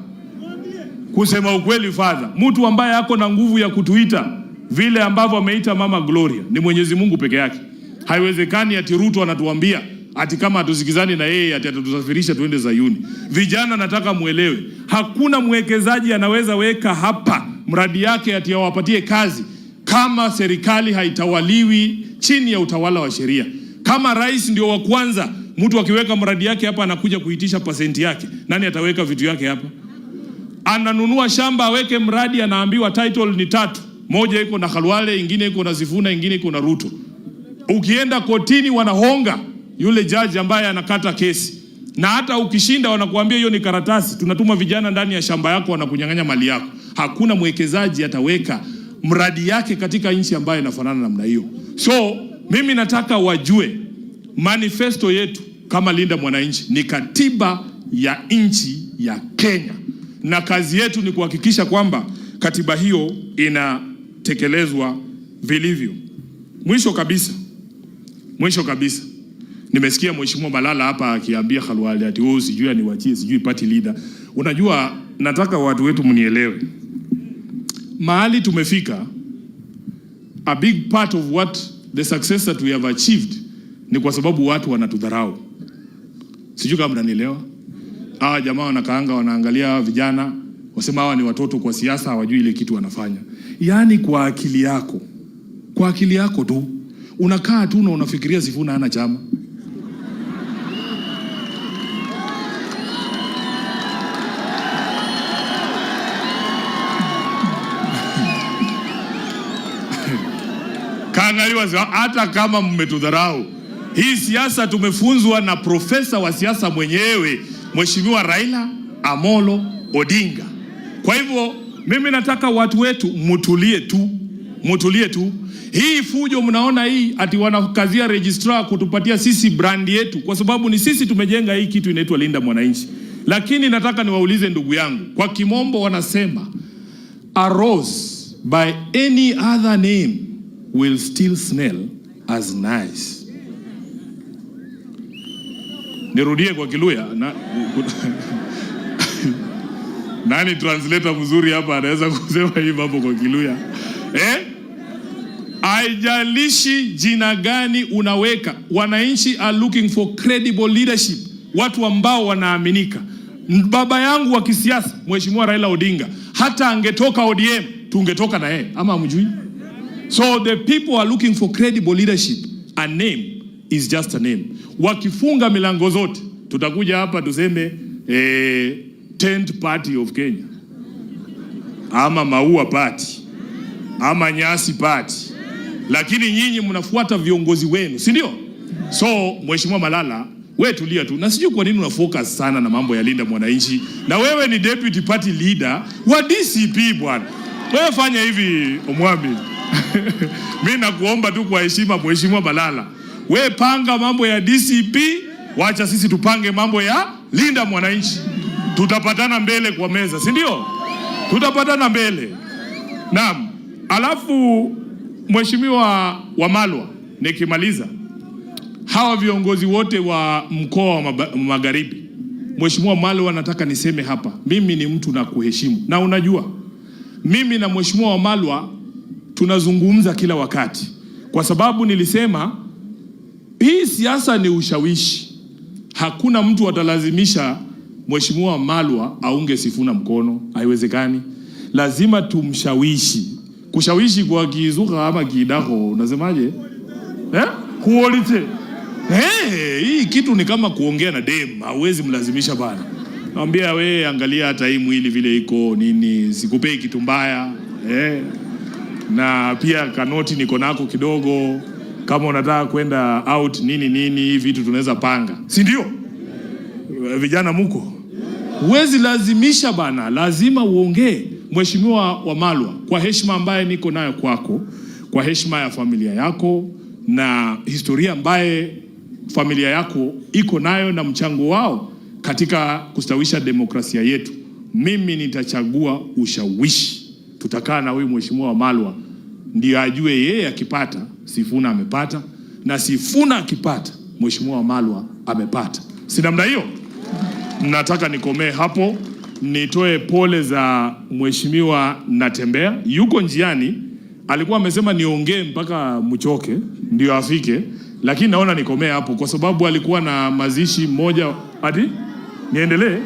F: kusema ukweli father, mtu ambaye ako na nguvu ya kutuita vile ambavyo ameita Mama Gloria ni Mwenyezi Mungu peke yake. Haiwezekani ati Ruto anatuambia ati kama hatusikizani na yeye ati atatusafirisha tuende Zayuni. Vijana, nataka muelewe, hakuna mwekezaji anaweza weka hapa mradi yake ati awapatie kazi kama serikali haitawaliwi chini ya utawala wa sheria. Kama rais ndio wa kwanza, mtu akiweka mradi yake hapa anakuja kuitisha pasenti yake, nani ataweka vitu yake hapa? Ananunua shamba aweke mradi, anaambiwa title ni tatu, moja iko na Khalwale, ingine iko na Sifuna, ingine iko na Ruto. Ukienda kotini wanahonga yule jaji ambaye anakata kesi, na hata ukishinda wanakuambia hiyo ni karatasi, tunatuma vijana ndani ya shamba yako wanakunyang'anya mali yako. Hakuna mwekezaji ataweka mradi yake katika nchi ambayo inafanana namna hiyo. So mimi nataka wajue manifesto yetu kama Linda Mwananchi ni katiba ya nchi ya Kenya, na kazi yetu ni kuhakikisha kwamba katiba hiyo inatekelezwa vilivyo. Mwisho kabisa, nimesikia Mheshimiwa Malala hapa akiambia Khalwale ati wewe sijui aniwachie sijui party leader. Unajua, nataka watu wetu mnielewe, mahali tumefika, a big part of what the success that we have achieved ni kwa sababu watu wanatudharau. Sijui kama mnanielewa. Hawa jamaa wanakaanga wanaangalia hawa vijana, wasema hawa ni watoto kwa siasa, hawajui ile kitu wanafanya. Yaani kwa akili yako tu unakaa tu na unafikiria Sifuna hana chama. Kaangaliwa, hata kama mmetudharau, hii siasa tumefunzwa na profesa wa siasa mwenyewe, Mheshimiwa Raila Amolo Odinga. Kwa hivyo mimi nataka watu wetu mutulie tu, mutulie tu. Hii fujo mnaona hii ati wanakazia registrar kutupatia sisi brand yetu, kwa sababu ni sisi tumejenga hii kitu inaitwa Linda Mwananchi. Lakini nataka niwaulize ndugu yangu, kwa kimombo wanasema a rose by any other name will still smell as nice. Nirudie kwa Kiluya na, nani translator mzuri hapa anaweza kusema hii mambo kwa Kiluya? Eh? Haijalishi jina gani unaweka, wananchi are looking for credible leadership, watu ambao wanaaminika. Baba yangu wa kisiasa Mheshimiwa Raila Odinga, hata angetoka ODM tungetoka na yeye, ama hamjui? So the people are looking for credible leadership. A name is just a name. Wakifunga milango zote, tutakuja hapa tuseme Tent Party of Kenya ama Maua Party ama Nyasi Party, lakini nyinyi mnafuata viongozi wenu, si ndio? So Mheshimiwa Malala, we tulia tu, na sijui kwa nini una focus sana na mambo ya Linda Mwananchi, na wewe ni deputy party leader wa DCP bwana. Wewe fanya hivi Omwami. Mimi nakuomba tu kwa heshima, Mheshimiwa Malala, we panga mambo ya DCP, wacha sisi tupange mambo ya Linda Mwananchi. Tutapatana mbele kwa meza, si ndio? Tutapatana mbele. Naam. Alafu Mheshimiwa Wamalwa, nikimaliza, hawa viongozi wote wa mkoa wa Magharibi, Mheshimiwa Malwa, nataka niseme hapa, mimi ni mtu na kuheshimu, na unajua mimi na Mheshimiwa Wamalwa tunazungumza kila wakati, kwa sababu nilisema hii siasa ni ushawishi. Hakuna mtu atalazimisha Mheshimiwa Malwa aunge Sifuna mkono, haiwezekani. Lazima tumshawishi. Kushawishi kwa Kizuka ama Kidaho unasemaje? Eh? Kuolite. Hey, hii kitu ni kama kuongea na dem, hauwezi mlazimisha bana. Naambia we angalia hata hii mwili vile iko nini, sikupei kitu mbaya. Na pia kanoti niko nako kidogo, kama unataka kwenda out nini nini, hii vitu tunaweza panga, si ndio? Vijana muko, huwezi lazimisha bana, lazima uongee. Mheshimiwa Wamalwa, kwa heshima ambaye niko nayo kwako, kwa heshima ya familia yako na historia ambaye familia yako iko nayo na mchango wao katika kustawisha demokrasia yetu, mimi nitachagua ushawishi. Tutakaa na huyu Mheshimiwa Wamalwa ndio ajue yeye akipata Sifuna amepata, na Sifuna akipata Mheshimiwa Wamalwa amepata. Si namna hiyo? Nataka nikomee hapo, nitoe pole za Mheshimiwa Natembea, yuko njiani, alikuwa amesema niongee mpaka mchoke ndio afike, lakini naona nikomee hapo kwa sababu alikuwa na mazishi moja. Ati niendelee?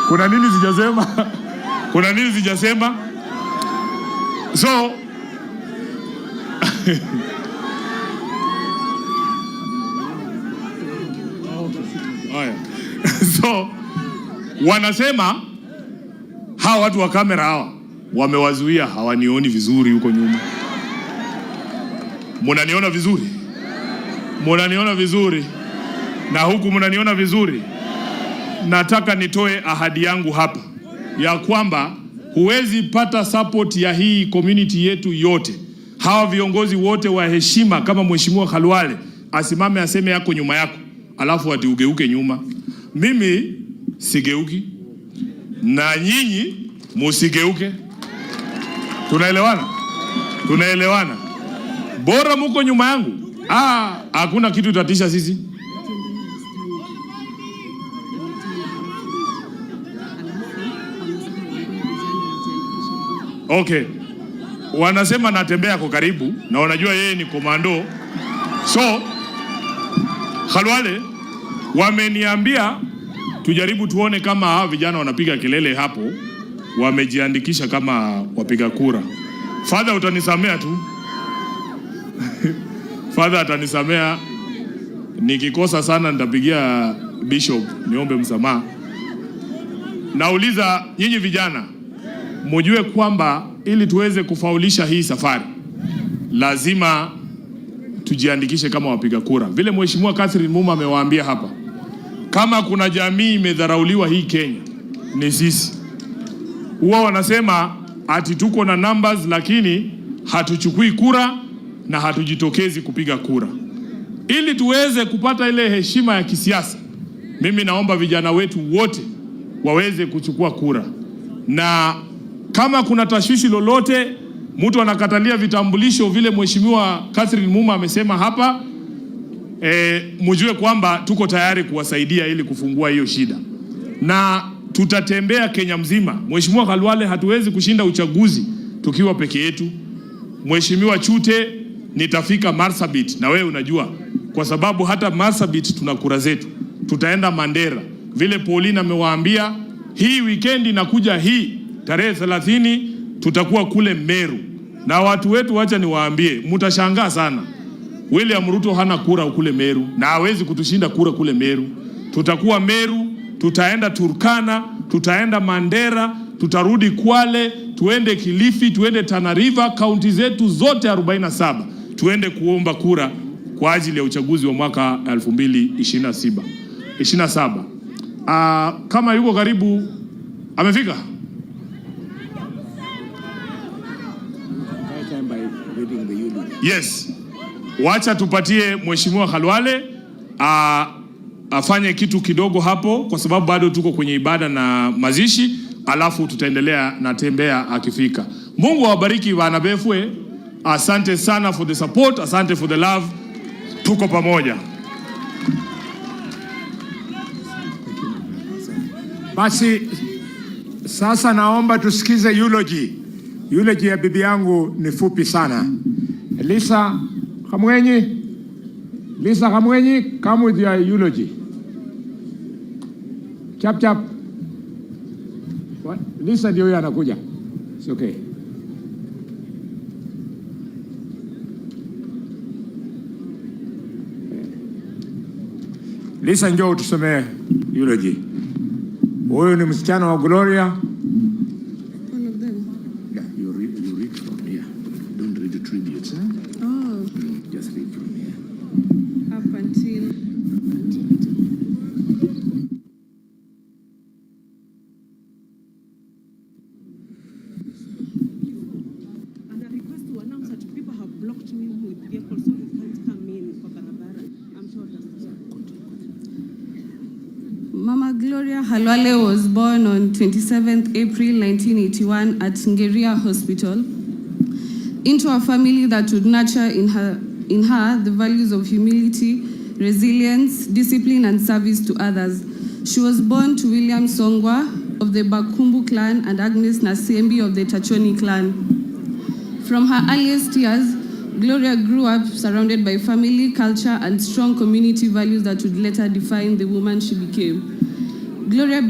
F: Kuna nini sijasema? Kuna nini sijasema? So haya. So wanasema hawa watu wa kamera hawa wamewazuia, hawanioni vizuri huko nyuma. Munaniona vizuri? Munaniona vizuri? Na huku munaniona vizuri? Nataka nitoe ahadi yangu hapa ya kwamba huwezi pata support ya hii community yetu yote. Hawa viongozi wote wa heshima kama Mheshimiwa Khalwale asimame aseme yako nyuma yako, alafu ati ugeuke nyuma. Mimi sigeuki na nyinyi musigeuke. Tunaelewana? Tunaelewana? Bora muko nyuma yangu. Hakuna kitu tatisha sisi. Okay. Wanasema natembea kwa karibu na wanajua yeye ni komando. So Khalwale wameniambia tujaribu tuone kama hawa vijana wanapiga kelele hapo wamejiandikisha kama wapiga kura. Father utanisamea tu. Father atanisamea nikikosa sana, nitapigia bishop niombe msamaha. Nauliza nyinyi vijana mujue kwamba ili tuweze kufaulisha hii safari lazima tujiandikishe kama wapiga kura. Vile Mheshimiwa Catherine Muma amewaambia hapa, kama kuna jamii imedharauliwa hii Kenya ni sisi. Huwa wanasema ati tuko na numbers lakini hatuchukui kura na hatujitokezi kupiga kura. Ili tuweze kupata ile heshima ya kisiasa, mimi naomba vijana wetu wote waweze kuchukua kura, na kama kuna tashwishi lolote, mtu anakatalia vitambulisho vile Mheshimiwa Catherine Muma amesema hapa, mjue kwamba tuko tayari kuwasaidia ili kufungua hiyo shida. Na Tutatembea Kenya mzima. Mheshimiwa Khalwale, hatuwezi kushinda uchaguzi tukiwa peke yetu. Mheshimiwa Chute, nitafika Marsabit na wewe unajua, kwa sababu hata Marsabit tuna kura zetu. Tutaenda Mandera vile Pauline amewaambia, hii weekend inakuja hii tarehe 30 tutakuwa kule Meru, na watu wetu, wacha niwaambie, mtashangaa sana. William Ruto hana kura kule Meru na hawezi kutushinda kura kule Meru. Tutakuwa Meru, tutaenda Turkana, tutaenda Mandera, tutarudi Kwale, tuende Kilifi, tuende Tana River, kaunti zetu zote 47 tuende kuomba kura kwa ajili ya uchaguzi wa mwaka 2027. 27. Kama yuko karibu amefika? Yes. Wacha tupatie Mheshimiwa Khalwale afanye kitu kidogo hapo, kwa sababu bado tuko kwenye ibada na mazishi, alafu tutaendelea na tembea akifika. Mungu awabariki bana befwe. Asante sana for the support, asante for the love. Tuko pamoja.
B: Basi sasa naomba tusikize eulogy. Eulogy ya bibi yangu ni fupi sana. Lisa Kamwenyi, Lisa Kamwenyi, come with your eulogy. Chap chap. What? Lisa ndio huyo anakuja. It's okay. Lisa, njoo utusomee eulogy. Huyu ni msichana wa Gloria.
O: All of them.
P: Yeah, you read from here. Don't read the tributes, huh?
O: Oh.
P: Just read from here.
O: Up until.
Q: And a request to announce that people have blocked me with vehicles so you can't come in for barabara. I'm sure that's
O: Mama Gloria Khalwale was born on 27th April 1981 at Ngeria Hospital into a family that would nurture in her the values of humility, resilience, discipline, and service to others. She was born to William Songwa of the Bakumbu clan and Agnes Nasembi of the Tachoni clan. From her earliest years, Gloria grew up surrounded by family, culture, and strong community values that would later define the woman she became. Gloria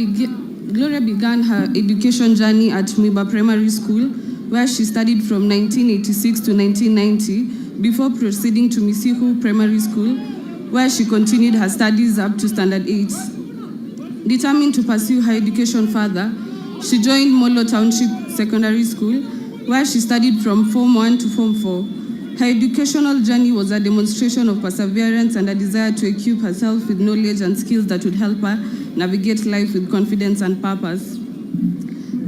O: began her education journey at Mwiba Primary School, where she studied from 1986 to 1990, before proceeding to Misihu Primary School, where she continued her studies up to Standard 8. Determined to pursue her education further, she joined Molo Township Secondary School, where she studied from Form 1 to Form 4. Her educational journey was a demonstration of perseverance and a desire to equip herself with knowledge and skills that would help her navigate life with confidence and purpose.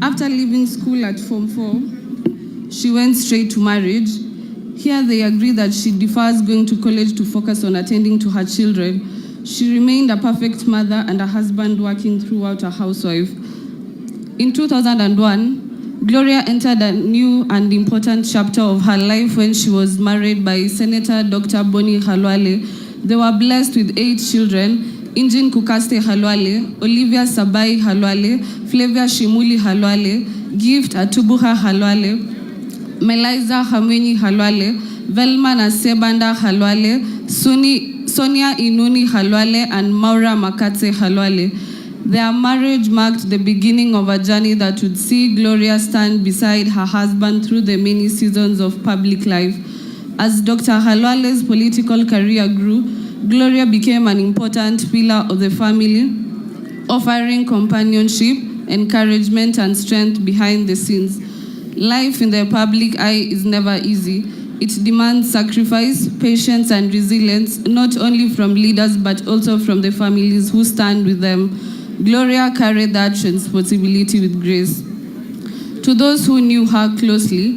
O: After leaving school at Form 4, she went straight to marriage. Here they agreed that she defers going to college to focus on attending to her children. She remained a perfect mother and a husband working throughout a housewife. In 2001, Gloria entered a new and important chapter of her life when she was married by Senator Dr. Boni Khalwale. They were blessed with 8 children: Injin Kukaste Khalwale, Olivia Sabai Khalwale, Flavia Shimuli Khalwale, Gift Atubuha Khalwale, Meliza Hamwenyi Khalwale, Velma Nasebanda Khalwale, Sonia Inuni Khalwale, and Maura Makatse Khalwale. Their marriage marked the beginning of a journey that would see Gloria stand beside her husband through the many seasons of public life. As Dr. Khalwale's political career grew, Gloria became an important pillar of the family, offering companionship, encouragement, and strength behind the scenes. Life in the public eye is never easy. It demands sacrifice, patience, and resilience, not only from leaders, but also from the families who stand with them. Gloria carried that responsibility with grace. To those who knew her closely,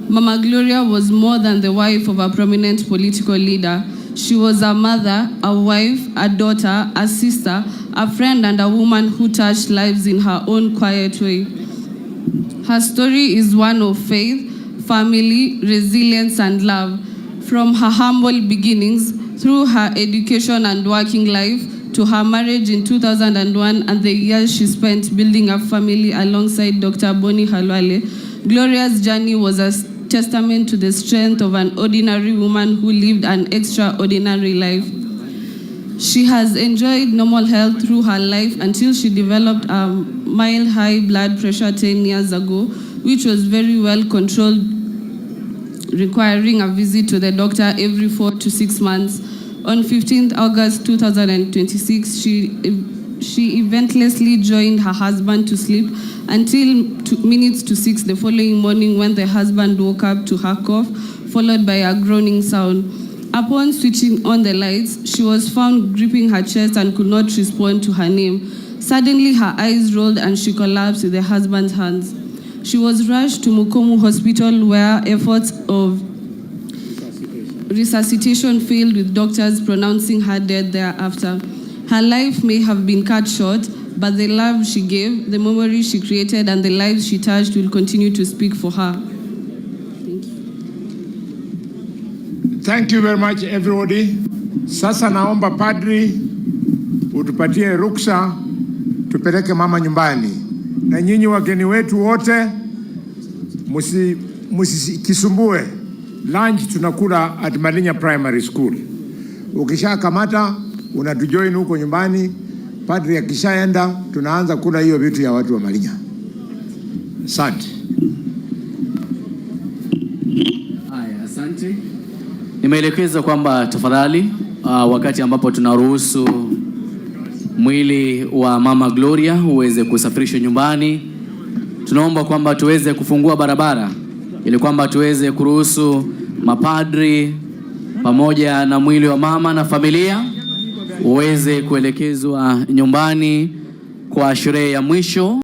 O: Mama Gloria was more than the wife of a prominent political leader. She was a mother, a wife, a daughter, a sister, a friend, and a woman who touched lives in her own quiet way. Her story is one of faith, family, resilience, and love. From her humble beginnings, through her education and working life, to her marriage in 2001 and the years she spent building a family alongside Dr. Boni Khalwale, Gloria's journey was a testament to the strength of an ordinary woman who lived an extraordinary life. She has enjoyed normal health through her life until she developed a mild high blood pressure 10 years ago, which was very well controlled, requiring a visit to the doctor every 4 to 6 months. On 15th August 2026, she eventlessly joined her husband to sleep until 5:58 the following morning, when the husband woke up to her cough, followed by a groaning sound. Upon switching on the lights, she was found gripping her chest and could not respond to her name. Suddenly, her eyes rolled and she collapsed in the husband's hands. She was rushed to Mukumu Hospital, where efforts of resuscitation failed, with doctors pronouncing her dead thereafter. Her life may have been cut short, but the love she gave, the memories she created, and the lives she touched will continue to speak for her. Thank you.
B: Thank you very much, everybody. Sasa naomba padri utupatie ruksa tupeleke mama nyumbani, na nyinyi wageni wetu wote msikisumbue. Lunch tunakula at Malinya Primary School. Ukishakamata unatujoin huko nyumbani. Padri akishaenda tunaanza kula hiyo vitu ya watu wa Malinya. Asante.
R: Haya, asante. Nimeelekeza kwamba tafadhali, wakati ambapo tunaruhusu mwili wa Mama Gloria uweze kusafirishwa nyumbani, tunaomba kwamba tuweze kufungua barabara ili kwamba tuweze kuruhusu mapadri pamoja na mwili wa mama na familia uweze kuelekezwa nyumbani kwa sherehe ya mwisho.